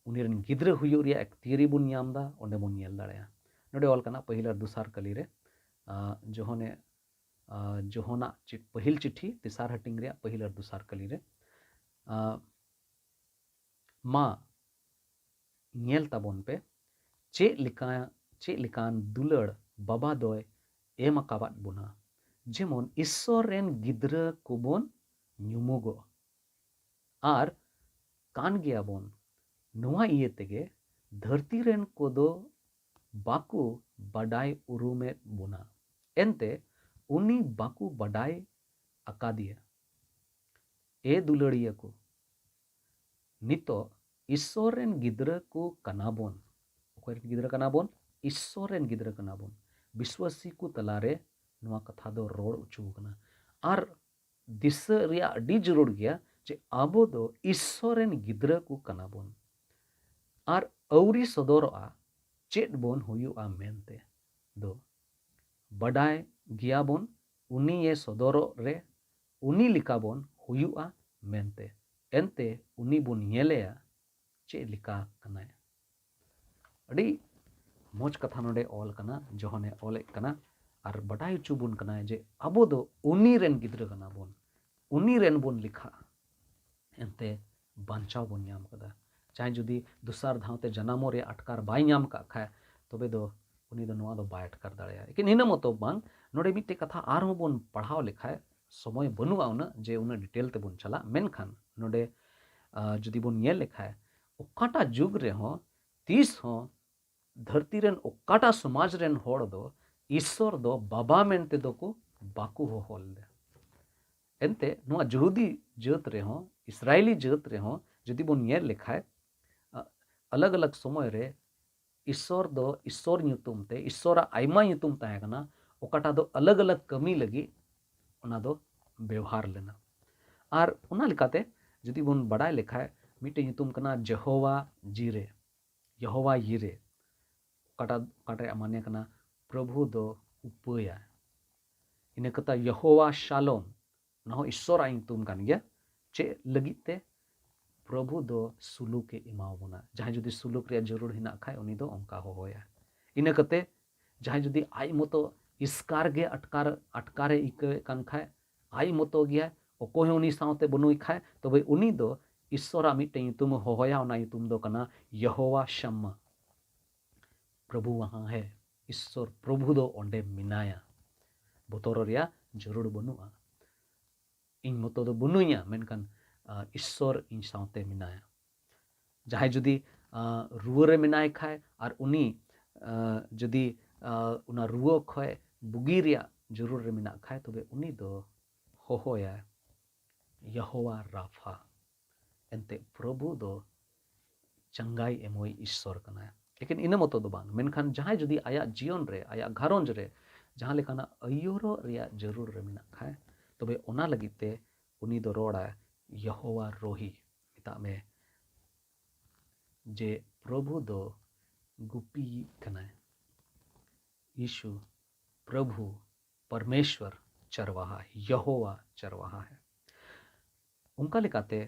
ᱩᱱᱤ ᱨᱮᱱ ᱜᱤᱫᱽᱨᱟᱹ ᱦᱩᱭᱩᱜ ᱨᱮᱭᱟᱜ ᱮᱠᱛᱤᱭᱟᱹᱨᱤ ᱵᱚᱱ ᱧᱟᱢ ᱮᱫᱟ, ᱚᱸᱰᱮ ᱵᱚᱱ ᱧᱮᱞ ᱫᱟᱲᱮᱭᱟᱜᱼᱟ᱾ ᱱᱚᱰᱮ ᱚᱞ ᱠᱟᱱᱟ ᱯᱟᱹᱦᱤᱞ ᱟᱨ ᱫᱚᱥᱟᱨ ᱠᱟᱹᱞᱤ ᱨᱮ, ᱟᱸ, ᱡᱳᱦᱚᱱᱮ, ᱟᱸ, ᱡᱳᱦᱚᱱᱟᱜ ᱪᱤ-, ᱯᱟᱹᱦᱤᱞ ᱪᱤᱴᱷᱤ ᱛᱮᱥᱟᱨ ᱦᱟᱹᱴᱤᱧ ᱨᱮᱭᱟᱜ ᱯᱟᱹᱦᱤᱞ ᱟᱨ ᱫᱚᱥᱟᱨ ᱠᱟᱹᱞᱤ ᱨᱮ, ᱟᱸ, ᱢᱟ ᱧᱮᱞ ᱛᱟᱵᱚᱱ ᱯᱮ, ᱪᱮᱫ ᱞᱮᱠᱟ, ᱪᱮᱫ ᱞᱮᱠᱟᱱ ᱫᱩᱞᱟᱹᱲ ᱵᱟᱵᱟ ᱫᱚᱭ ᱮᱢ ᱟᱠᱟᱣᱟᱫ ᱵᱚᱱᱟ, ᱡᱮᱢᱚᱱ ᱤᱥᱥᱚᱨ ᱨᱮᱱ ᱜᱤᱫᱽᱨᱟᱹ ᱠᱚᱵᱚᱱ ᱧᱩᱢᱩᱜᱚᱜ᱾ ᱟᱨ ᱠᱟᱱ ᱜᱮᱭᱟᱵᱚᱱ᱾ ᱱᱚᱣᱟ ᱤᱭᱟᱹ ᱛᱮᱜᱮ ᱫᱷᱟᱹᱨᱛᱤ ᱨᱮᱱ ᱠᱚᱫᱚ ᱵᱟᱠᱚ ᱵᱟᱰᱟᱭ ᱩᱨᱩᱢᱮᱫ ᱵᱚᱱᱟ, ᱮᱱᱛᱮ ᱩᱱᱤ ᱵᱟᱠᱚ ᱵᱟᱰᱟᱭ ᱟᱠᱟᱫᱮᱭᱟ᱾ ᱮ ᱫᱩᱞᱟᱹᱲᱤᱭᱟᱹ ᱠᱚ, ᱱᱤᱛᱚᱜ ᱤᱥᱥᱚᱨ ᱨᱮᱱ ᱜᱤᱫᱽᱨᱟᱹ ᱠᱚ ᱠᱟᱱᱟ ᱵᱚᱱ᱾ ᱚᱠᱚᱭ ᱨᱮᱱ ᱜᱤᱫᱽᱨᱟᱹ ᱠᱟᱱᱟ ᱵᱚᱱ? ᱤᱥᱥᱚᱨ ᱨᱮᱱ ᱜᱤᱫᱽᱨᱟᱹ ᱠᱟᱱᱟ ᱵᱚᱱ᱾ ᱵᱤᱥᱣᱟᱥᱤ ᱠᱚ ᱛᱟᱞᱟᱨᱮ ᱱᱚᱣᱟ ᱠᱟᱛᱷᱟ ᱫᱚ ᱨᱚᱲ ᱦᱚᱪᱚ ᱟᱠᱟᱱᱟ᱾ ᱟᱨ ᱫᱤᱥᱟᱹ ᱨᱮᱭᱟᱜ ᱟᱹᱰᱤ ᱡᱟᱹᱨᱩᱲ ᱜᱮᱭᱟ ᱡᱮ ᱟᱵᱚ ᱫᱚ ᱤᱥᱥᱚᱨ ᱨᱮᱱ ᱜᱤᱫᱽᱨᱟᱹ ᱠᱚ ᱠᱟᱱᱟ ᱵᱚᱱ᱾ ᱟᱨ ᱟᱹᱣᱨᱤ ᱥᱚᱫᱚᱨᱚᱜᱼᱟ ᱪᱮᱫ ᱵᱚᱱ ᱦᱩᱭᱩᱜᱼᱟ ᱢᱮᱱᱛᱮ ᱫᱚ᱾ ᱵᱟᱰᱟᱭ ᱜᱮᱭᱟᱵᱚᱱ ᱩᱱᱤᱭᱮ ᱥᱚᱫᱚᱨᱚᱜ ᱨᱮ ᱩᱱᱤ ᱞᱮᱠᱟ ᱵᱚᱱ ᱦᱩᱭᱩᱜᱼᱟ ᱢᱮᱱᱛᱮ᱾ ᱮᱱᱛᱮ ᱩᱱᱤ ᱵᱚᱱ ᱧᱮᱞᱮᱭᱟ ᱪᱮᱫ ᱞᱮᱠᱟ ᱠᱟᱱᱟᱭ᱾ ᱟᱹᱰᱤ ᱢᱚᱡᱽ ᱠᱟᱛᱷᱟ ᱱᱚᱰᱮ ᱚᱞ ᱠᱟᱱᱟ, ᱡᱳᱦᱚᱱᱮ ᱚᱞᱮᱫ ᱠᱟᱱᱟ ᱟᱨ ᱵᱟᱰᱟᱭ ᱦᱚᱪᱚ ᱵᱚᱱ ᱠᱟᱱᱟᱭ ᱡᱮ ᱟᱵᱚ ᱫᱚ ᱩᱱᱤ ᱨᱮᱱ ᱜᱤᱫᱽᱨᱟᱹ ᱠᱟᱱᱟ ᱵᱚᱱ, ᱩᱱᱤ ᱨᱮᱱ ᱵᱚᱱ ᱞᱮᱠᱷᱟᱜᱼᱟ᱾ ᱮᱱᱛᱮ ᱵᱟᱧᱪᱟᱣ ᱵᱚᱱ ᱧᱟᱢ ᱠᱟᱫᱟ᱾ ᱡᱟᱦᱟᱸᱭ ᱡᱩᱫᱤ ᱫᱚᱥᱟᱨ ᱫᱷᱟᱣ ᱛᱮ ᱡᱟᱱᱟᱢᱚᱜ ᱨᱮᱭᱟᱜ ᱟᱴᱠᱟᱨ ᱵᱟᱭ ᱧᱟᱢ ᱠᱟᱜ ᱠᱷᱟᱡ, ᱛᱚᱵᱮ ᱫᱚ ᱩᱱᱤ ᱫᱚ ᱱᱚᱣᱟ ᱫᱚ ᱵᱟᱭ ᱟᱴᱠᱟᱨ ᱫᱟᱲᱮᱭᱟᱜᱼᱟ᱾ ᱞᱮᱠᱤᱱ ᱤᱱᱟᱹ ᱢᱚᱛᱚ ᱵᱟᱝ, ᱱᱚᱰᱮ ᱢᱤᱫᱴᱮᱡ ᱠᱟᱛᱷᱟ ᱟᱨᱦᱚᱸ ᱵᱚᱱ ᱯᱟᱲᱦᱟᱣ ᱞᱮᱠᱷᱟᱡ, ᱥᱚᱢᱚᱭ ᱵᱟᱹᱱᱩᱜᱼᱟ ᱩᱱᱟᱹᱜ ᱡᱮ ᱩᱱᱟᱹᱜ detail ᱛᱮᱵᱚᱱ ᱪᱟᱞᱟᱜ, ᱢᱮᱱᱠᱷᱟᱱ ᱱᱚᱰᱮ, ᱟᱸ, ᱡᱩᱫᱤ ᱵᱚᱱ ᱧᱮᱞ ᱞᱮᱠᱷᱟᱡ, ᱚᱠᱟᱴᱟᱜ ᱡᱩᱜᱽ ᱨᱮᱦᱚᱸ ᱛᱤᱥ ᱦᱚᱸ ᱫᱷᱟᱹᱨᱛᱤ ᱨᱮᱱ ᱚᱠᱟᱴᱟᱜ ᱥᱚᱢᱟᱡᱽ ᱨᱮᱱ ᱦᱚᱲ ᱫᱚ ᱤᱥᱥᱚᱨ ᱫᱚ ᱵᱟᱵᱟ ᱢᱮᱱᱛᱮ ᱫᱚ ᱠᱚ ᱵᱟᱠᱚ ᱦᱚᱦᱚ ᱞᱮᱫᱟ᱾ ᱮᱱᱛᱮ ᱱᱚᱣᱟ ᱡᱩᱦᱩᱫᱤ ᱡᱟᱹᱛ ᱨᱮᱦᱚᱸ, ᱤᱥᱨᱟᱭᱮᱞᱤ ᱡᱟᱹᱛ ᱨᱮᱦᱚᱸ ᱡᱩᱫᱤ ᱵᱚᱱ ᱧᱮᱞ ᱞᱮᱠᱷᱟᱡ, ᱟ, ᱟᱞᱟᱜᱽ ᱟᱞᱟᱜᱽ ᱥᱚᱢᱚᱭ ᱨᱮ ᱤᱥᱥᱚᱨ ᱫᱚ ᱤᱥᱥᱚᱨ ᱧᱩᱛᱩᱢ ᱛᱮ, ᱤᱥᱥᱚᱨᱟᱜ ᱟᱭᱢᱟ ᱧᱩᱛᱩᱢ ᱛᱟᱦᱮᱸ ᱠᱟᱱᱟ, ᱚᱠᱟᱴᱟᱜ ᱫᱚ ᱟᱞᱟᱜᱽ ᱟᱞᱟᱜᱽ ᱠᱟᱹᱢᱤ ᱞᱟᱹᱜᱤᱫ ᱚᱱᱟ ᱫᱚ ᱵᱮᱣᱦᱟᱨ ᱞᱮᱱᱟ᱾ ᱟᱨ ᱚᱱᱟ ᱞᱮᱠᱟᱛᱮ ᱡᱩᱫᱤ ᱵᱚᱱ ᱵᱟᱰᱟᱭ ᱞᱮᱠᱷᱟᱡ, ᱢᱤᱫᱴᱮᱡ ᱧᱩᱛᱩᱢ ᱠᱟᱱᱟ ᱡᱮᱦᱳᱣᱟ ᱡᱤᱨᱮ, ᱭᱮᱦᱳᱣᱟ ᱭᱤᱨᱮ, ᱚᱠᱟᱴᱟᱜ, ᱚᱠᱟᱴᱟᱜ ᱨᱮᱭᱟᱜ ᱢᱟᱱᱮ ᱠᱟᱱᱟ ᱯᱨᱚᱵᱷᱩ ᱫᱚ ᱩᱯᱟᱹᱭᱟᱭ᱾ ᱤᱱᱟᱹ ᱠᱟᱛᱮ ᱭᱮᱦᱳᱣᱟ ᱥᱟᱞᱚᱢ, ᱚᱱᱟ ᱦᱚᱸ ᱤᱥᱥᱚᱨᱟᱜ ᱧᱩᱛᱩᱢ ᱠᱟᱱ ᱜᱮᱭᱟ᱾ ᱪᱮᱫ ᱞᱟᱹᱜᱤᱫ ᱛᱮ? ᱯᱨᱚᱵᱷᱩ ᱫᱚ ᱥᱩᱞᱩᱠᱮ ᱮᱢᱟᱣ ᱵᱚᱱᱟ᱾ ᱡᱟᱦᱟᱸᱭ ᱡᱩᱫᱤ ᱥᱩᱞᱩᱠ ᱨᱮᱭᱟᱜ ᱡᱟᱹᱨᱩᱲ ᱦᱮᱱᱟᱜ ᱠᱷᱟᱡ, ᱩᱱᱤ ᱫᱚ ᱚᱱᱠᱟ ᱦᱚᱦᱚᱭᱟ᱾ ᱤᱱᱟᱹ ᱠᱟᱛᱮ ᱡᱟᱦᱟᱸᱭ ᱡᱩᱫᱤ ᱟᱡ ᱢᱚᱛᱚ ᱮᱥᱠᱟᱨ ᱜᱮ ᱟᱴᱠᱟᱨ, ᱟᱴᱠᱟᱨᱮ ᱟᱹᱭᱠᱟᱹᱣᱮᱫ ᱠᱟᱱ ᱠᱷᱟᱡ, ᱟᱡ ᱢᱚᱛᱚ ᱜᱮᱭᱟᱭ, ᱚᱠᱚᱭ ᱦᱚᱸ ᱩᱱᱤ ᱥᱟᱶᱛᱮ ᱵᱟᱹᱱᱩᱭ ᱠᱷᱟᱡ, ᱛᱚᱵᱮ ᱩᱱᱤ ᱫᱚ ᱤᱥᱥᱚᱨᱟᱜ ᱢᱤᱫᱴᱮᱱ ᱧᱩᱛᱩᱢᱮ ᱦᱚᱦᱚᱭᱟ, ᱚᱱᱟ ᱧᱩᱛᱩᱢ ᱫᱚ ᱠᱟᱱᱟ ᱭᱮᱦᱳᱣᱟ ᱥᱟᱢᱢᱟ᱾ ᱯᱨᱚᱵᱷᱩ ᱣᱟᱦᱟᱸ ᱦᱮ, ᱤᱥᱥᱚᱨ ᱯᱨᱚᱵᱷᱩ ᱫᱚ ᱚᱸᱰᱮ ᱢᱮᱱᱟᱭᱟ᱾ ᱵᱚᱛᱚᱨ ᱨᱮᱭᱟᱜ ᱡᱟᱹᱨᱩᱲ ᱵᱟᱹᱱᱩᱜᱼᱟ᱾ ᱤᱧ ᱢᱚᱛᱚ ᱫᱚ ᱵᱟᱹᱱᱩᱧᱟ, ᱢᱮᱱᱠᱷᱟᱱ, ᱟ, ᱤᱥᱥᱚᱨ ᱤᱧ ᱥᱟᱶᱛᱮ ᱢᱮᱱᱟᱭᱟ᱾ ᱡᱟᱦᱟᱸᱭ ᱡᱩᱫᱤ, ᱟ, ᱨᱩᱣᱟᱹ ᱨᱮ ᱢᱮᱱᱟᱭ ᱠᱷᱟᱡ ᱟᱨ ᱩᱱᱤ, ᱟ, ᱡᱩᱫᱤ, ᱟ, ᱚᱱᱟ ᱨᱩᱣᱟᱹ ᱠᱷᱚᱡ ᱵᱩᱜᱤ ᱨᱮᱭᱟᱜ ᱡᱟᱹᱨᱩᱲ ᱨᱮ ᱢᱮᱱᱟᱜ ᱠᱷᱟᱡ, ᱛᱚᱵᱮ ᱩᱱᱤ ᱫᱚ ᱦᱚᱦᱚᱭᱟᱭ, ᱭᱮᱦᱳᱣᱟ ᱨᱟᱯᱷᱟ᱾ ᱮᱱᱛᱮ ᱯᱨᱚᱵᱷᱩ ᱫᱚ ᱪᱟᱸᱜᱟᱭ ᱮᱢᱚᱭ ᱤᱥᱥᱚᱨ ᱠᱟᱱᱟᱭ᱾ ᱞᱮᱠᱤᱱ ᱤᱱᱟᱹ ᱢᱚᱛᱚ ᱫᱚ ᱵᱟᱝ, ᱢᱮᱱᱠᱷᱟᱱ ᱡᱟᱦᱟᱸᱭ ᱡᱩᱫᱤ ᱟᱭᱟᱜ ᱡᱤᱭᱚᱱ ᱨᱮ, ᱟᱭᱟᱜ ᱜᱷᱟᱨᱚᱸᱡᱽ ᱨᱮ ᱡᱟᱦᱟᱸ ᱞᱮᱠᱟᱱᱟᱜ ᱟᱹᱭᱩᱨᱚᱜ ᱨᱮᱭᱟᱜ ᱡᱟᱹᱨᱩᱲ ᱨᱮ ᱢᱮᱱᱟᱜ ᱠᱷᱟᱡ, ᱛᱚᱵᱮ ᱚᱱᱟ ᱞᱟᱹᱜᱤᱫ ᱛᱮ ᱩᱱᱤ ᱫᱚ ᱨᱚᱲᱟᱭ, ᱭᱮᱦᱳᱣᱟ ᱨᱳᱦᱤ, ᱢᱮᱛᱟᱜ ᱢᱮ ᱡᱮ ᱯᱨᱚᱵᱷᱩ ᱫᱚ ᱜᱩᱯᱤᱭᱤᱡ ᱠᱟᱱᱟᱭ᱾ ᱭᱤᱥᱩ ᱯᱨᱚᱵᱷᱩ ᱯᱚᱨᱢᱮᱥᱣᱚᱨ ᱪᱟᱨᱣᱟᱦᱟ, ᱭᱮᱦᱳᱣᱟ ᱪᱟᱨᱣᱟᱦᱟ ᱦᱮ᱾ ᱚᱱᱠᱟ ᱞᱮᱠᱟᱛᱮ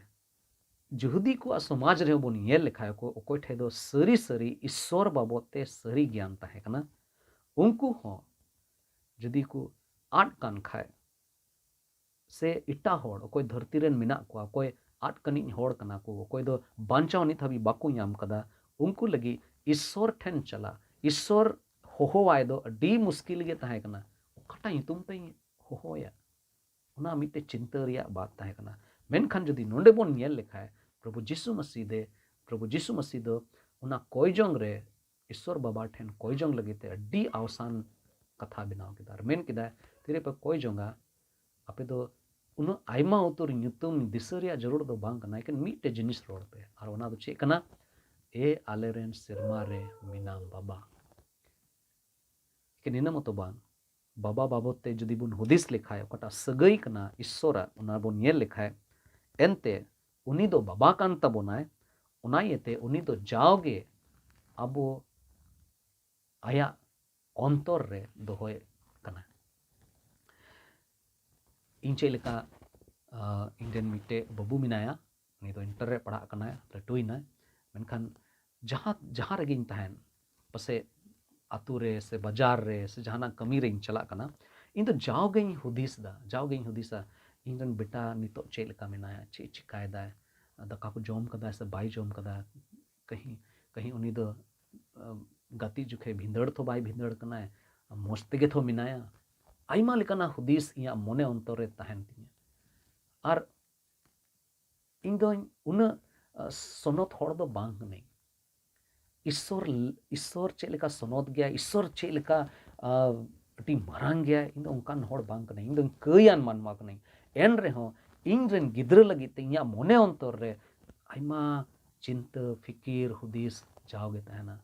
ᱡᱩᱦᱩᱫᱤ ᱠᱚᱣᱟᱜ ᱥᱚᱢᱟᱡᱽ ᱨᱮᱦᱚᱸ ᱵᱚᱱ ᱧᱮᱞ ᱞᱮᱠᱷᱟᱡ, ᱚᱠᱚᱭ, ᱚᱠᱚᱭ ᱴᱷᱮᱡ ᱫᱚ ᱥᱟᱹᱨᱤ ᱥᱟᱹᱨᱤ ᱤᱥᱥᱚᱨ ᱵᱟᱵᱚᱫ ᱛᱮ ᱥᱟᱹᱨᱤ ᱜᱮᱭᱟᱱ ᱛᱟᱦᱮᱸ ᱠᱟᱱᱟ, ᱩᱱᱠᱩ ᱦᱚᱸ ᱡᱩᱫᱤ ᱠᱚ ᱟᱫ ᱠᱟᱱ ᱠᱷᱟᱡ, ᱥᱮ ᱮᱴᱟᱜ ᱦᱚᱲ, ᱚᱠᱚᱭ ᱫᱷᱟᱹᱨᱛᱤ ᱨᱮᱱ ᱢᱮᱱᱟᱜ ᱠᱚᱣᱟ, ᱚᱠᱚᱭ ᱟᱫ ᱠᱟᱹᱱᱤᱡ ᱦᱚᱲ ᱠᱟᱱᱟ ᱠᱚ, ᱚᱠᱚᱭ ᱫᱚ ᱵᱟᱧᱪᱟᱣ ᱱᱤᱛ ᱦᱟᱹᱵᱤᱡ ᱵᱟᱠᱚ ᱧᱟᱢ ᱠᱟᱫᱟ, ᱩᱱᱠᱩ ᱞᱟᱹᱜᱤᱫ ᱤᱥᱥᱚᱨ ᱴᱷᱮᱱ ᱪᱟᱞᱟᱜ, ᱤᱥᱥᱚᱨ ᱦᱚᱦᱚᱣᱟᱭ ᱫᱚ ᱟᱹᱰᱤ ᱢᱩᱥᱠᱤᱞ ᱜᱮ ᱛᱟᱦᱮᱸ ᱠᱟᱱᱟ᱾ ᱚᱠᱟᱴᱟᱜ ᱧᱩᱛᱩᱢ ᱛᱮᱧ ᱦᱚᱦᱚᱣᱟᱭᱟ? ᱚᱱᱟ ᱢᱤᱫᱴᱮᱡ ᱪᱤᱱᱛᱟᱹ ᱨᱮᱭᱟᱜ ᱵᱟᱛ ᱛᱟᱦᱮᱸ ᱠᱟᱱᱟ᱾ ᱢᱮᱱᱠᱷᱟᱱ ᱡᱩᱫᱤ ᱱᱚᱰᱮ ᱵᱚᱱ ᱧᱮᱞ ᱞᱮᱠᱷᱟᱡ, ᱯᱨᱚᱵᱷᱩ ᱡᱤᱥᱩ ᱢᱟᱹᱥᱤ ᱫᱮ, ᱯᱨᱚᱵᱷᱩ ᱡᱤᱥᱩ ᱢᱟᱹᱥᱤ ᱫᱚ ᱚᱱᱟ ᱠᱚᱭ ᱡᱚᱝ ᱨᱮ, ᱤᱥᱥᱚᱨ ᱵᱟᱵᱟ ᱴᱷᱮᱱ ᱠᱚᱭ ᱡᱚᱝ ᱞᱟᱹᱜᱤᱫ ᱛᱮ ᱟᱹᱰᱤ ᱟᱣᱥᱟᱱ ᱠᱟᱛᱷᱟ ᱵᱮᱱᱟᱣ ᱠᱮᱫᱟ ᱟᱨ ᱢᱮᱱ ᱠᱮᱫᱟᱭ, ᱛᱤᱨᱮᱯᱮ ᱠᱚᱭ ᱡᱚᱝᱟ, ᱟᱯᱮ ᱫᱚ ᱩᱱᱟᱹᱜ ᱟᱭᱢᱟ ᱩᱛᱟᱹᱨ ᱧᱩᱛᱩᱢ ᱫᱤᱥᱟᱹ ᱨᱮᱭᱟᱜ ᱡᱟᱹᱨᱩᱲ ᱫᱚ ᱵᱟᱝ ᱠᱟᱱᱟ, ᱮᱠᱮᱱ ᱢᱤᱫᱴᱮᱡ ᱡᱤᱱᱤᱥ ᱨᱚᱲ ᱯᱮ᱾ ᱟᱨ ᱚᱱᱟ ᱫᱚ ᱪᱮᱫ ᱠᱟᱱᱟ? ᱮ ᱟᱞᱮᱨᱮᱱ ᱥᱮᱨᱢᱟ ᱨᱮ ᱢᱮᱱᱟᱢ ᱵᱟᱵᱟ᱾ ᱮᱠᱮᱱ ᱤᱱᱟᱹ ᱢᱚᱛᱚ ᱵᱟᱝ, ᱵᱟᱵᱟ ᱵᱟᱵᱚᱫ ᱛᱮ ᱡᱩᱫᱤ ᱵᱚᱱ ᱦᱩᱫᱤᱥ ᱞᱮᱠᱷᱟᱡ, ᱚᱠᱟᱴᱟᱜ ᱥᱟᱹᱜᱟᱹᱭ ᱠᱟᱱᱟ ᱤᱥᱥᱚᱨᱟᱜ, ᱚᱱᱟ ᱵᱚᱱ ᱧᱮᱞ ᱞᱮᱠᱷᱟᱡ, ᱮᱱᱛᱮ ᱩᱱᱤ ᱫᱚ ᱵᱟᱵᱟ ᱠᱟᱱ ᱛᱟᱵᱚᱱᱟᱭ᱾ ᱚᱱᱟ ᱤᱭᱟᱹᱛᱮ ᱩᱱᱤ ᱫᱚ ᱡᱟᱣᱜᱮ ᱟᱵᱚ ᱟᱭᱟᱜ ᱚᱱᱛᱚᱨ ᱨᱮ ᱫᱚᱦᱚᱭᱮᱫ ᱠᱟᱱᱟ᱾ ᱤᱧ ᱪᱮᱫ ᱞᱮᱠᱟ, ᱟᱸ, ᱤᱧ ᱨᱮᱱ ᱢᱤᱫᱴᱮᱡ ᱵᱟᱹᱵᱩ ᱢᱮᱱᱟᱭᱟ, ᱩᱱᱤ ᱫᱚ ᱤᱱᱴᱟᱨ ᱨᱮ ᱯᱟᱲᱦᱟᱜ ᱠᱟᱱᱟᱭ, ᱞᱟᱹᱴᱩᱭᱮᱱᱟᱭ, ᱢᱮᱱᱠᱷᱟᱱ ᱡᱟᱦᱟᱸ ᱡᱟᱦᱟᱸ ᱨᱮᱜᱮᱧ ᱛᱟᱦᱮᱱ, ᱯᱟᱥᱮᱡ ᱟᱛᱳ ᱨᱮ ᱥᱮ ᱵᱟᱡᱟᱨ ᱨᱮ ᱥᱮ ᱡᱟᱦᱟᱱᱟᱜ ᱠᱟᱹᱢᱤ ᱨᱮᱧ ᱪᱟᱞᱟᱜ ᱠᱟᱱᱟ, ᱤᱧ ᱫᱚ ᱡᱟᱣᱜᱮᱧ ᱦᱩᱫᱤᱥ ᱫᱟ, ᱡᱟᱣᱜᱮᱧ ᱦᱩᱫᱤᱥᱟ, ᱤᱧ ᱨᱮᱱ ᱵᱮᱴᱟ ᱱᱤᱛᱚᱜ ᱪᱮᱫ ᱞᱮᱠᱟ ᱢᱮᱱᱟᱭᱟ, ᱪᱮᱫ ᱪᱤᱠᱟᱭᱮᱫᱟᱭ, ᱫᱟᱠᱟ ᱠᱚ ᱡᱚᱢ ᱠᱟᱫᱟᱭ ᱥᱮ ᱵᱟᱭ ᱡᱚᱢ ᱠᱟᱫᱟ, ᱠᱟᱹᱦᱤ ᱠᱟᱹᱦᱤ ᱩᱱᱤ ᱫᱚ ᱜᱟᱛᱮ ᱡᱚᱠᱷᱮᱡ ᱵᱷᱤᱸᱫᱟᱹᱲ ᱛᱷᱚ ᱵᱟᱭ ᱵᱷᱤᱸᱫᱟᱹᱲ ᱠᱟᱱᱟᱭ, ᱢᱚᱡᱽ ᱛᱮᱜᱮ ᱛᱷᱚ ᱢᱮᱱᱟᱭᱟ᱾ ᱟᱭᱢᱟ ᱞᱮᱠᱟᱱᱟᱜ ᱦᱩᱫᱤᱥ ᱤᱧᱟᱹᱜ ᱢᱚᱱᱮ ᱚᱱᱛᱚᱨ ᱨᱮ ᱛᱟᱦᱮᱱ ᱛᱤᱧᱟᱹ᱾ ᱟᱨ ᱤᱧ ᱫᱚᱧ ᱩᱱᱟᱹᱜ ᱥᱚᱱᱚᱛ ᱦᱚᱲ ᱫᱚ ᱵᱟᱝ ᱠᱟᱹᱱᱟᱹᱧ᱾ ᱤᱥᱥᱚᱨ ᱤᱥᱥᱚᱨ ᱪᱮᱫ ᱞᱮᱠᱟ ᱥᱚᱱᱚᱛ ᱜᱮᱭᱟ, ᱤᱥᱥᱚᱨ ᱪᱮᱫ ᱞᱮᱠᱟ ᱟᱹᱰᱤ ᱢᱟᱨᱟᱝ ᱜᱮᱭᱟ, ᱤᱧ ᱫᱚ ᱚᱱᱠᱟᱱ ᱦᱚᱲ ᱵᱟᱝ ᱠᱟᱹᱱᱟᱹᱧ᱾ ᱤᱧ ᱫᱚᱧ ᱠᱟᱹᱭᱟᱱ ᱢᱟᱱᱣᱟ ᱠᱟᱹᱱᱟᱹᱧ᱾ ᱮᱱ ᱨᱮᱦᱚᱸ ᱤᱧ ᱨᱮᱱ ᱜᱤᱫᱽᱨᱟᱹ ᱞᱟᱹᱜᱤᱫ ᱛᱮ ᱤᱧᱟᱹᱜ ᱢᱚᱱᱮ ᱚᱱᱛᱚᱨ ᱨᱮ ᱟᱭᱢᱟ ᱪᱤᱱᱛᱟᱹ, ᱯᱷᱤᱠᱤᱨ, ᱦᱩᱫᱤᱥ ᱡᱟᱣᱜᱮ ᱛᱟᱦᱮᱱᱟ᱾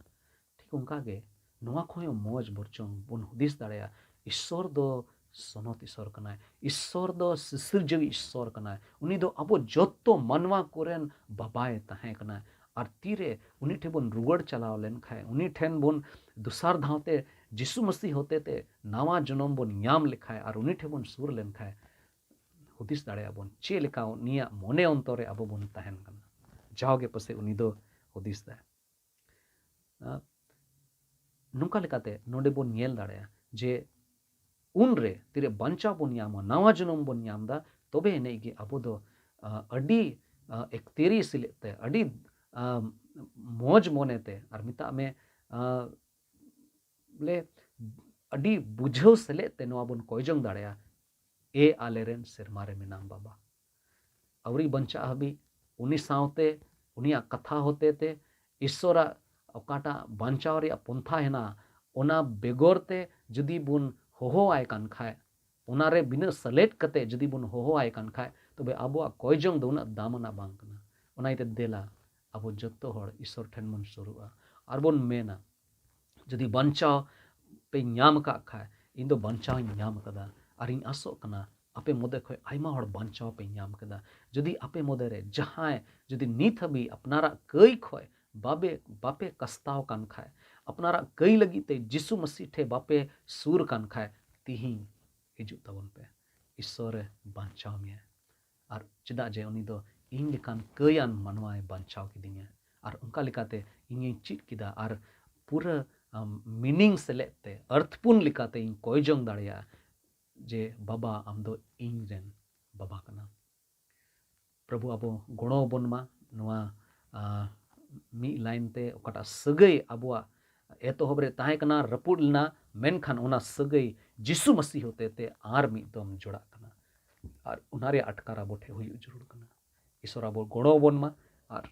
ᱴᱷᱤᱠ ᱚᱱᱠᱟ ᱜᱮ ᱱᱚᱣᱟ ᱠᱷᱚᱱ ᱦᱚᱸ ᱢᱚᱡᱽ ᱵᱚᱨᱪᱚᱝ ᱵᱚᱱ ᱦᱩᱫᱤᱥ ᱫᱟᱲᱮᱭᱟᱜᱼᱟ᱾ ᱤᱥᱥᱚᱨ ᱫᱚ ᱥᱚᱱᱚᱛ ᱤᱥᱥᱚᱨ ᱠᱟᱱᱟᱭ᱾ ᱤᱥᱥᱚᱨ ᱫᱚ ᱥᱤᱥᱤᱨᱡᱟᱹᱣᱤᱡ ᱤᱥᱥᱚᱨ ᱠᱟᱱᱟᱭ᱾ ᱩᱱᱤ ᱫᱚ ᱟᱵᱚ ᱡᱚᱛᱚ ᱢᱟᱱᱣᱟ ᱠᱚᱨᱮᱱ ᱵᱟᱵᱟᱭ ᱛᱟᱦᱮᱸ ᱠᱟᱱᱟ᱾ ᱟᱨ ᱛᱤᱨᱮ ᱩᱱᱤ ᱴᱷᱮᱱ ᱵᱚᱱ ᱨᱩᱣᱟᱹᱲ ᱪᱟᱞᱟᱣ ᱞᱮᱱᱠᱷᱟᱱ, ᱩᱱᱤ ᱴᱷᱮᱱ ᱵᱚᱱ ᱫᱚᱥᱟᱨ ᱫᱷᱟᱣ ᱛᱮ ᱡᱤᱥᱩ ᱢᱟᱹᱥᱤ ᱦᱚᱛᱮ ᱛᱮ ᱱᱟᱣᱟ ᱡᱚᱱᱚᱢ ᱵᱚᱱ ᱧᱟᱢ ᱞᱮᱠᱷᱟᱱ ᱟᱨ ᱩᱱᱤ ᱴᱷᱮᱱ ᱵᱚᱱ ᱥᱩᱨ ᱞᱮᱱᱠᱷᱟᱱ, ᱦᱩᱫᱤᱥ ᱫᱟᱲᱮᱭᱟᱜᱼᱟ ᱵᱚᱱ ᱪᱮᱫ ᱞᱮᱠᱟ ᱩᱱᱤᱭᱟᱜ ᱢᱚᱱᱮ ᱚᱱᱛᱚᱨ ᱨᱮ ᱟᱵᱚ ᱵᱚᱱ ᱛᱟᱦᱮᱱ ᱠᱟᱱᱟ᱾ ᱡᱟᱣᱜᱮ ᱯᱟᱥᱮᱡ ᱩᱱᱤ ᱫᱚ ᱦᱩᱫᱤᱥ ᱫᱟᱭ᱾ ᱟᱸ, ᱱᱚᱝᱠᱟ ᱞᱮᱠᱟᱛᱮ ᱱᱚᱰᱮ ᱵᱚᱱ ᱧᱮᱞ ᱫᱟᱲᱮᱭᱟᱜᱼᱟ ᱡᱮ ᱩᱱᱨᱮ ᱛᱤᱨᱮ ᱵᱟᱧᱪᱟᱣ ᱵᱚᱱ ᱧᱟᱢᱟ, ᱱᱟᱣᱟ ᱡᱚᱱᱚᱢ ᱵᱚᱱ ᱧᱟᱢ ᱮᱫᱟ, ᱛᱚᱵᱮ ᱮᱱᱮᱡ ᱜᱮ ᱟᱵᱚ ᱫᱚ, ᱟᱸ, ᱟᱹᱰᱤ, ᱟᱸ, ᱮᱠᱛᱮᱨᱤ ᱥᱮᱞᱮᱫ ᱛᱮ, ᱟᱹᱰᱤ, ᱟᱸ, ᱢᱚᱡᱽ ᱢᱚᱱᱮᱛᱮ, ᱟᱨ ᱢᱮᱛᱟᱜ ᱢᱮ, ᱟᱸ, ᱵᱚᱞᱮ ᱟᱹᱰᱤ ᱵᱩᱡᱷᱟᱹᱣ ᱥᱮᱞᱮᱫ ᱛᱮ ᱱᱚᱣᱟ ᱵᱚᱱ ᱠᱚᱭ ᱡᱚᱝ ᱫᱟᱲᱮᱭᱟᱜᱼᱟ, "ᱮ ᱟᱞᱮᱨᱮᱱ ᱥᱮᱨᱢᱟ ᱨᱮ ᱢᱮᱱᱟᱢ ᱵᱟᱵᱟ", ᱟᱹᱣᱨᱤ ᱵᱟᱧᱪᱟᱜ ᱦᱟᱹᱵᱤᱡ ᱩᱱᱤ ᱥᱟᱶᱛᱮ, ᱩᱱᱤᱭᱟᱜ ᱠᱟᱛᱷᱟ ᱦᱚᱛᱮ ᱛᱮ, ᱤᱥᱥᱚᱨᱟᱜ ᱚᱠᱟᱴᱟᱜ ᱵᱟᱧᱪᱟᱣ ᱨᱮᱭᱟᱜ ᱯᱚᱱᱛᱷᱟ ᱦᱮᱱᱟᱜᱼᱟ, ᱚᱱᱟ ᱵᱮᱜᱚᱨ ᱛᱮ ᱡᱩᱫᱤ ᱵᱚᱱ ᱦᱚᱦᱚᱣᱟᱭ ᱠᱟᱱ ᱠᱷᱟᱡ, ᱚᱱᱟᱨᱮ ᱵᱤᱱᱟᱹ ᱥᱮᱞᱮᱫ ᱠᱟᱛᱮ ᱡᱩᱫᱤ ᱵᱚᱱ ᱦᱚᱦᱚᱣᱟᱭ ᱠᱟᱱ ᱠᱷᱟᱡ, ᱛᱚᱵᱮ ᱟᱵᱚᱣᱟᱜ ᱠᱚᱭ ᱡᱚᱝ ᱫᱚ ᱩᱱᱟᱹᱜ ᱫᱟᱢ ᱟᱱᱟᱜ ᱵᱟᱝ ᱠᱟᱱᱟ᱾ ᱚᱱᱟ ᱤᱭᱟᱹᱛᱮ ᱫᱮᱞᱟ, ᱟᱵᱚ ᱡᱚᱛᱚ ᱦᱚᱲ ᱤᱥᱥᱚᱨ ᱴᱷᱮᱱ ᱵᱚᱱ ᱥᱩᱨᱩᱜᱼᱟ ᱟᱨ ᱵᱚᱱ ᱢᱮᱱᱟ, ᱡᱩᱫᱤ ᱵᱟᱧᱪᱟᱣ ᱯᱮ ᱧᱟᱢ ᱟᱠᱟᱫ ᱠᱷᱟᱡ, ᱤᱧ ᱫᱚ ᱵᱟᱧᱪᱟᱣ ᱤᱧ ᱧᱟᱢ ᱟᱠᱟᱫᱟ ᱟᱨ ᱤᱧ ᱟᱥᱚᱜ ᱠᱟᱱᱟ ᱟᱯᱮ ᱢᱚᱫᱽᱫᱷᱮ ᱠᱷᱚᱡ ᱟᱭᱢᱟ ᱦᱚᱲ ᱵᱟᱧᱪᱟᱣ ᱯᱮ ᱧᱟᱢ ᱠᱮᱫᱟ᱾ ᱡᱩᱫᱤ ᱟᱯᱮ ᱢᱚᱫᱽᱫᱷᱮ ᱨᱮ ᱡᱟᱦᱟᱸᱭ ᱡᱩᱫᱤ ᱱᱤᱛ ᱦᱟᱹᱵᱤᱡ ᱟᱯᱱᱟᱨᱟᱜ ᱠᱟᱹᱭ ᱠᱷᱚᱡ ᱵᱟᱯᱮ, ᱵᱟᱯᱮ ᱠᱟᱥᱛᱟᱣ ᱠᱟᱱ ᱠᱷᱟᱡ, ᱟᱯᱱᱟᱨᱟᱜ ᱠᱟᱹᱭ ᱞᱟᱹᱜᱤᱫ ᱛᱮ ᱡᱤᱥᱩ ᱢᱟᱹᱥᱤ ᱴᱷᱮᱡ ᱵᱟᱯᱮ ᱥᱩᱨ ᱠᱟᱱ ᱠᱷᱟᱡ, ᱛᱤᱦᱤᱧ ᱦᱤᱡᱩᱜ ᱛᱟᱵᱚᱱ ᱯᱮ᱾ ᱤᱥᱥᱚᱨᱮ ᱵᱟᱧᱪᱟᱣ ᱢᱮᱭᱟ᱾ ᱟᱨ ᱪᱮᱫᱟᱜ ᱡᱮ ᱩᱱᱤ ᱫᱚ ᱤᱧ ᱞᱮᱠᱟᱱ ᱠᱟᱹᱭᱟᱱ ᱢᱟᱱᱣᱟᱭ ᱵᱟᱧᱪᱟᱣ ᱠᱤᱫᱤᱧᱟ᱾ ᱟᱨ ᱚᱱᱠᱟ ᱞᱮᱠᱟᱛᱮ ᱤᱧᱤᱧ ᱪᱮᱫ ᱠᱮᱫᱟ ᱟᱨ ᱯᱩᱨᱟᱹ ᱢᱤᱱᱤᱝ ᱥᱮᱞᱮᱫ ᱛᱮ, ᱟᱨᱛᱷᱯᱩᱱ ᱞᱮᱠᱟᱛᱮ ᱤᱧ ᱠᱚᱭ ᱡᱚᱝ ᱫᱟᱲᱮᱭᱟᱜᱼᱟ ᱡᱮ ᱵᱟᱵᱟ, ᱟᱢ ᱫᱚ ᱤᱧ ᱨᱮᱱ ᱵᱟᱵᱟ ᱠᱟᱱᱟᱢ᱾ ᱯᱨᱚᱵᱷᱩ ᱟᱵᱚ ᱜᱚᱲᱚ ᱟᱵᱚᱱ ᱢᱟ ᱱᱚᱣᱟ ᱟᱸ, ᱢᱤᱫ ᱞᱟᱭᱤᱱ ᱛᱮ ᱚᱠᱟᱴᱟᱜ ᱥᱟᱹᱜᱟᱹᱭ ᱟᱵᱚᱣᱟᱜ ᱮᱛᱚᱦᱚᱵ ᱨᱮ ᱛᱟᱦᱮᱸ ᱠᱟᱱᱟ, ᱨᱟᱹᱯᱩᱫ ᱞᱮᱱᱟ, ᱢᱮᱱᱠᱷᱟᱱ ᱚᱱᱟ ᱥᱟᱹᱜᱟᱹᱭ ᱡᱤᱥᱩ ᱢᱟᱹᱥᱤ ᱦᱚᱛᱮ ᱛᱮ ᱟᱨ ᱢᱤᱫ ᱫᱚᱢ ᱡᱚᱲᱟᱜ ᱠᱟᱱᱟ᱾ ᱟᱨ ᱚᱱᱟ ᱨᱮᱭᱟᱜ ᱟᱴᱠᱟᱨ ᱟᱵᱚ ᱴᱷᱮᱱ ᱦᱩᱭᱩᱜ ᱡᱟᱹᱨᱩᱲ ᱠᱟᱱᱟ᱾ ᱤᱥᱚᱨ ᱟᱵᱚ ᱜᱚᱲᱚ ᱟᱵᱚᱱ ᱢᱟ ᱟᱨ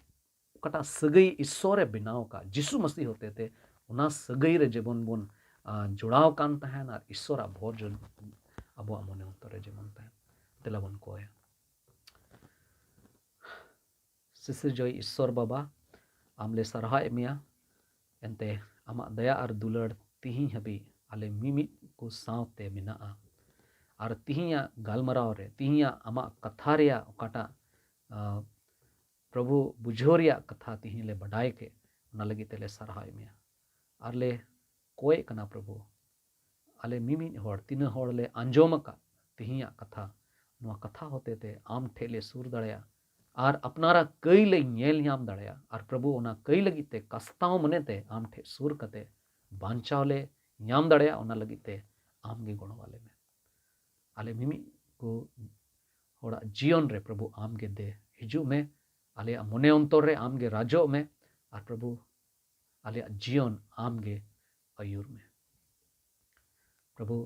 ᱚᱠᱟᱴᱟᱜ ᱥᱟᱹᱜᱟᱹᱭ ᱤᱥᱚᱨᱮ ᱵᱮᱱᱟᱣ ᱟᱠᱟᱫ ᱡᱤᱥᱩ ᱢᱟᱹᱥᱤ ᱦᱚᱛᱮ ᱛᱮ, ᱚᱱᱟ ᱥᱟᱹᱜᱟᱹᱭ ᱨᱮ ᱡᱮᱢᱚᱱ ᱵᱚᱱ ᱟᱸ, ᱡᱚᱲᱟᱣ ᱠᱟᱱ ᱛᱟᱦᱮᱱ ᱟᱨ ᱤᱥᱚᱨᱟᱜ ᱵᱷᱚᱨ ᱡᱚᱱ ᱟᱵᱚᱣᱟᱜ ᱢᱚᱱᱮ ᱚᱱᱛᱚᱨ ᱨᱮ ᱡᱮᱢᱚᱱ ᱛᱟᱦᱮᱱ᱾ ᱫᱮᱞᱟ ᱵᱚᱱ ᱠᱚᱭᱟ᱾ ᱥᱤᱥᱤᱨᱡᱟᱹᱣᱤᱡ ᱤᱥᱚᱨ ᱵᱟᱵᱟ, ᱟᱢ ᱞᱮ ᱥᱟᱨᱦᱟᱣᱮᱫ ᱢᱮᱭᱟ᱾ ᱮᱱᱛᱮ ᱟᱢᱟᱜ ᱫᱟᱭᱟ ᱟᱨ ᱫᱩᱞᱟᱹᱲ ᱛᱤᱦᱤᱧ ᱦᱟᱹᱵᱤᱡ ᱟᱞᱮ ᱢᱤᱢᱤᱫ ᱠᱚ ᱥᱟᱶᱛᱮ ᱢᱮᱱᱟᱜᱼᱟ᱾ ᱟᱨ ᱛᱤᱦᱤᱧᱟᱜ ᱜᱟᱞᱢᱟᱨᱟᱣ ᱨᱮ, ᱛᱤᱦᱤᱧᱟᱜ ᱟᱢᱟᱜ ᱠᱟᱛᱷᱟ ᱨᱮᱭᱟᱜ ᱚᱠᱟᱴᱟᱜ, ᱟᱸ, ᱯᱨᱚᱵᱷᱩ ᱵᱩᱡᱷᱟᱹᱣ ᱨᱮᱭᱟᱜ ᱠᱟᱛᱷᱟ ᱛᱤᱦᱤᱧ ᱞᱮ ᱵᱟᱰᱟᱭ ᱠᱮᱫ, ᱚᱱᱟ ᱞᱟᱹᱜᱤᱫ ᱛᱮᱞᱮ ᱥᱟᱨᱦᱟᱣᱮᱫ ᱢᱮᱭᱟ᱾ ᱟᱨ ᱞᱮ ᱠᱚᱭᱮᱫ ᱠᱟᱱᱟ ᱯᱨᱚᱵᱷᱩ, ᱟᱞᱮ ᱢᱤᱢᱤᱫ ᱦᱚᱲ, ᱛᱤᱱᱟᱹᱜ ᱦᱚᱲ ᱞᱮ ᱟᱸᱡᱚᱢ ᱟᱠᱟᱫ ᱛᱤᱦᱤᱧᱟᱜ ᱠᱟᱛᱷᱟ, ᱱᱚᱣᱟ ᱠᱟᱛᱷᱟ ᱦᱚᱛᱮ ᱛᱮ ᱟᱢ ᱴᱷᱮᱡ ᱞᱮ ᱥᱩᱨ ᱫᱟᱲᱮᱭᱟᱜ ᱟᱨ ᱟᱯᱱᱟᱨᱟᱜ ᱠᱟᱹᱭ ᱞᱮ ᱧᱮᱞ ᱧᱟᱢ ᱫᱟᱲᱮᱭᱟᱜ᱾ ᱟᱨ ᱯᱨᱚᱵᱷᱩ, ᱚᱱᱟ ᱠᱟᱹᱭ ᱞᱟᱹᱜᱤᱫ ᱛᱮ ᱠᱟᱥᱛᱟᱣ ᱢᱚᱱᱮ ᱛᱮ ᱟᱢ ᱴᱷᱮᱡ ᱥᱩᱨ ᱠᱟᱛᱮ ᱵᱟᱧᱪᱟᱣ ᱞᱮ ᱧᱟᱢ ᱫᱟᱲᱮᱭᱟᱜ, ᱚᱱᱟ ᱞᱟᱹᱜᱤᱫ ᱛᱮ ᱟᱢ ᱜᱮ ᱜᱚᱲᱚ ᱟᱞᱮ ᱢᱮ᱾ ᱟᱞᱮ ᱢᱤᱢᱤᱫ ᱠᱚ ᱦᱚᱲᱟᱜ ᱡᱤᱭᱚᱱ ᱨᱮ ᱯᱨᱚᱵᱷᱩ ᱟᱢ ᱜᱮ ᱫᱮ ᱦᱤᱡᱩᱜ ᱢᱮ, ᱟᱞᱮᱭᱟᱜ ᱢᱚᱱᱮ ᱚᱱᱛᱚᱨ ᱨᱮ ᱟᱢ ᱜᱮ ᱨᱟᱡᱚᱜ ᱢᱮ, ᱟᱨ ᱯᱨᱚᱵᱷᱩ ᱟᱞᱮᱭᱟᱜ ᱡᱤᱭᱚᱱ ᱟᱢ ᱜᱮ ᱟᱹᱭᱩᱨ ᱢᱮ᱾ ᱯᱨᱚᱵᱷᱩ,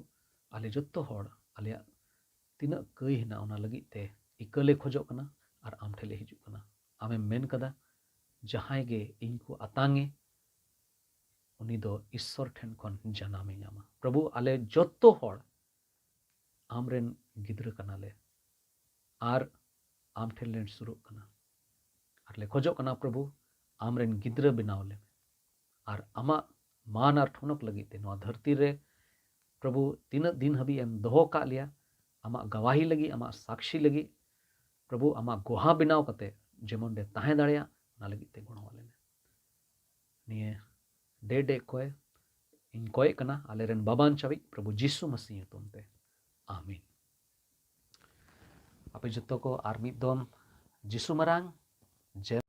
ᱟᱞᱮ ᱡᱚᱛᱚ ᱦᱚᱲ ᱟᱞᱮᱭᱟᱜ ᱛᱤᱱᱟᱹᱜ ᱠᱟᱹᱭ ᱦᱮᱱᱟᱜ, ᱚᱱᱟ ᱞᱟᱹᱜᱤᱫ ᱛᱮ ᱤᱠᱟᱹ ᱞᱮ ᱠᱷᱚᱡᱚᱜ ᱠᱟᱱᱟ ᱟᱨ ᱟᱢ ᱴᱷᱮᱱ ᱞᱮ ᱦᱤᱡᱩᱜ ᱠᱟᱱᱟ᱾ ᱟᱢᱮᱢ ᱢᱮᱱ ᱠᱟᱫᱟ, "ᱡᱟᱦᱟᱸᱭ ᱜᱮ ᱤᱧ ᱠᱚ ᱟᱛᱟᱝᱮ, ᱩᱱᱤ ᱫᱚ ᱤᱥᱥᱚᱨ ᱴᱷᱮᱱ ᱠᱷᱚᱱ ᱡᱟᱱᱟᱢᱮ ᱧᱟᱢᱟ᱾" ᱯᱨᱚᱵᱷᱩ, ᱟᱞᱮ ᱡᱚᱛᱚ ᱦᱚᱲ ᱟᱢᱨᱮᱱ ᱜᱤᱫᱽᱨᱟᱹ ᱠᱟᱱᱟᱞᱮ ᱟᱨ ᱟᱢ ᱴᱷᱮᱱ ᱞᱮ ᱥᱩᱨᱩᱜ ᱠᱟᱱᱟ ᱟᱨ ᱞᱮ ᱠᱷᱚᱡᱚᱜ ᱠᱟᱱᱟ, ᱯᱨᱚᱵᱷᱩ, ᱟᱢᱨᱮᱱ ᱜᱤᱫᱽᱨᱟᱹ ᱵᱮᱱᱟᱣ ᱞᱮᱢ ᱟᱨ ᱟᱢᱟᱜ ᱢᱟᱱ ᱟᱨ ᱴᱷᱚᱱᱚᱠ ᱞᱟᱹᱜᱤᱫ ᱛᱮ ᱱᱚᱣᱟ ᱫᱷᱟᱹᱨᱛᱤ ᱨᱮ, ᱯᱨᱚᱵᱷᱩ, ᱛᱤᱱᱟᱹᱜ ᱫᱤᱱ ᱦᱟᱹᱵᱤᱡ ᱮᱢ ᱫᱚᱦᱚ ᱠᱟᱜ ᱞᱮᱭᱟ, ᱟᱢᱟᱜ ᱜᱟᱣᱟᱦᱤ ᱞᱟᱹᱜᱤᱫ, ᱟᱢᱟᱜ ᱥᱟᱠᱥᱤ ᱞᱟᱹᱜᱤᱫ, ᱯᱨᱚᱵᱷᱩ, ᱟᱢᱟᱜ ᱜᱚᱦᱟ ᱵᱮᱱᱟᱣ ᱠᱟᱛᱮ ᱡᱮᱢᱚᱱ ᱞᱮ ᱛᱟᱦᱮᱸ ᱫᱟᱲᱮᱭᱟᱜ, ᱚᱱᱟ ᱞᱟᱹᱜᱤᱫ ᱛᱮ ᱜᱚᱲᱚ ᱟᱞᱮ ᱢᱮ᱾ ᱱᱤᱭᱟᱹ ᱰᱮ ᱰᱮ ᱠᱚᱭ ᱤᱧ ᱠᱚᱭᱮᱜ ᱠᱟᱱᱟ ᱟᱞᱮᱨᱮᱱ ᱵᱟᱵᱟᱱ ᱪᱟᱣᱤᱡ ᱯᱨᱚᱵᱷᱩ ᱡᱤᱥᱩ ᱢᱟᱹᱥᱤ ᱧᱩᱛᱩᱢ ᱛᱮ, ᱟᱢᱤᱱ᱾ ᱟᱯᱮ ᱡᱚᱛᱚ ᱠᱚ ᱟᱨ ᱢᱤᱫ ᱫᱚᱢ ᱡᱤᱥᱩ ᱢᱟᱨᱟᱝ ᱡᱮ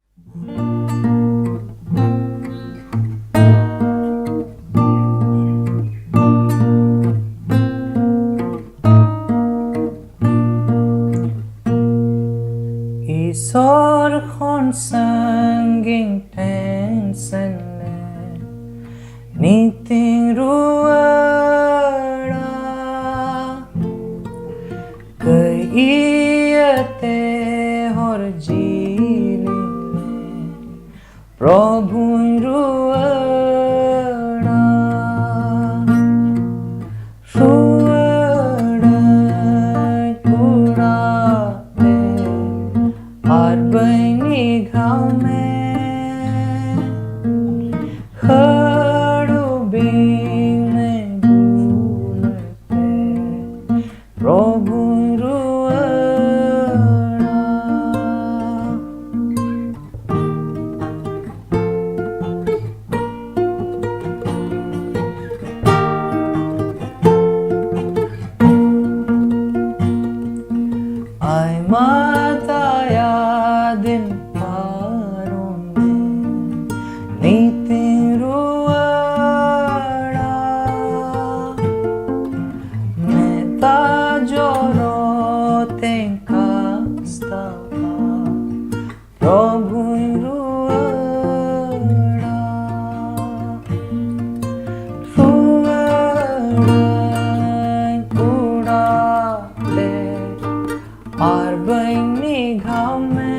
ᱤᱥᱚᱨ ᱠᱷᱚᱱ ᱥᱟᱺᱜᱤᱧ ᱴᱷᱮᱱ ᱥᱮᱱ ᱞᱮ ᱱᱤᱛᱤᱧ ᱨᱩᱣᱟᱹᱲᱟ᱾ ᱠᱟᱹᱭ ᱤᱭᱟᱹᱛᱮ ᱦᱚᱨ ᱡᱤᱞᱤᱧ ᱞᱮ ᱯᱨᱚᱵᱷᱩᱧ ᱨᱩᱣᱟᱹᱲᱟ᱾ ᱨᱩᱣᱟᱹᱲᱟᱹᱧ ᱚᱲᱟᱜ ᱛᱮ ᱟᱨ ᱵᱟᱹᱧ ᱱᱤᱜᱷᱟᱣ ᱢᱮ᱾ ᱦᱟᱹᱲᱩᱵᱤᱧ ᱢᱮ ᱫᱩᱞᱟᱹᱲ ᱛᱮ ᱯᱨᱚᱵᱷᱩᱧ ᱨᱩᱣᱟᱹᱲᱟ᱾ ᱟᱭᱢᱟ ᱫᱟᱭᱟ ᱫᱤᱱ ᱯᱟᱨᱚᱢ ᱮᱱ, ᱱᱤᱛᱤᱧ ᱨᱩᱣᱟᱹᱲᱟ᱾ ᱢᱮᱫ ᱫᱟᱜ ᱡᱚᱨᱚ ᱛᱮᱧ ᱠᱟᱥᱛᱟᱣᱟ, ᱯᱨᱚᱵᱷᱩᱧ ᱨᱩᱣᱟᱹᱲᱟ᱾ ᱨᱩᱣᱟᱹᱲᱟᱹᱧ ᱚᱲᱟᱜ ᱛᱮ ᱟᱨ ᱵᱟᱹᱧ ᱱᱤᱜᱷᱟᱣ ᱢᱮ᱾